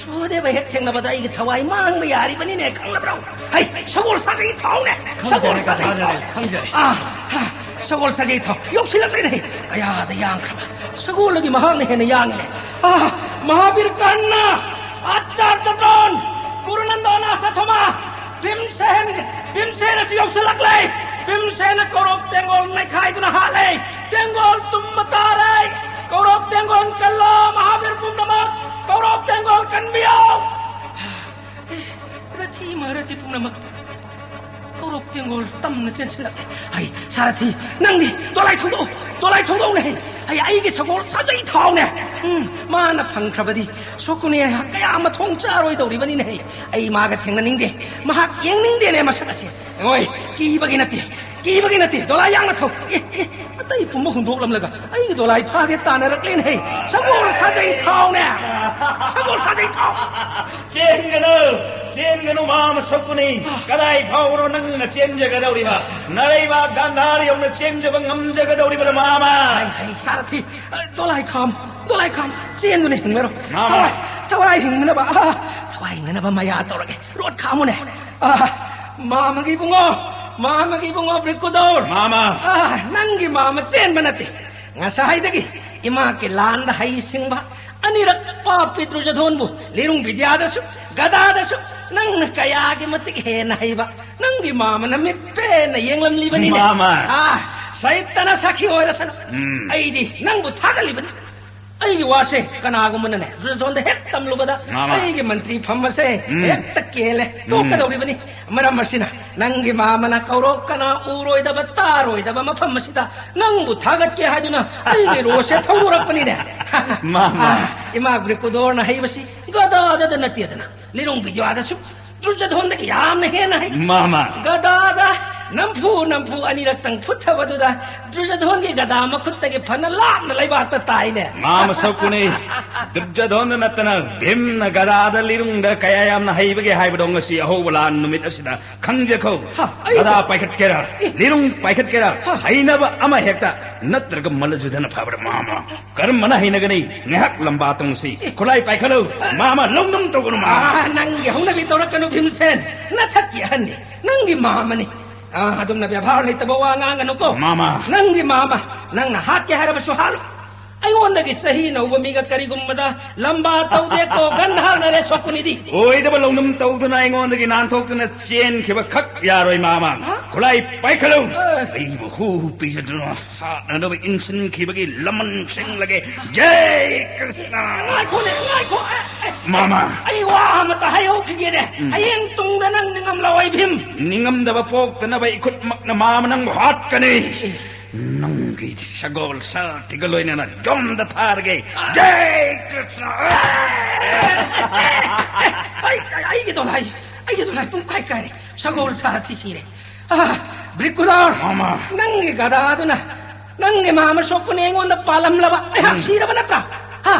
ꯁꯨꯗꯦꯕ ꯍꯦꯛ ꯊꯦꯡꯅꯕꯗ ꯑꯩꯒꯤ ꯊꯋꯥꯏ ꯃꯥꯡꯕ ꯌꯥꯔꯤꯕꯅꯤꯅꯦ, ꯈꯪꯂꯕ꯭ꯔꯣ? ꯍꯩ, ꯁꯒꯣꯜ ꯁꯥꯖꯩ ꯊꯥꯎꯅꯦ꯫ ꯁꯒꯣꯜ ꯈꯪꯖꯔꯦ, ꯁꯥꯖꯩ ꯊꯥꯎ꯫ ꯈꯪꯖꯔꯦ, ꯈꯪꯖꯔꯦ꯫ ꯑꯥ, ꯑꯥ, ꯁꯒꯣꯜ ꯁꯥꯖꯩ ꯊꯥꯎ꯫ ꯌꯧꯁꯤꯜꯂꯛꯂꯦꯅꯦ꯫ ꯀꯌꯥꯗ ꯌꯥꯡꯈ꯭ꯔꯕ꯫ ꯁꯒꯣꯜꯗꯒꯤ ꯃꯍꯥꯛꯅ ꯍꯦꯟꯅ ꯌꯥꯡꯉꯤꯅꯦ꯫ ꯑꯥ, ꯃꯍꯥꯕꯤꯔ ꯀꯔꯅ, ꯑꯆꯥꯔ ꯆꯇ꯭ꯔꯣꯟ, ꯀꯨꯔꯨꯅꯟꯗꯣꯅ ꯁꯊꯣꯃꯥ, ꯚꯤꯝꯁꯦꯟ, ꯚꯤꯝꯁꯦꯟ ꯑꯁꯤ ꯌꯧꯁꯤꯜꯂꯛꯂꯦ꯫ ꯚꯤꯝꯁꯦꯟꯅ ꯀꯧꯔꯣꯛ ꯇꯦꯡꯒꯣꯜ ꯅꯩꯈꯥꯏꯗꯨꯅ ꯍꯥꯠꯂꯦ꯫ ꯇꯦꯡꯒꯣꯜ ꯇꯨꯝꯕ ꯇꯥꯔꯦ꯫ ꯀꯧꯔꯣꯛ ꯇꯦꯡꯒꯣꯜ ꯀꯜꯂꯣ, ꯃꯍꯥꯕꯤꯔ ꯄꯨꯝꯅꯃꯛ꯫ ꯀꯧꯔꯣꯛ ꯇꯦꯡꯒꯣꯜ ꯀꯟꯕꯤꯌꯣ꯫ ꯑꯦ, ꯔꯊꯤ ꯃꯍꯥꯔꯊꯤ ꯄꯨꯝꯅꯃꯛ ꯀꯧꯔꯣꯛ ꯇꯦꯡꯒꯣꯜ ꯇꯝꯅ ꯆꯦꯟꯁꯤꯜꯂꯛꯂꯦ꯫ ꯍꯩ, ꯁꯥꯔꯊꯤ, ꯅꯪꯗꯤ ꯗꯣꯂꯥꯏ ꯊꯧꯗꯣꯛꯎ, ꯗꯣꯂꯥꯏ ꯊꯧꯗꯣꯛꯎꯅꯦ꯫ ꯍꯩ, ꯑꯩꯒꯤ ꯁꯒꯣꯜ ꯁꯥꯖꯩ ꯊꯥꯎꯅꯦ꯫ ꯎꯝ, ꯃꯥꯅ ꯐꯪꯈ꯭ꯔꯕꯗꯤ ꯁꯣꯀꯨꯅꯦ ꯀꯌꯥ ꯑꯃ ꯊꯣꯡ ꯆꯥꯔꯣꯏꯗꯧꯔꯤꯕꯅꯤꯅꯦ꯫ ꯍꯩ, ꯑꯩ ꯃꯥꯒ ꯊꯦꯡꯅꯅꯤꯡꯗꯦ, ꯃꯍꯥꯛ ꯌꯦꯡꯅꯤꯡꯗꯦꯅꯦ ꯃꯁꯛ ꯑꯁꯦ꯫ ꯑꯣꯏ, ꯀꯤꯕꯒꯤ ꯅꯠꯇꯦ, ꯀꯤꯕꯒꯤ ꯅꯠꯇꯦ, ꯗꯣꯂꯥꯏ ꯌꯥꯡꯅ ꯊꯧ꯫ ꯑꯦ, ꯑꯦ, ꯑꯇꯩ ꯄꯨꯝꯕ ꯍꯨꯟꯗꯣꯛꯂꯝꯂꯒ ꯑꯩꯒꯤ ꯗꯣꯂꯥꯏ ꯐꯥꯒꯦ ꯇꯥꯟꯅꯔꯛꯂꯦꯅꯦ꯫ ꯁꯒꯣꯜ ꯁꯥꯖꯩ ꯊꯥꯎꯅꯦ, ꯁꯒꯣꯜ ꯁꯥꯖꯩ ꯊꯥꯎ꯫ ꯆꯦꯟꯒꯅꯨ, ꯆꯦꯟꯒꯅꯨ, ꯃꯥꯃ ꯁꯛꯄꯅꯤ꯫ ꯀꯗꯥꯏ ꯐꯥꯎꯕꯅꯣ ꯅꯪꯅ ꯆꯦꯟꯖꯒꯗꯧꯔꯤꯕ? ꯅꯔꯩꯕꯥꯛ ꯒꯥꯟꯙꯥꯔ ꯌꯧꯅ ꯆꯦꯟꯖꯕ ꯉꯝꯖꯒꯗꯧꯔꯤꯕ꯭ꯔꯥ, ꯃꯥꯃ? ꯍꯩ, ꯍꯩ, ꯁꯥꯔꯊꯤ, ꯑ, ꯗꯣꯂꯥꯏ ꯈꯥꯝ, ꯗꯣꯂꯥꯏ ꯈꯥꯝ, ꯆꯦꯟꯗꯨꯅ ꯍꯤꯡꯅꯔꯣ꯫ ꯃꯥꯃ꯫ ꯊꯋꯥꯏ, ꯊꯋꯥꯏ ꯍꯤꯡꯅꯅꯕ, ꯑ, ꯊꯋꯥꯏ ꯍꯤꯡꯅꯅꯕ ꯃꯌꯥ ꯇꯧꯔꯒꯦ꯫ ꯔꯣꯠ ꯈꯥꯝꯃꯨꯅꯦ꯫ ꯑ, ꯃꯥꯃꯒꯤ ꯏꯕꯨꯡꯉꯣ, ꯃꯥꯃꯒꯤ ꯏꯕꯨꯡꯉꯣ ꯕ꯭ꯔꯤꯀꯨꯗꯣꯔ꯫ ꯃꯥꯃ꯫ ꯑ, ꯅꯪꯒꯤ ꯃꯥꯃ ꯆꯦꯟꯕ ꯅꯠꯇꯦ꯫ ꯉꯁꯥꯏꯗꯒꯤ ꯏꯃꯥ ꯀꯤꯂꯥꯟꯗ ꯍꯩ ꯁꯤꯡꯕ ꯑꯅꯤꯔꯛ ꯄꯥꯞ ꯄꯤꯇ꯭ꯔꯨꯖꯙꯣꯟꯕꯨ ꯂꯤꯔꯨꯡ ꯕꯤꯗ꯭ꯌꯥꯗꯁꯨ, ꯒꯗꯥꯗꯁꯨ ꯅꯪꯅ ꯀꯌꯥꯒꯤ ꯃꯇꯤꯛ ꯍꯦꯟꯅ ꯍꯩꯕ ꯅꯪꯒꯤ ꯃꯥꯃꯅ ꯃꯤꯠ ꯄꯦꯟꯅ ꯌꯦꯡꯂꯝꯂꯤꯕꯅꯤꯅꯦ꯫ ꯃꯥꯃ꯫ ꯑꯥ, ꯁꯩꯇꯅ ꯁꯥꯈꯤ ꯑꯣꯏꯔꯁꯅꯨ꯫ ꯎꯝ꯫ ꯑꯩꯗꯤ ꯅꯪꯕꯨ ꯊꯥꯒꯠꯂꯤꯕꯅꯤ꯫ ꯑꯩꯒꯤ ꯋꯥꯁꯦ ꯀꯅꯥꯒꯨꯝꯕꯅꯅꯦ ꯗꯨꯔꯖꯣꯙꯟꯗ ꯍꯦꯛ ꯇꯝꯂꯨꯕꯗ, ꯃꯥꯃ꯫ ꯑꯩꯒꯤ ꯃꯟꯇ꯭ꯔꯤ ꯐꯝ ꯑꯁꯦ ꯎꯝ꯫ ꯍꯦꯛꯇ ꯀꯦꯜꯂꯦ꯫ ꯎꯝ꯫ ꯇꯣꯛꯀꯗꯧꯔꯤꯕꯅꯤ꯫ ꯃꯔꯝ ꯑꯁꯤꯅ ꯅꯪꯒꯤ ꯃꯥꯃꯅ ꯀꯧꯔꯣꯛ ꯀꯅꯥ, ꯎꯔꯣꯏꯗꯕ, ꯇꯥꯔꯣꯏꯗꯕ ꯃꯐꯝ ꯑꯁꯤꯗ ꯅꯪꯕꯨ ꯊꯥꯒꯠꯀꯦ ꯍꯥꯏꯗꯨꯅ ꯑꯩꯒꯤ ꯔꯣꯁꯁꯦ ꯊꯧꯗꯣꯔꯛꯄꯅꯤꯅꯦ꯫ ꯃꯥꯃ꯫ ꯑꯥ, ꯏꯃꯥ ꯒ꯭ꯔꯤꯀꯨꯗꯣꯔꯅ ꯍꯩꯕꯁꯤ ꯒꯗꯥꯗꯗ ꯅꯠꯇꯦꯗꯅ, ꯂꯤꯔꯨꯡ ꯕꯤꯗ꯭ꯌꯥꯗꯁꯨ ꯗꯨꯔꯖꯣꯙꯟꯗꯒꯤ ꯌꯥꯝꯅ ꯍꯦꯟꯅ ꯍꯩ꯫ ꯃꯥꯃ꯫ ꯒꯗꯥꯗ ꯅꯝꯐꯨ ꯅꯝꯐꯨ ꯑꯅꯤꯔꯛꯇꯪ ꯐꯨꯠꯊꯕꯗꯨꯗ ꯗꯨꯔꯖꯣꯙꯟꯒꯤ ꯒꯗꯥ ꯃꯈꯨꯠꯇꯒꯤ ꯐꯅ ꯂꯥꯞꯅ ꯂꯩꯕꯥꯛꯇ ꯇꯥꯏꯅꯦ꯫ ꯃꯥꯃ ꯁꯛꯀꯨꯅꯤ꯫ ꯗꯨꯔꯖꯣꯙꯟꯗ ꯅꯠꯇꯅ ꯚꯤꯝꯅ ꯒꯗꯥꯗ ꯂꯤꯔꯨꯡꯗ ꯀꯌꯥ ꯌꯥꯝꯅ ꯍꯩꯕꯒꯦ ꯍꯥꯏꯕꯗꯣ ꯉꯁꯤ ꯑꯍꯧꯕ ꯂꯥꯟ ꯅꯨꯃꯤꯠ ꯑꯁꯤꯗ ꯈꯪꯖꯈꯣ꯫ ꯍꯥ, ꯑꯩ ꯒꯗꯥ ꯄꯥꯏꯈꯠꯀꯦꯔꯥ? ꯑꯦ꯫ ꯂꯤꯔꯨꯡ ꯄꯥꯏꯈꯠꯀꯦꯔꯥ? ꯍꯥ꯫ ꯍꯩꯅꯕ ꯑꯃ ꯍꯦꯛꯇ, ꯅꯠꯇ꯭ꯔꯒ ꯃꯜꯂꯖꯨꯗꯅ ꯐꯕ꯭ꯔꯥ, ꯃꯥꯃ? ꯀꯔꯝꯕꯅ ꯍꯩꯅꯒꯅꯤ? ꯉꯥꯏꯍꯥꯛ ꯂꯝꯕꯥ ꯇꯣꯡꯁꯤ꯫ ꯑꯦ꯫ ꯈꯨꯠꯂꯥꯏ ꯄꯥꯏꯈꯠꯂꯨ꯫ ꯑ꯫ ꯃꯥꯃ, ꯂꯧꯅꯝ ꯇꯧꯒꯅꯨ, ꯃꯥꯃ꯫ ꯑ, ꯅꯪꯒꯤ ꯍꯧꯅꯕꯤ ꯇꯧꯔꯛꯀꯅꯨ, ꯚꯤꯝꯁꯦꯟ꯫ ꯅꯊꯛꯀꯤ ꯑꯍꯟꯅꯤ꯫ ꯅꯪꯒꯤ ꯃꯥꯃꯅꯤ꯫ ꯑ, ꯑꯗꯨꯝꯅ ꯕꯦꯕꯥꯔ ꯂꯩꯇꯕ ꯋꯥ ꯉꯥꯡꯒꯅꯨꯀꯣ꯫ ꯃꯥꯃ꯫ ꯅꯪꯒꯤ ꯃꯥꯃ꯫ ꯅꯪꯅ ꯍꯥꯠꯀꯦ ꯍꯥꯏꯔꯕꯁꯨ ꯍꯥꯠꯂꯨ꯫ ꯑꯩꯉꯣꯟꯗꯒꯤ ꯆꯍꯤ ꯅꯧꯕ ꯃꯤꯒ ꯀꯔꯤꯒꯨꯝꯕꯗ ꯂꯝꯕꯥ ꯇꯧꯗꯦꯀꯣ, ꯒꯟꯙꯥꯔ ꯅꯔꯦꯁ ꯁꯣꯀꯨꯅꯤꯗꯤ꯫ ꯑꯣꯏꯗꯕ ꯂꯧꯅꯝ ꯇꯧꯗꯨꯅ ꯑꯩꯉꯣꯟꯗꯒꯤ ꯅꯥꯟꯊꯣꯛꯇꯨꯅ ꯆꯦꯟꯈꯤꯕ ꯈꯛ ꯌꯥꯔꯣꯏ, ꯃꯥꯃ꯫ ꯍꯥ? ꯈꯨꯠꯂꯥꯏ ꯄꯥꯏꯈꯠꯂꯨ꯫ ꯑ꯫ ꯑꯩꯕꯨ ꯍꯨ ꯄꯤꯖꯗꯨꯅ ꯍꯥꯠꯅꯅꯕ ꯏꯟꯁꯤꯟꯈꯤꯕꯒꯤ ꯂꯃꯟ ꯁꯤꯡꯂꯒꯦ꯫ ꯖꯩ ꯀ꯭ꯔꯤꯁꯅ! ꯉꯥꯏꯈꯣꯅꯦ, ꯉꯥꯏꯈꯣ꯫ ꯑꯦ, ꯑꯦ, ꯃꯥꯃ꯫ ꯑꯩ ꯋꯥ ꯑꯃꯇ ꯍꯥꯏꯍꯧꯈꯤꯒꯦꯅꯦ꯫ ꯎꯝ꯫ ꯍꯌꯦꯡ ꯇꯨꯡꯗ ꯅꯪ ꯅꯤꯡꯉꯝꯂꯛꯑꯣꯏ, ꯚꯤꯝ꯫ ꯅꯤꯡꯉꯝꯗꯕ ꯄꯣꯛꯇꯅꯕ ꯏꯈꯨꯠꯃꯛꯅ ꯃꯥꯃ ꯅꯪꯕꯨ ꯍꯥꯠꯀꯅꯤ꯫ ꯑꯦ꯫ ꯅꯪꯒꯤ ꯁꯒꯣꯜ ꯁꯥꯊꯤꯒ ꯂꯣꯏꯅꯅ ꯌꯣꯝꯗ ꯊꯥꯔꯒꯦ꯫ ꯑ꯫ ꯖꯩ ꯀ꯭ꯔꯤꯁꯅ! ꯑꯩ, ꯑꯩ, ꯑꯩꯒꯤ ꯗꯣꯂꯥꯏ, ꯑꯩꯒꯤ ꯗꯣꯂꯥꯏ ꯄꯨꯡ ꯀꯥꯏ ꯀꯥꯏꯔꯦ꯫ ꯁꯒꯣꯜ ꯁꯥꯊꯤ ꯁꯤꯔꯦ꯫ ꯑ, ꯕ꯭ꯔꯤꯀꯨꯗꯣꯔ, ꯃꯥꯃ꯫ ꯅꯪꯒꯤ ꯒꯗꯥꯗꯨꯅ ꯅꯪꯒꯤ ꯃꯥꯃ ꯁꯣꯛꯄꯅꯤ ꯑꯩꯉꯣꯟꯗ ꯄꯥꯜꯂꯝꯂꯕ꯫ ꯑꯩꯍꯥꯛ ꯎꯝ꯫ ꯁꯤꯔꯕ ꯅꯠꯇ꯭ꯔꯥ? ꯍꯥ?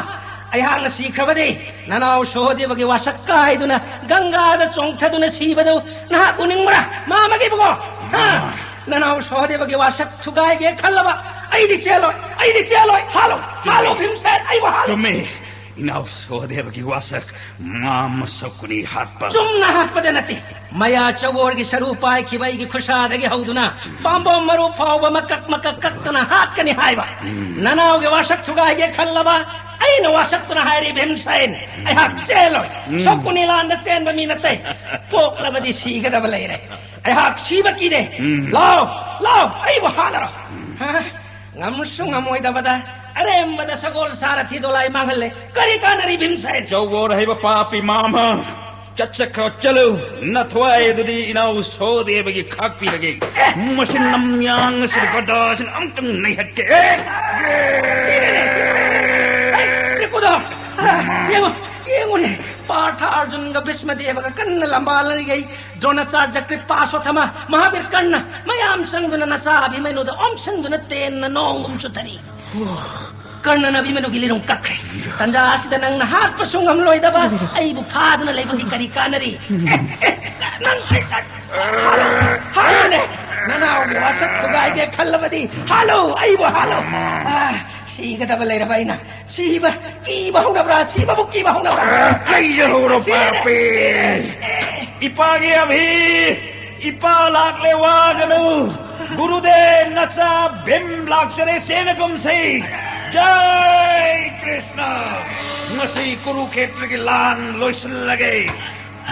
ꯑꯩꯍꯥꯛꯅ ꯁꯤꯈ꯭ꯔꯕꯗꯤ ꯅꯅꯥꯎ ꯁꯣꯍꯗꯦꯕꯒꯤ ꯋꯥꯁꯛ ꯀꯥꯏꯗꯨꯅ ꯒꯪꯒꯥꯗ ꯆꯣꯡꯊꯗꯨꯅ ꯁꯤꯕꯗꯨ ꯅꯍꯥꯛ ꯎꯅꯤꯡꯕ꯭ꯔꯥ, ꯃꯥꯃꯒꯤ ꯏꯕꯨꯡꯉꯣ? ꯍꯥ? ꯃꯥꯃ꯫ ꯅꯅꯥꯎ ꯁꯣꯍꯗꯦꯕꯒꯤ ꯋꯥꯁꯛ ꯊꯨꯒꯥꯏꯒꯦ ꯈꯜꯂꯕ? ꯑꯩꯗꯤ ꯆꯦꯜꯂꯣꯏ, ꯑꯩꯗꯤ ꯆꯦꯜꯂꯣꯏ꯫ ꯍꯥꯠꯂꯣ, ꯍꯥꯠꯂꯣ, ꯆꯨꯝꯃꯤ꯫ ꯚꯤꯝꯁꯦꯟ, ꯑꯩꯕꯨ ꯍꯥꯠꯂꯣ꯫ ꯆꯨꯝꯃꯤ꯫ ꯏꯅꯥꯎ ꯁꯣꯍꯗꯦꯕꯒꯤ ꯋꯥꯁꯛ ꯃꯥꯃ ꯁꯣꯛꯀꯨꯅꯤ ꯍꯥꯠꯄ꯫ ꯆꯨꯝꯅ ꯍꯥꯠꯄꯗ ꯅꯠꯇꯦ, ꯃꯌꯥ ꯆꯧꯋꯣꯔꯒꯤ ꯁꯔꯨ ꯄꯥꯏꯈꯤꯕ ꯑꯩꯒꯤ ꯈꯨꯠꯁꯥꯗꯒꯤ ꯍꯧꯗꯨꯅ ꯄꯥꯝꯕꯣꯝ ꯃꯔꯨ ꯐꯥꯎꯕ ꯃꯀꯛ ꯃꯀꯛ ꯀꯛꯇꯅ ꯍꯥꯠꯀꯅꯤ ꯍꯥꯏꯕ꯫ ꯎꯝ꯫ ꯅꯅꯥꯎꯒꯤ ꯋꯥꯁꯛ ꯊꯨꯒꯥꯏꯒꯦ ꯈꯜꯂꯕ? ꯑꯩꯅ ꯋꯥꯁꯛꯇꯨꯅ ꯍꯥꯏꯔꯤ, ꯚꯤꯝꯁꯦꯟ꯫ ꯎꯝ꯫ ꯑꯩꯍꯥꯛ ꯆꯦꯜꯂꯣꯏ꯫ ꯎꯝ꯫ ꯁꯣꯛꯀꯨꯅꯤ ꯂꯥꯟꯗ ꯆꯦꯟꯕ ꯃꯤ ꯅꯠꯇꯦ꯫ ꯄꯣꯛꯂꯕꯗꯤ ꯁꯤꯒꯗꯕ ꯂꯩꯔꯦ꯫ ꯑꯩꯍꯥꯛ ꯁꯤꯕ ꯀꯤꯗꯦ꯫ ꯎꯝ꯫ ꯂꯥꯎ, ꯂꯥꯎ, ꯑꯩꯕꯨ ꯍꯥꯠꯂꯔꯣ꯫ ꯎꯝ꯫ ꯍꯥ? ꯉꯝꯁꯨ ꯉꯝꯃꯣꯏꯗꯕꯗ ꯑꯔꯦꯝꯕꯗ ꯁꯒꯣꯜ ꯁꯥꯔꯊꯤꯗꯣ ꯂꯥꯏ ꯃꯥꯡꯍꯜꯂꯦ꯫ ꯀꯔꯤ ꯀꯥꯟꯅꯔꯤ ꯚꯤꯝꯁꯦꯟ? ꯆꯧꯕꯣꯔ ꯍꯩꯕ ꯄꯥꯄꯤ ꯃꯥꯃ, ꯆꯠꯆꯈ꯭ꯔꯣ, ꯆꯠꯂꯨ꯫ ꯅꯊ꯭ꯋꯥꯏ ꯑꯗꯨꯗꯤ ꯏꯅꯥꯎ ꯁꯣꯗꯦꯕꯒꯤ ꯈꯥꯛꯄꯤꯔꯒꯦ꯫ ꯃꯁꯤ ꯅꯝꯌꯥꯡ ꯑꯁꯤꯗ ꯒꯗꯥꯁꯤꯅ ꯑꯝꯇꯪ ꯅꯩꯍꯠꯀꯦ꯫ ꯁꯤꯔꯦꯅꯦ, ꯁꯤꯔꯦꯅꯦ꯫ ꯑꯩ, ꯔꯤꯀꯨꯗꯣ, ꯑ, ꯌꯦꯡꯉꯨ, ꯌꯦꯡꯉꯨꯅꯦ꯫ ꯄꯥꯔꯊ ꯑꯔꯖꯨꯟꯒ ꯚꯤꯁꯃꯗꯦꯕꯒ ꯀꯟꯅ ꯂꯝꯕꯥ ꯂꯩꯒꯩ꯫ ꯗ꯭ꯔꯣꯅꯥꯆꯥꯔ, ꯖꯀ꯭ꯔꯤꯄꯥ, ꯑꯁꯣꯊꯃ, ꯃꯍꯥꯕꯤꯔ ꯀꯔꯅ ꯃꯌꯥꯝ ꯆꯪꯗꯨꯅ ꯅꯆꯥ ꯑꯚꯤꯃꯅꯨꯗ ꯑꯣꯝꯁꯤꯟꯗꯨꯅ ꯇꯦꯟꯅ ꯅꯣꯡꯒꯨꯝ ꯆꯨꯊꯔꯤ꯫ ꯀꯔꯅꯅ ꯑꯚꯤꯃꯅꯨꯒꯤ ꯂꯤꯔꯨꯡ ꯀꯛꯈ꯭ꯔꯦ꯫ ꯇꯟꯖꯥ ꯑꯁꯤꯗ ꯅꯪꯅ ꯍꯥꯠꯄꯁꯨ ꯉꯝꯂꯣꯏꯗꯕ ꯑꯩꯕꯨ ꯐꯥꯗꯨꯅ ꯂꯩꯕꯒꯤ ꯀꯔꯤ ꯀꯥꯟꯅꯔꯤ? ꯅꯪ ꯍꯥꯠꯂꯨꯅꯦ! ꯅꯅꯥꯎꯒꯤ ꯋꯥꯁꯛ ꯊꯨꯒꯥꯏꯒꯦ ꯈꯜꯂꯕꯗꯤ ꯍꯥꯠꯂꯨ! ꯑꯩꯕꯨ ꯍꯥꯠꯂꯨ! ꯑꯥ, ꯁꯤꯒꯗꯕ ꯂꯩꯔꯕ ꯑꯩꯅ ꯁꯤꯕ ꯀꯤꯕ ꯍꯧꯅꯕ꯭ꯔꯥ? ꯁꯤꯕꯕꯨ ꯀꯤꯕ ꯍꯧꯅꯕ꯭ꯔꯥ? ꯀꯩꯖꯍꯧꯔꯣ, ꯁꯤꯔꯦ! ꯄꯥꯄꯤ! ꯁꯤꯔꯦ! ꯏꯄꯥꯒꯤ ꯑꯚꯤ! ꯏꯄꯥ ꯂꯥꯛꯂꯦ, ꯋꯥꯒꯅꯨ! ꯒꯨꯔꯨꯗꯦꯕ, ꯅꯆꯥ ꯚꯤꯝ ꯂꯥꯛꯆꯔꯦ, ꯆꯦꯟꯅꯒꯨꯝꯁꯤ! ꯖꯥꯏ ꯀ꯭ꯔꯤꯁꯅ! ꯉꯁꯤ ꯀꯨꯔꯨꯈꯦꯇ꯭ꯔꯒꯤ ꯂꯥꯟ ꯂꯣꯏꯁꯤꯜꯂꯒꯦ꯫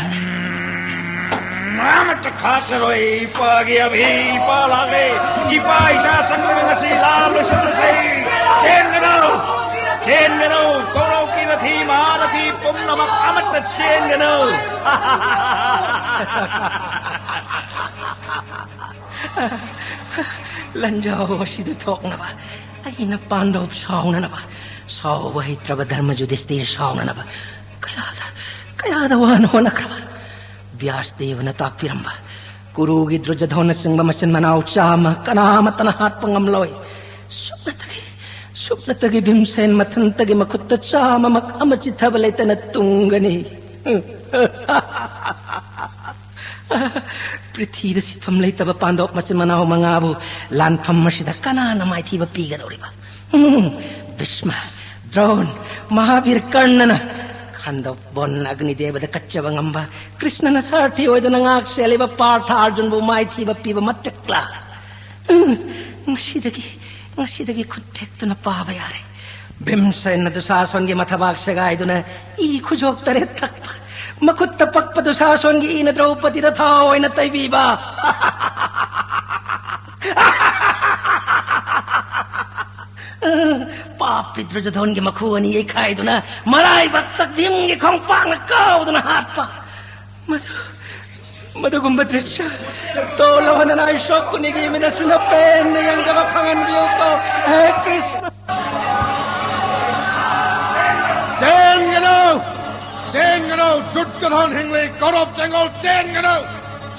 ꯎꯝ, ꯑꯃꯠꯇ ꯈꯥꯛꯂꯔꯣꯏ, ꯏꯄꯥꯒꯤ ꯑꯚꯤ, ꯏꯄꯥ ꯂꯥꯛꯂꯦ꯫ ꯏꯄꯥ ꯏꯆꯥ ꯆꯪꯂꯒ ꯉꯁꯤ ꯂꯥꯟ ꯂꯣꯏꯁꯤꯜꯂꯁꯤ꯫ ꯆꯦꯟꯒꯅꯨ! ꯆꯦꯟꯒꯅꯨ! ꯀꯧꯔꯧꯀꯤ ꯔꯊꯤ, ꯃꯍꯥꯔꯊꯤ ꯄꯨꯝꯅꯃꯛ ꯑꯃꯠꯇ ꯆꯦꯟꯒꯅꯨ! ꯂꯟꯖꯥꯎ ꯑꯁꯤꯗ ꯊꯣꯛꯅꯕ ꯑꯩꯅ ꯄꯥꯟꯗꯧ ꯁꯥꯎꯅꯅꯕ, ꯁꯥꯎꯕ ꯍꯩꯇ꯭ꯔꯕ ꯙꯔꯃ ꯌꯨꯙꯤꯁꯇꯤꯔ ꯁꯥꯎꯅꯅꯕ ꯀꯌꯥꯗ, ꯀꯌꯥꯗ ꯋꯥꯅ ꯍꯣꯠꯅꯈ꯭ꯔꯕ꯫ ꯕ꯭ꯌꯥꯁ ꯗꯦꯕꯅ ꯇꯥꯛꯄꯤꯔꯝꯕ ꯀꯨꯔꯨꯒꯤ ꯗ꯭ꯔꯨꯖꯙꯣꯟꯅꯆꯤꯡꯕ ꯃꯆꯤꯟ ꯃꯅꯥꯎ ꯆꯥꯝꯃ ꯀꯅꯥꯃꯠꯇꯅ ꯍꯥꯠꯄ ꯉꯝꯂꯣꯏ꯫ ꯁꯨꯞꯅꯇꯒꯤ, ꯁꯨꯞꯅꯇꯒꯤ ꯚꯤꯝꯁꯦꯟ ꯃꯊꯟꯇꯒꯤ ꯃꯈꯨꯠꯇ ꯆꯥꯝꯃꯃꯛ ꯑꯃ ꯆꯤꯠꯊꯕ ꯂꯩꯇꯅ ꯇꯨꯡꯒꯅꯤ꯫ ꯄ꯭ꯔꯤꯊꯤꯗ ꯁꯤꯐꯝ ꯂꯩꯇꯕ ꯄꯥꯟꯗꯣꯞ ꯃꯆꯤꯟ ꯃꯅꯥꯎ ꯃꯉꯥꯕꯨ ꯂꯥꯟꯐꯝ ꯑꯁꯤꯗ ꯀꯅꯥꯅ ꯃꯥꯏꯊꯤꯕ ꯄꯤꯒꯗꯧꯔꯤꯕ? ꯎꯝ, ꯚꯤꯁꯃ, ꯗ꯭ꯔꯣꯟ, ꯃꯍꯥꯕꯤꯔ ꯀꯔꯅꯅ ꯈꯟꯗꯣꯛ ꯕꯣꯟ ꯑꯒꯅꯤꯗꯦꯕꯗ ꯀꯠꯆꯕ ꯉꯝꯕ ꯀ꯭ꯔꯤꯁꯅꯅ ꯁꯥꯔꯊꯤ ꯑꯣꯏꯗꯨꯅ ꯉꯥꯛ ꯁꯦꯜꯂꯤꯕ ꯄꯥꯔꯊ ꯑꯔꯖꯨꯟꯕꯨ ꯃꯥꯏꯊꯤꯕ ꯄꯤꯕ ꯃꯇꯤꯛꯂꯥ? ꯎꯝ, ꯉꯁꯤꯗꯒꯤ, ꯉꯁꯤꯗꯒꯤ ꯈꯨꯠ ꯊꯦꯛꯇꯨꯅ ꯄꯥꯕ ꯌꯥꯔꯦ꯫ ꯚꯤꯝꯁꯦꯟꯅ ꯗꯨꯁꯥꯁꯣꯟꯒꯤ ꯃꯊꯕꯥꯛ ꯁꯦꯒꯥꯏꯗꯨꯅ ꯏ ꯈꯨꯖꯣꯛ ꯇꯔꯦꯠ ꯊꯛꯄ, ꯃꯈꯨꯠꯇ ꯄꯛꯄ ꯗꯨꯁꯥꯁꯣꯟꯒꯤ ꯏꯅ ꯗ꯭ꯔꯧꯄꯗꯤꯗ ꯊꯥꯎ ꯑꯣꯏꯅ ꯇꯩꯕꯤꯕ꯫ ꯄꯤꯇ꯭ꯔꯨꯖꯙꯣꯟꯒꯤ ꯃꯈꯨ ꯑꯅꯤ ꯌꯩꯈꯥꯏꯗꯨꯅ ꯃꯔꯥꯏꯕꯛꯇ ꯚꯤꯝꯒꯤ ꯈꯣꯡꯄꯥꯛꯅ ꯀꯥꯎꯗꯨꯅ ꯍꯥꯠꯄ꯫ ꯃꯗꯨ, ꯃꯗꯨꯒꯨꯝꯕ ꯗ꯭ꯔꯤꯁ꯭ꯌ ꯇꯣꯜꯂꯕ ꯅꯅꯥꯏ ꯁꯣꯛꯄꯅꯤꯒꯤ ꯃꯤꯅꯁꯤꯅ ꯄꯦꯟꯅ ꯌꯦꯡꯖꯕ ꯐꯪꯍꯟꯕꯤꯌꯨꯀꯣ꯫ ꯍꯦ ꯀ꯭ꯔꯤꯁꯅ꯫ ꯆꯦꯟꯒꯅꯨ! ꯆꯦꯟꯒꯅꯨ! ꯗꯨꯔꯖꯣꯙꯟ ꯍꯤꯡꯂꯤ! ꯀꯧꯔꯕ ꯇꯦꯡꯒꯣꯜ ꯆꯦꯟꯒꯅꯨ!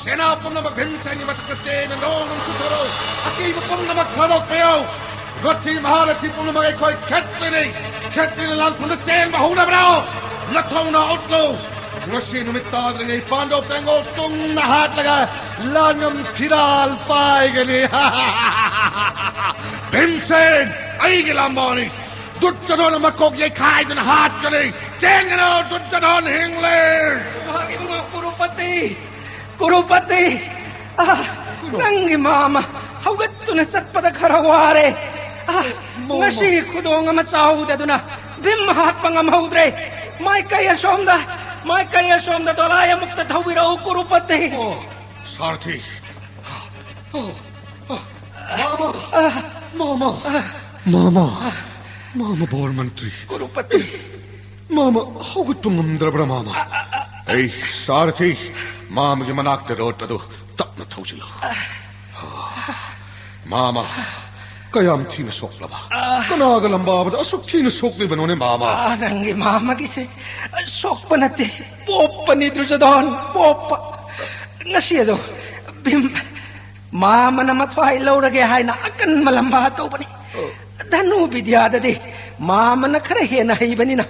ꯁꯦꯅꯥ ꯄꯨꯝꯅꯃꯛ ꯚꯤꯝꯁꯦꯟꯒꯤ ꯃꯊꯛꯇ ꯇꯦꯟꯅ ꯅꯣꯡ ꯅꯨꯡ ꯆꯨꯊꯔꯣ! ꯑꯀꯤꯕ ꯄꯨꯝꯅꯃꯛ ꯊꯥꯗꯣꯛꯄꯤꯌꯨ! ꯔꯊꯤ ꯃꯍꯥꯔꯊꯤ ꯄꯨꯝꯅꯃꯛ ꯑꯩꯈꯣꯏ ꯈꯦꯇ꯭ꯔꯤꯅꯤ! ꯈꯦꯇ꯭ꯔꯤꯅ ꯂꯥꯟꯐꯝꯗ ꯆꯦꯟꯕ ꯍꯧꯅꯕ꯭ꯔꯣ? ꯅꯊꯧꯅ ꯎꯠꯂꯨ! ꯉꯁꯤ ꯅꯨꯃꯤꯠ ꯇꯥꯗ꯭ꯔꯤꯉꯩ ꯄꯥꯟꯗꯣꯞ ꯇꯦꯡꯒꯣꯜ ꯇꯨꯡꯅ ꯍꯥꯠꯂꯒ ꯂꯥꯟꯉꯝ ꯐꯤꯔꯥꯜ ꯄꯥꯏꯒꯅꯤ! ꯚꯤꯝꯁꯦꯟ, ꯑꯩꯒꯤ ꯂꯥꯝꯕꯥꯅꯤ! ꯗꯨꯠꯇꯗꯣꯟ ꯃꯀꯣꯛ ꯌꯩꯈꯥꯏꯗꯨꯅ ꯍꯥꯠꯀꯅꯤ! ꯆꯦꯟꯒꯅꯨ! ꯗꯨꯠꯇꯗꯣꯟ ꯍꯤꯡꯂꯤ! ꯃꯍꯥꯛ ꯏꯕꯨꯡꯉꯣ ꯀꯨꯔꯨꯄꯇꯤ! ꯀꯨꯔꯨꯄꯇꯤ! ꯑꯥ, ꯀꯨꯔꯨ꯫ ꯅꯪꯒꯤ ꯃꯥꯃ ꯍꯧꯒꯠꯇꯨꯅ ꯆꯠꯄꯗ ꯈꯔ ꯋꯥꯔꯦ꯫ ꯑꯥ, ꯃꯥꯃ꯫ ꯉꯁꯤ ꯈꯨꯗꯣꯡ ꯑꯃ ꯆꯥꯍꯧꯗꯗꯨꯅ ꯚꯤꯝ ꯍꯥꯠꯄ ꯉꯝꯍꯧꯗ꯭ꯔꯦ꯫ ꯃꯥꯏꯀꯩ ꯑꯁꯣꯝꯗ, ꯃꯥꯏꯀꯩ ꯑꯁꯣꯝꯗ ꯗꯣꯂꯥꯏ ꯑꯃꯨꯛꯇ ꯊꯧꯕꯤꯔꯛꯎ, ꯀꯨꯔꯨꯄꯇꯤ꯫ ꯑꯣ, ꯁꯥꯔꯊꯤ꯫ ꯑꯣ, ꯑꯣ, ꯃꯥꯃ! ꯃꯥꯃ! ꯃꯥꯃ! ꯃꯥꯃ ꯕꯣꯔ ꯃꯟꯇ꯭ꯔꯤ! ꯀꯨꯔꯨꯄꯇꯤ! ꯃꯥꯃ ꯍꯧꯒꯠꯄ ꯉꯝꯗ꯭ꯔꯕ꯭ꯔꯥ, ꯃꯥꯃ? ꯑꯩ ꯁꯥꯔꯊꯤ, ꯃꯥꯃꯒꯤ ꯃꯅꯥꯛꯇ ꯔꯣꯠ ꯑꯗꯨ ꯇꯞꯅ ꯊꯧꯖꯤꯜꯂꯨ꯫ ꯃꯥꯃ, ꯀꯌꯥꯝ ꯊꯤꯅ ꯁꯣꯛꯂꯕ? ꯀꯅꯥꯒ ꯂꯝꯕꯥꯕꯗ ꯑꯁꯨꯛ ꯊꯤꯅ ꯁꯣꯛꯂꯤꯕꯅꯣꯅꯦ, ꯃꯥꯃ? ꯑꯥ, ꯅꯪꯒꯤ ꯃꯥꯃꯒꯤꯁꯦ ꯁꯣꯛꯄ ꯅꯠꯇꯦ, ꯄꯣꯞꯄꯅꯤ, ꯗꯨꯔꯖꯣꯙꯟ, ꯄꯣꯞꯄ꯫ ꯉꯁꯤ ꯑꯗꯣ ꯚꯤꯝ ꯃꯥꯃꯅ ꯃꯊ꯭ꯋꯥꯏ ꯂꯧꯔꯒꯦ ꯍꯥꯏꯅ ꯑꯀꯟꯕ ꯂꯝꯕꯥ ꯇꯧꯕꯅꯤ꯫ ꯑꯣ꯫ ꯙꯅꯨ ꯕꯤꯗ꯭ꯌꯥꯗꯗꯤ ꯃꯥꯃꯅ ꯈꯔ ꯍꯦꯟꯅ ꯍꯩꯕꯅꯤꯅ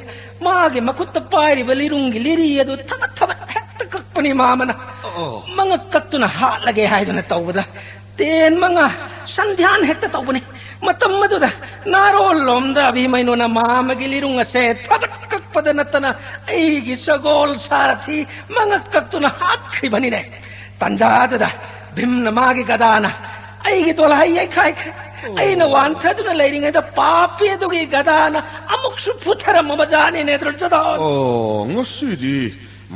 ꯃꯥꯒꯤ ꯃꯈꯨꯠꯇ ꯄꯥꯏꯔꯤꯕ ꯂꯤꯔꯨꯡꯒꯤ ꯂꯤꯔꯤ ꯑꯗꯨ ꯊꯕꯠ ꯊꯕꯠ ꯍꯦꯛꯇ ꯀꯛꯄꯅꯤ ꯃꯥꯃꯅ꯫ ꯑꯣ꯫ ꯃꯉꯛ ꯀꯛꯇꯨꯅ ꯍꯥꯠꯂꯒꯦ ꯍꯥꯏꯗꯨꯅ ꯇꯧꯕꯗ ꯇꯦꯟ ꯃꯉꯥ ꯁꯟꯙ꯭ꯌꯥꯟ ꯍꯦꯛꯇ ꯇꯧꯕꯅꯤ꯫ ꯃꯇꯝ ꯑꯗꯨꯗ ꯅꯥꯔꯣꯜꯂꯣꯝꯗ ꯑꯚꯤꯃꯩꯅꯨꯅ ꯃꯥꯃꯒꯤ ꯂꯤꯔꯨꯡ ꯑꯁꯦ ꯊꯕꯠ ꯀꯛꯄꯗ ꯅꯠꯇꯅ ꯑꯩꯒꯤ ꯁꯒꯣꯜ ꯁꯥꯔꯊꯤ ꯃꯉꯛ ꯀꯛꯇꯨꯅ ꯍꯥꯠꯈ꯭ꯔꯤꯕꯅꯤꯅꯦ꯫ ꯇꯟꯖꯥꯗꯨꯗ ꯚꯤꯝꯅ ꯃꯥꯒꯤ ꯒꯗꯥꯅ ꯑꯩꯒꯤ ꯗꯣꯂꯥꯏ ꯌꯩꯈꯥꯏꯈ꯭ꯔꯦ꯫ ꯑꯣ꯫ ꯑꯩꯅ ꯋꯥꯟꯊꯗꯨꯅ ꯂꯩꯔꯤꯉꯩꯗ ꯄꯥꯄꯤ ꯑꯗꯨꯒꯤ ꯒꯗꯥꯅ ꯑꯃꯨꯛꯁꯨ ꯐꯨꯊꯔꯝꯃꯕ ꯖꯥꯠꯅꯤꯅꯦ, ꯗꯨꯔꯖꯣꯙꯟ꯫ ꯑꯣ, ꯉꯁꯤꯗꯤ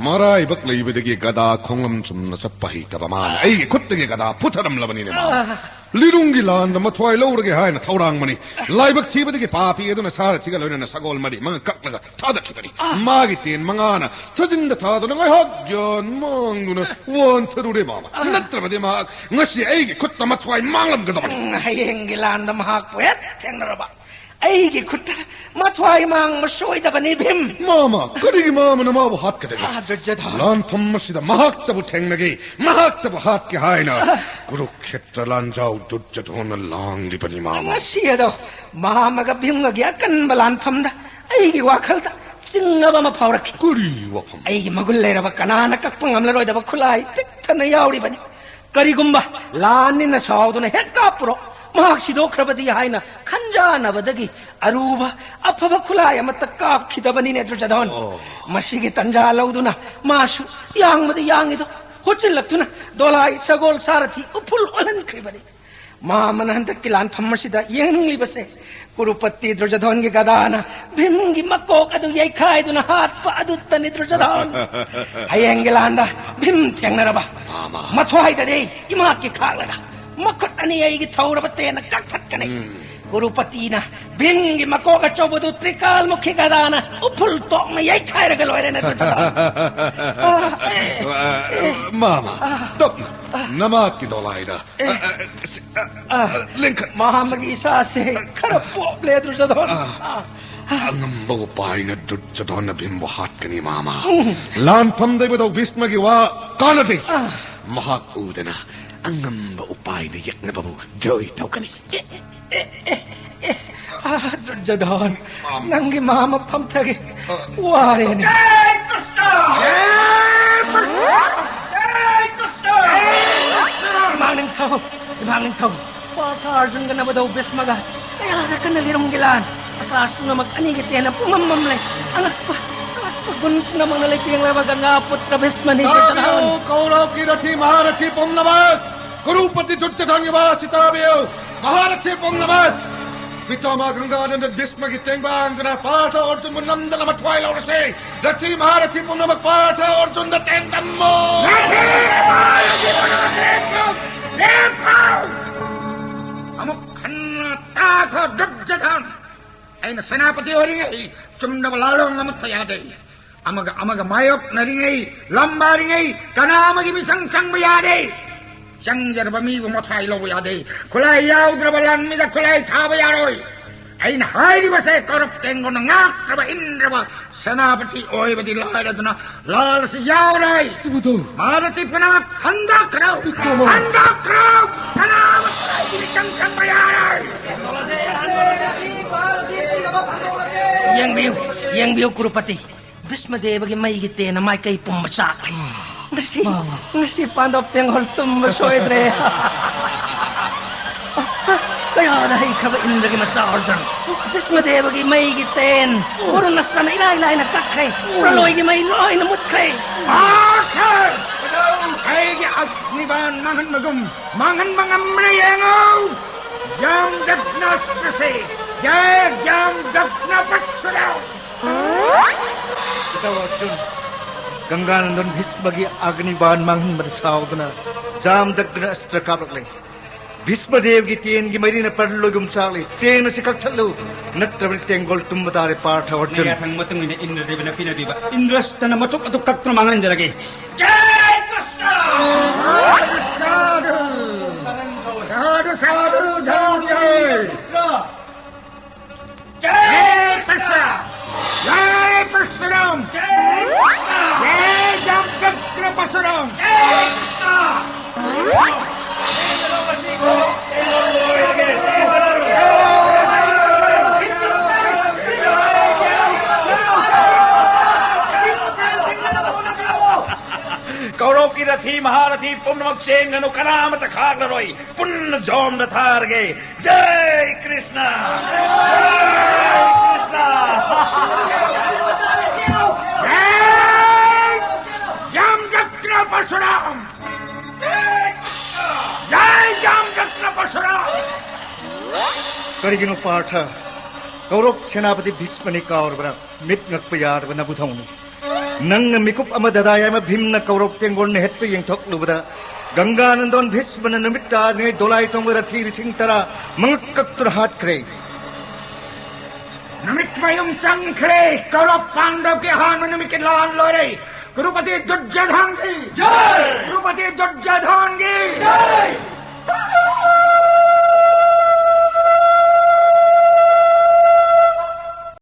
ꯃꯔꯥꯏꯕꯛ ꯂꯩꯕꯗꯒꯤ ꯒꯗꯥ ꯈꯣꯡꯂꯝ ꯆꯨꯝꯅ ꯆꯠꯄ ꯍꯩꯇꯕ ꯃꯥꯅ ꯑꯩꯒꯤ ꯈꯨꯠꯇꯒꯤ ꯒꯗꯥ ꯄꯨꯊꯔꯝꯂꯕꯅꯤꯅꯦ, ꯃꯥꯃ꯫ ꯂꯤꯔꯨꯡꯒꯤ ꯂꯥꯟꯗ ꯃꯊ꯭ꯋꯥꯏ ꯂꯧꯔꯒꯦ ꯍꯥꯏꯅ ꯊꯧꯔꯥꯡꯕꯅꯤ꯫ ꯂꯥꯏꯕꯛ ꯊꯤꯕꯗꯒꯤ ꯄꯥꯄꯤ ꯑꯗꯨꯅ ꯁꯥꯔꯊꯤꯒ ꯂꯣꯏꯅꯅ ꯁꯒꯣꯜ ꯃꯔꯤ ꯃꯉꯥ ꯀꯛꯂꯒ ꯊꯥꯗꯈꯤꯕꯅꯤ꯫ ꯃꯥꯒꯤ ꯇꯦꯟ ꯃꯉꯥꯅ ꯊꯥꯖꯤꯟꯗ ꯊꯥꯗꯨꯅ ꯉꯥꯏꯍꯥꯛ ꯒ꯭ꯌꯥꯟ ꯃꯥꯡꯗꯨꯅ ꯋꯥꯟꯊꯔꯨꯔꯦ, ꯃꯥꯃ꯫ ꯅꯠꯇ꯭ꯔꯕꯗꯤ ꯃꯍꯥꯛ ꯉꯁꯤ ꯑꯩꯒꯤ ꯈꯨꯠꯇ ꯃꯊ꯭ꯋꯥꯏ ꯃꯥꯡꯂꯝꯒꯗꯕꯅꯤ꯫ ꯎꯝ, ꯍꯌꯦꯡꯒꯤ ꯂꯥꯟꯗ ꯃꯍꯥꯛꯄꯨ ꯍꯦꯛ ꯊꯦꯡꯅꯔꯕ ꯑꯩꯒꯤ ꯈꯨꯠꯇ ꯃꯊ꯭ꯋꯥꯏ ꯃꯥꯡꯕ ꯁꯣꯏꯗꯕꯅꯤ, ꯚꯤꯝ꯫ ꯃꯥꯃ, ꯀꯔꯤꯒꯤ ꯃꯥꯃꯅ ꯃꯥꯕꯨ ꯍꯥꯠꯀꯗꯒꯦ? ꯑꯥ, ꯗꯨꯔꯖꯣꯙꯟ꯫ ꯂꯥꯟꯐꯝ ꯑꯁꯤꯗ ꯃꯍꯥꯛꯇꯕꯨ ꯊꯦꯡꯅꯒꯦ, ꯃꯍꯥꯛꯇꯕꯨ ꯍꯥꯠꯀꯦ ꯍꯥꯏꯅ ꯀꯨꯔꯨꯛꯈꯦꯇ꯭ꯔ ꯂꯥꯟꯖꯥꯎ ꯗꯨꯔꯖꯣꯙꯟꯅ ꯂꯥꯡꯂꯤꯕꯅꯤ, ꯃꯥꯃ꯫ ꯉꯁꯤ ꯑꯗꯣ ꯃꯥꯃꯒ ꯚꯤꯝꯒꯒꯤ ꯑꯀꯟꯕ ꯂꯥꯟꯐꯝꯗ ꯑꯩꯒꯤ ꯋꯥꯈꯜꯗ ꯆꯤꯡꯅꯕ ꯑꯃ ꯐꯥꯎꯔꯛꯈꯤ꯫ ꯀꯔꯤ ꯋꯥꯐꯝ? ꯑꯩꯒꯤ ꯃꯒꯨꯟ ꯂꯩꯔꯕ ꯀꯅꯥꯅ ꯀꯛꯄ ꯉꯝꯂꯔꯣꯏꯗꯕ ꯈꯨꯠꯂꯥꯏ ꯄꯤꯛ ꯊꯟꯅ ꯌꯥꯎꯔꯤꯕꯅꯤ꯫ ꯀꯔꯤꯒꯨꯝꯕ ꯂꯥꯟꯅꯤꯅ ꯁꯥꯎꯗꯨꯅ ꯍꯦꯛ ꯀꯥꯞꯄꯨꯔꯣ, ꯃꯍꯥꯛ ꯁꯤꯗꯣꯛꯈ꯭ꯔꯕꯗꯤ ꯍꯥꯏꯅ ꯈꯟꯖꯥꯟꯅꯕꯗꯒꯤ ꯑꯔꯨꯕ ꯑꯐꯕ ꯈꯨꯠꯂꯥꯏ ꯑꯃꯠꯇ ꯀꯥꯞꯈꯤꯗꯕꯅꯤꯅꯦ, ꯗꯨꯔꯖꯣꯙꯟ꯫ ꯑꯣ꯫ ꯃꯁꯤꯒꯤ ꯇꯟꯖꯥ ꯂꯧꯗꯨꯅ ꯃꯥꯁꯨ ꯌꯥꯡꯕꯗꯤ ꯌꯥꯡꯉꯤꯗꯣ ꯍꯨꯠꯆꯤꯜꯂꯛꯇꯨꯅ ꯗꯣꯂꯥꯏ ꯁꯒꯣꯜ ꯁꯥꯔꯊꯤ ꯎꯐꯨꯜ ꯑꯣꯜꯍꯟꯈ꯭ꯔꯤꯕꯅꯤ꯫ ꯃꯥꯃꯅ ꯍꯟꯗꯛꯀꯤ ꯂꯥꯟꯐꯝ ꯑꯁꯤꯗ ꯌꯦꯡꯅꯤꯡꯂꯤꯕꯁꯦ ꯀꯨꯔꯨꯄꯇꯤ ꯗꯨꯔꯖꯣꯙꯟꯒꯤ ꯒꯗꯥꯅ ꯚꯤꯝꯒꯤ ꯃꯀꯣꯛ ꯑꯗꯨ ꯌꯩꯈꯥꯏꯗꯨꯅ ꯍꯥꯠꯄ ꯑꯗꯨꯇꯅꯤ, ꯗꯨꯔꯖꯣꯙꯟ꯫ ꯍꯌꯦꯡꯒꯤ ꯂꯥꯟꯗ ꯚꯤꯝ ꯊꯦꯡꯅꯔꯕ ꯃꯥꯃ꯫ ꯃꯊ꯭ꯋꯥꯏꯗꯗꯤ ꯏꯃꯥꯛꯀꯤ ꯈꯥꯛꯂꯒ ꯃꯈꯨꯠ ꯑꯅꯤ ꯑꯩꯒꯤ ꯊꯧꯔꯕ ꯇꯦꯟꯅ ꯀꯛꯊꯠꯀꯅꯤ꯫ ꯎꯝ꯫ ꯀꯨꯔꯨꯄꯇꯤꯅ ꯚꯤꯝꯒꯤ ꯃꯀꯣꯛ ꯑꯆꯧꯕꯗꯨ ꯇ꯭ꯔꯤꯀꯥꯜꯃꯨꯈꯤ ꯒꯗꯥꯅ ꯎꯐꯨꯜ ꯇꯣꯛꯅ ꯌꯩꯈꯥꯏꯔꯒ ꯂꯣꯏꯔꯦꯅꯦ, ꯗꯨꯔꯖꯣꯙꯟ꯫ ꯑꯥ, ꯑꯦ, ꯑꯦ, ꯃꯥꯃ, ꯑꯥ, ꯇꯞꯅ, ꯑꯥ, ꯅꯃꯥꯛꯀꯤ ꯗꯣꯂꯥꯏꯗ꯫ ꯑꯦ꯫ ꯑ, ꯑ, ꯁꯤ, ꯑ, ꯑ, ꯑ, ꯂꯦꯡꯈꯠ-, ꯃꯥꯃꯒꯤ ꯏꯁꯥꯁꯦ ꯈꯔ ꯄꯣꯞꯂꯦ, ꯗꯨꯔꯖꯣꯙꯟ꯫ ꯑ, ꯑ꯫ ꯑꯉꯝꯕ ꯎꯄꯥꯏꯅ ꯗꯨꯔꯖꯣꯙꯟꯅ ꯚꯤꯝꯕꯨ ꯍꯥꯠꯀꯅꯤ, ꯃꯥꯃ꯫ ꯎꯝ꯫ ꯂꯥꯟꯐꯝꯗ ꯏꯕꯨꯙꯧ ꯚꯤꯁꯃꯒꯤ ꯋꯥ ꯀꯥꯟꯅꯗꯦ꯫ ꯑ꯫ ꯃꯍꯥꯛ ꯎꯗꯅ ꯑꯉꯝꯕ ꯎꯄꯥꯏꯅ ꯌꯦꯛꯅꯕꯕꯨ ꯖꯣꯏ ꯇꯧꯒꯅꯤ꯫ ꯑꯦ, ꯑꯦ, ꯑꯦ, ꯑꯦ, ꯑꯦ꯫ ꯑ, ꯗꯨꯔꯖꯣꯙꯟ, ꯃꯥꯃ꯫ ꯅꯪꯒꯤ ꯃꯥꯃ ꯐꯝꯊꯒꯦ꯫ ꯑ꯫ ꯋꯥꯔꯦꯅꯦ꯫ ꯖꯥꯏ ꯀ꯭ꯔꯤꯁꯅ! ꯖꯥꯏ ꯀ꯭ꯔꯤꯁꯅ! ꯏꯃꯥ ꯅꯤꯡꯊꯧ, ꯏꯃꯥ ꯅꯤꯡꯊꯧ, ꯄꯥꯔꯊ ꯑꯔꯖꯨꯟꯒ ꯅꯕꯙꯧ ꯚꯤꯁꯃꯒ ꯀꯌꯥꯗ ꯀꯟꯅ ꯂꯤꯔꯨꯝꯒꯤ ꯂꯥꯟ, ꯑꯀꯥꯁ ꯄꯨꯝꯅꯃꯛ ꯑꯅꯤꯒꯤ ꯇꯦꯟꯅ ꯄꯨꯝꯃꯝ ꯃꯝꯂꯦ꯫ ꯑꯉꯛꯄ, ꯑꯉꯛꯄ ꯒꯨꯟ ꯄꯨꯝꯅꯃꯛꯅ ꯂꯩꯇꯦꯡꯂꯕ ꯒꯪꯒꯥ ꯄꯨꯇ꯭ꯔ ꯚꯤꯁꯃꯅꯤ꯫ ꯇꯥꯕꯤꯌꯨ, ꯀꯧꯔꯧꯒꯤ ꯔꯊꯤ ꯃꯍꯥꯔꯊꯤ ꯄꯨꯝꯅꯃꯛ, ꯀꯨꯔꯨꯄꯇꯤ ꯗꯨꯔꯖꯣꯙꯟꯒꯤ ꯋꯥ ꯑꯁꯤ ꯇꯥꯕꯤꯌꯨ, ꯃꯍꯥꯔꯊꯤ ꯄꯨꯝꯅꯃꯛ꯫ ꯄꯤꯇꯥꯃꯍ ꯒꯪꯒꯥꯅꯟꯗꯟ ꯚꯤꯁꯃꯒꯤ ꯇꯦꯡꯕꯥꯡꯗꯨꯅ ꯄꯥꯔꯊ ꯑꯔꯖꯨꯟꯕꯨ ꯅꯝꯗꯅ ꯃꯊ꯭ꯋꯥꯏ ꯂꯧꯔꯁꯤ꯫ ꯔꯊꯤ ꯃꯍꯥꯔꯊꯤ ꯄꯨꯝꯅꯃꯛ ꯄꯥꯔꯊ ꯑꯔꯖꯨꯟꯗ ꯇꯦꯡꯗꯝꯃꯨ꯫ ꯑꯃꯨꯛ ꯍꯟꯅ ꯇꯥꯈꯣ, ꯗꯨꯔꯖꯣꯙꯟ꯫ ꯑꯩꯅ ꯁꯦꯅꯥꯄꯇꯤ ꯑꯣꯏꯔꯤꯉꯩ ꯆꯨꯝꯗꯕ ꯂꯥꯜꯂꯣꯡ ꯑꯃꯠꯇ ꯌꯥꯗꯦ꯫ ꯑꯃꯒ ꯑꯃꯒ ꯃꯥꯌꯣꯛꯅꯔꯤꯉꯩ, ꯂꯝꯕꯥꯔꯤꯉꯩ ꯀꯅꯥ ꯑꯃꯒꯤ ꯃꯤꯆꯪ ꯆꯪꯕ ꯌꯥꯗꯦ꯫ ꯆꯪꯖꯔꯕ ꯃꯤꯕꯨ ꯃꯊ꯭ꯋꯥꯏ ꯂꯧꯕ ꯌꯥꯗꯦ꯫ ꯈꯨꯠꯂꯥꯏ ꯌꯥꯎꯗ꯭ꯔꯕ ꯂꯥꯟꯃꯤꯗ ꯈꯨꯠꯂꯥꯏ ꯊꯥꯕ ꯌꯥꯔꯣꯏ꯫ ꯑꯩꯅ ꯍꯥꯏꯔꯤꯕꯁꯦ ꯀꯧꯔꯕ ꯇꯦꯡꯒꯣꯜꯅ ꯉꯥꯛꯇ꯭ꯔꯕ ꯏꯟꯗ꯭ꯔꯕ ꯁꯦꯅꯥꯄꯇꯤ ꯑꯣꯏꯕꯗꯤ ꯂꯥꯏꯔꯗꯅ ꯂꯥꯜ ꯑꯁꯤ ꯌꯥꯎꯔꯦ꯫ ꯏꯕꯨꯙꯧ! ꯃꯍꯥꯔꯊꯤ ꯄꯨꯝꯅꯃꯛ ꯍꯟꯗꯣꯛꯈ꯭ꯔꯣ! ꯄꯤꯇꯥꯃꯍ! ꯍꯟꯗꯣꯛꯈ꯭ꯔꯣ! ꯀꯅꯥ ꯑꯃꯠꯇ ꯑꯩꯒꯤ ꯃꯤꯆꯪ ꯆꯪꯕ ꯌꯥꯔꯣꯏ! ꯌꯦꯡꯕꯤꯌꯨ, ꯌꯦꯡꯕꯤꯌꯨ, ꯀꯨꯔꯨꯄꯇꯤ꯫ ꯚꯤꯁꯃꯗꯦꯕꯒꯤ ꯃꯩꯒꯤ ꯇꯦꯟꯅ ꯃꯥꯏꯀꯩ ꯄꯨꯝꯕ ꯆꯥꯛꯂꯦ꯫ ꯉꯁꯤ, ꯃꯥ, ꯃꯥ꯫ ꯉꯁꯤ ꯄꯥꯟꯗꯣꯞ ꯇꯦꯡꯒꯣꯜ ꯇꯨꯝꯕ ꯁꯣꯏꯗ꯭ꯔꯦ꯫ ꯀꯌꯥꯗ ꯍꯩꯈ꯭ꯔꯕ ꯏꯟꯗ꯭ꯔꯒꯤ ꯃꯆꯥ ꯑꯔꯖꯨꯟ! ꯚꯤꯁꯃꯗꯦꯕꯒꯤ ꯃꯩꯒꯤ ꯇꯦꯟ ꯕꯔꯨꯅ ꯑꯁꯇ꯭ꯔꯅ ꯏꯂꯥꯏ ꯂꯥꯏꯅ ꯀꯛꯈ꯭ꯔꯦ꯫ ꯄ꯭ꯔꯂꯣꯏꯒꯤ ꯃꯩ ꯂꯣꯏꯅ ꯃꯨꯠꯈ꯭ꯔꯦ꯫ ꯑꯥꯔꯊꯔ! ꯑꯩꯒꯤ ꯑꯒꯅꯤꯕꯥꯟ ꯃꯥꯡꯍꯟꯕꯒꯨꯝ ꯃꯥꯡꯍꯟꯕ ꯉꯝꯕ꯭ꯔꯥ ꯌꯦꯡꯉꯨ! ꯌꯥꯝ ꯗꯛꯅ ꯑꯁꯇ꯭ꯔꯁꯦ! ꯌꯥ, ꯌꯥꯝ ꯗꯛꯅ ꯄꯠꯁꯨꯗꯥꯎ! ꯏꯇꯥꯎ ꯑꯔꯖꯨꯟ, ꯒꯪꯒꯥꯅꯟꯗꯟ ꯚꯤꯁꯃꯒꯤ ꯑꯒꯅꯤꯕꯥꯟ ꯃꯥꯡꯍꯟꯕꯗ ꯁꯥꯎꯗꯨꯅ ꯖꯥꯝꯗꯛꯅ ꯑꯁꯇ꯭ꯔ ꯀꯥꯞꯂꯛꯂꯦ꯫ ꯚꯤꯁꯃꯗꯦꯕꯒꯤ ꯇꯦꯟꯒꯤ ꯃꯩꯔꯤꯅ ꯄꯔꯂꯣꯏꯒꯨꯝ ꯆꯥꯛꯂꯤ꯫ ꯇꯦꯟ ꯑꯁꯤ ꯀꯛꯊꯠꯂꯨ, ꯅꯠꯇ꯭ꯔꯕꯗꯤ ꯇꯦꯡꯒꯣꯜ ꯇꯨꯝꯕ ꯇꯥꯔꯦ, ꯄꯥꯔꯊ ꯑꯔꯖꯨꯟ꯫ ꯅꯌꯥꯊꯪ ꯃꯇꯨꯡ ꯏꯟꯅ ꯏꯟꯗ꯭ꯔꯗꯦꯕꯅ ꯄꯤꯅꯕꯤꯕ ꯏꯟꯗ꯭ꯔꯁꯇꯅ ꯃꯇꯨꯞ ꯑꯗꯨ ꯀꯛꯇꯨꯅ ꯃꯥꯡꯍꯟꯖꯔꯒꯦ꯫ ꯖꯥꯏ ꯀ꯭ꯔꯤꯁꯅ! ꯁꯥꯙꯨ! ꯁꯥꯙꯨ, ꯁꯥꯙꯨ, ꯁꯥꯙꯨ! ꯖꯥꯏ ꯀ꯭ꯔꯤꯁꯅ! ꯖꯥꯏ ꯄꯔꯁꯨꯔꯥꯝ! ꯖꯥꯏ ꯖꯥꯝꯗꯛꯅ ꯄꯔꯁꯨꯔꯥꯝ! ꯀꯧꯔꯧꯀꯤ ꯔꯊꯤ ꯃꯍꯥꯔꯊꯤ ꯄꯨꯝꯅꯃꯛ ꯆꯦꯟꯒꯅꯨ, ꯀꯅꯥ ꯑꯃꯠꯇ ꯈꯥꯛꯂꯔꯣꯏ꯫ ꯄꯨꯟꯅ ꯖꯣꯝꯗ ꯊꯥꯔꯒꯦ꯫ ꯖꯥꯏ ꯀ꯭ꯔꯤꯁꯅ! ꯖꯥꯏ ꯀ꯭ꯔꯤꯁꯅ! ꯖꯥꯏ ꯖꯥꯝꯗꯛꯅ ꯄꯔꯁꯨꯔꯥꯝ! ꯖꯥꯏ ꯖꯥꯝꯗꯛꯅ ꯄꯔꯁꯨꯔꯥꯝ! ꯀꯔꯤꯒꯤꯅꯣ ꯄꯥꯔꯊ? ꯀꯧꯔꯕ ꯁꯦꯅꯥꯄꯇꯤ ꯚꯤꯁꯃꯅꯤ ꯀꯥꯎꯔꯕ꯭ꯔꯥ? ꯃꯤꯠ ꯉꯛꯄ ꯌꯥꯗꯕ ꯅꯕꯨꯙꯧꯅꯤ꯫ ꯅꯪꯅ ꯃꯤꯀꯨꯞ ꯑꯃꯗ ꯗꯥꯗꯥ ꯌꯥꯏꯃ ꯚꯤꯝꯅ ꯀꯧꯔꯕ ꯇꯦꯡꯒꯣꯜꯅ ꯍꯦꯠꯄ ꯌꯦꯡꯊꯣꯛꯂꯨꯕꯗ, ꯒꯪꯒꯥ ꯅꯟꯗꯣꯟ ꯚꯤꯁꯃꯅ ꯅꯨꯃꯤꯠ ꯇꯥꯗ꯭ꯔꯤꯉꯩ ꯗꯣꯂꯥꯏ ꯇꯣꯡꯕ ꯔꯊꯤ ꯂꯤꯁꯤꯡ ꯇꯔꯥ ꯃꯉꯛ ꯀꯛꯇꯨꯅ ꯍꯥꯠꯈ꯭ꯔꯦ꯫ ꯅꯨꯃꯤꯠ ꯃꯌꯨꯝ ꯆꯪꯈ꯭ꯔꯦ꯫ ꯀꯧꯔꯕ ꯄꯥꯟꯗꯕꯒꯤ ꯑꯍꯥꯟꯕ ꯅꯨꯃꯤꯠꯀꯤ ꯂꯥꯟ ꯂꯣꯏꯔꯦ꯫ ꯀꯨꯔꯨꯄꯇꯤ ꯗꯨꯔꯖꯣꯙꯟꯒꯤ ꯖꯥꯏ! ꯀꯨꯔꯨꯄꯇꯤ ꯗꯨꯔꯖꯣꯙꯟꯒꯤ ꯖꯥꯏ!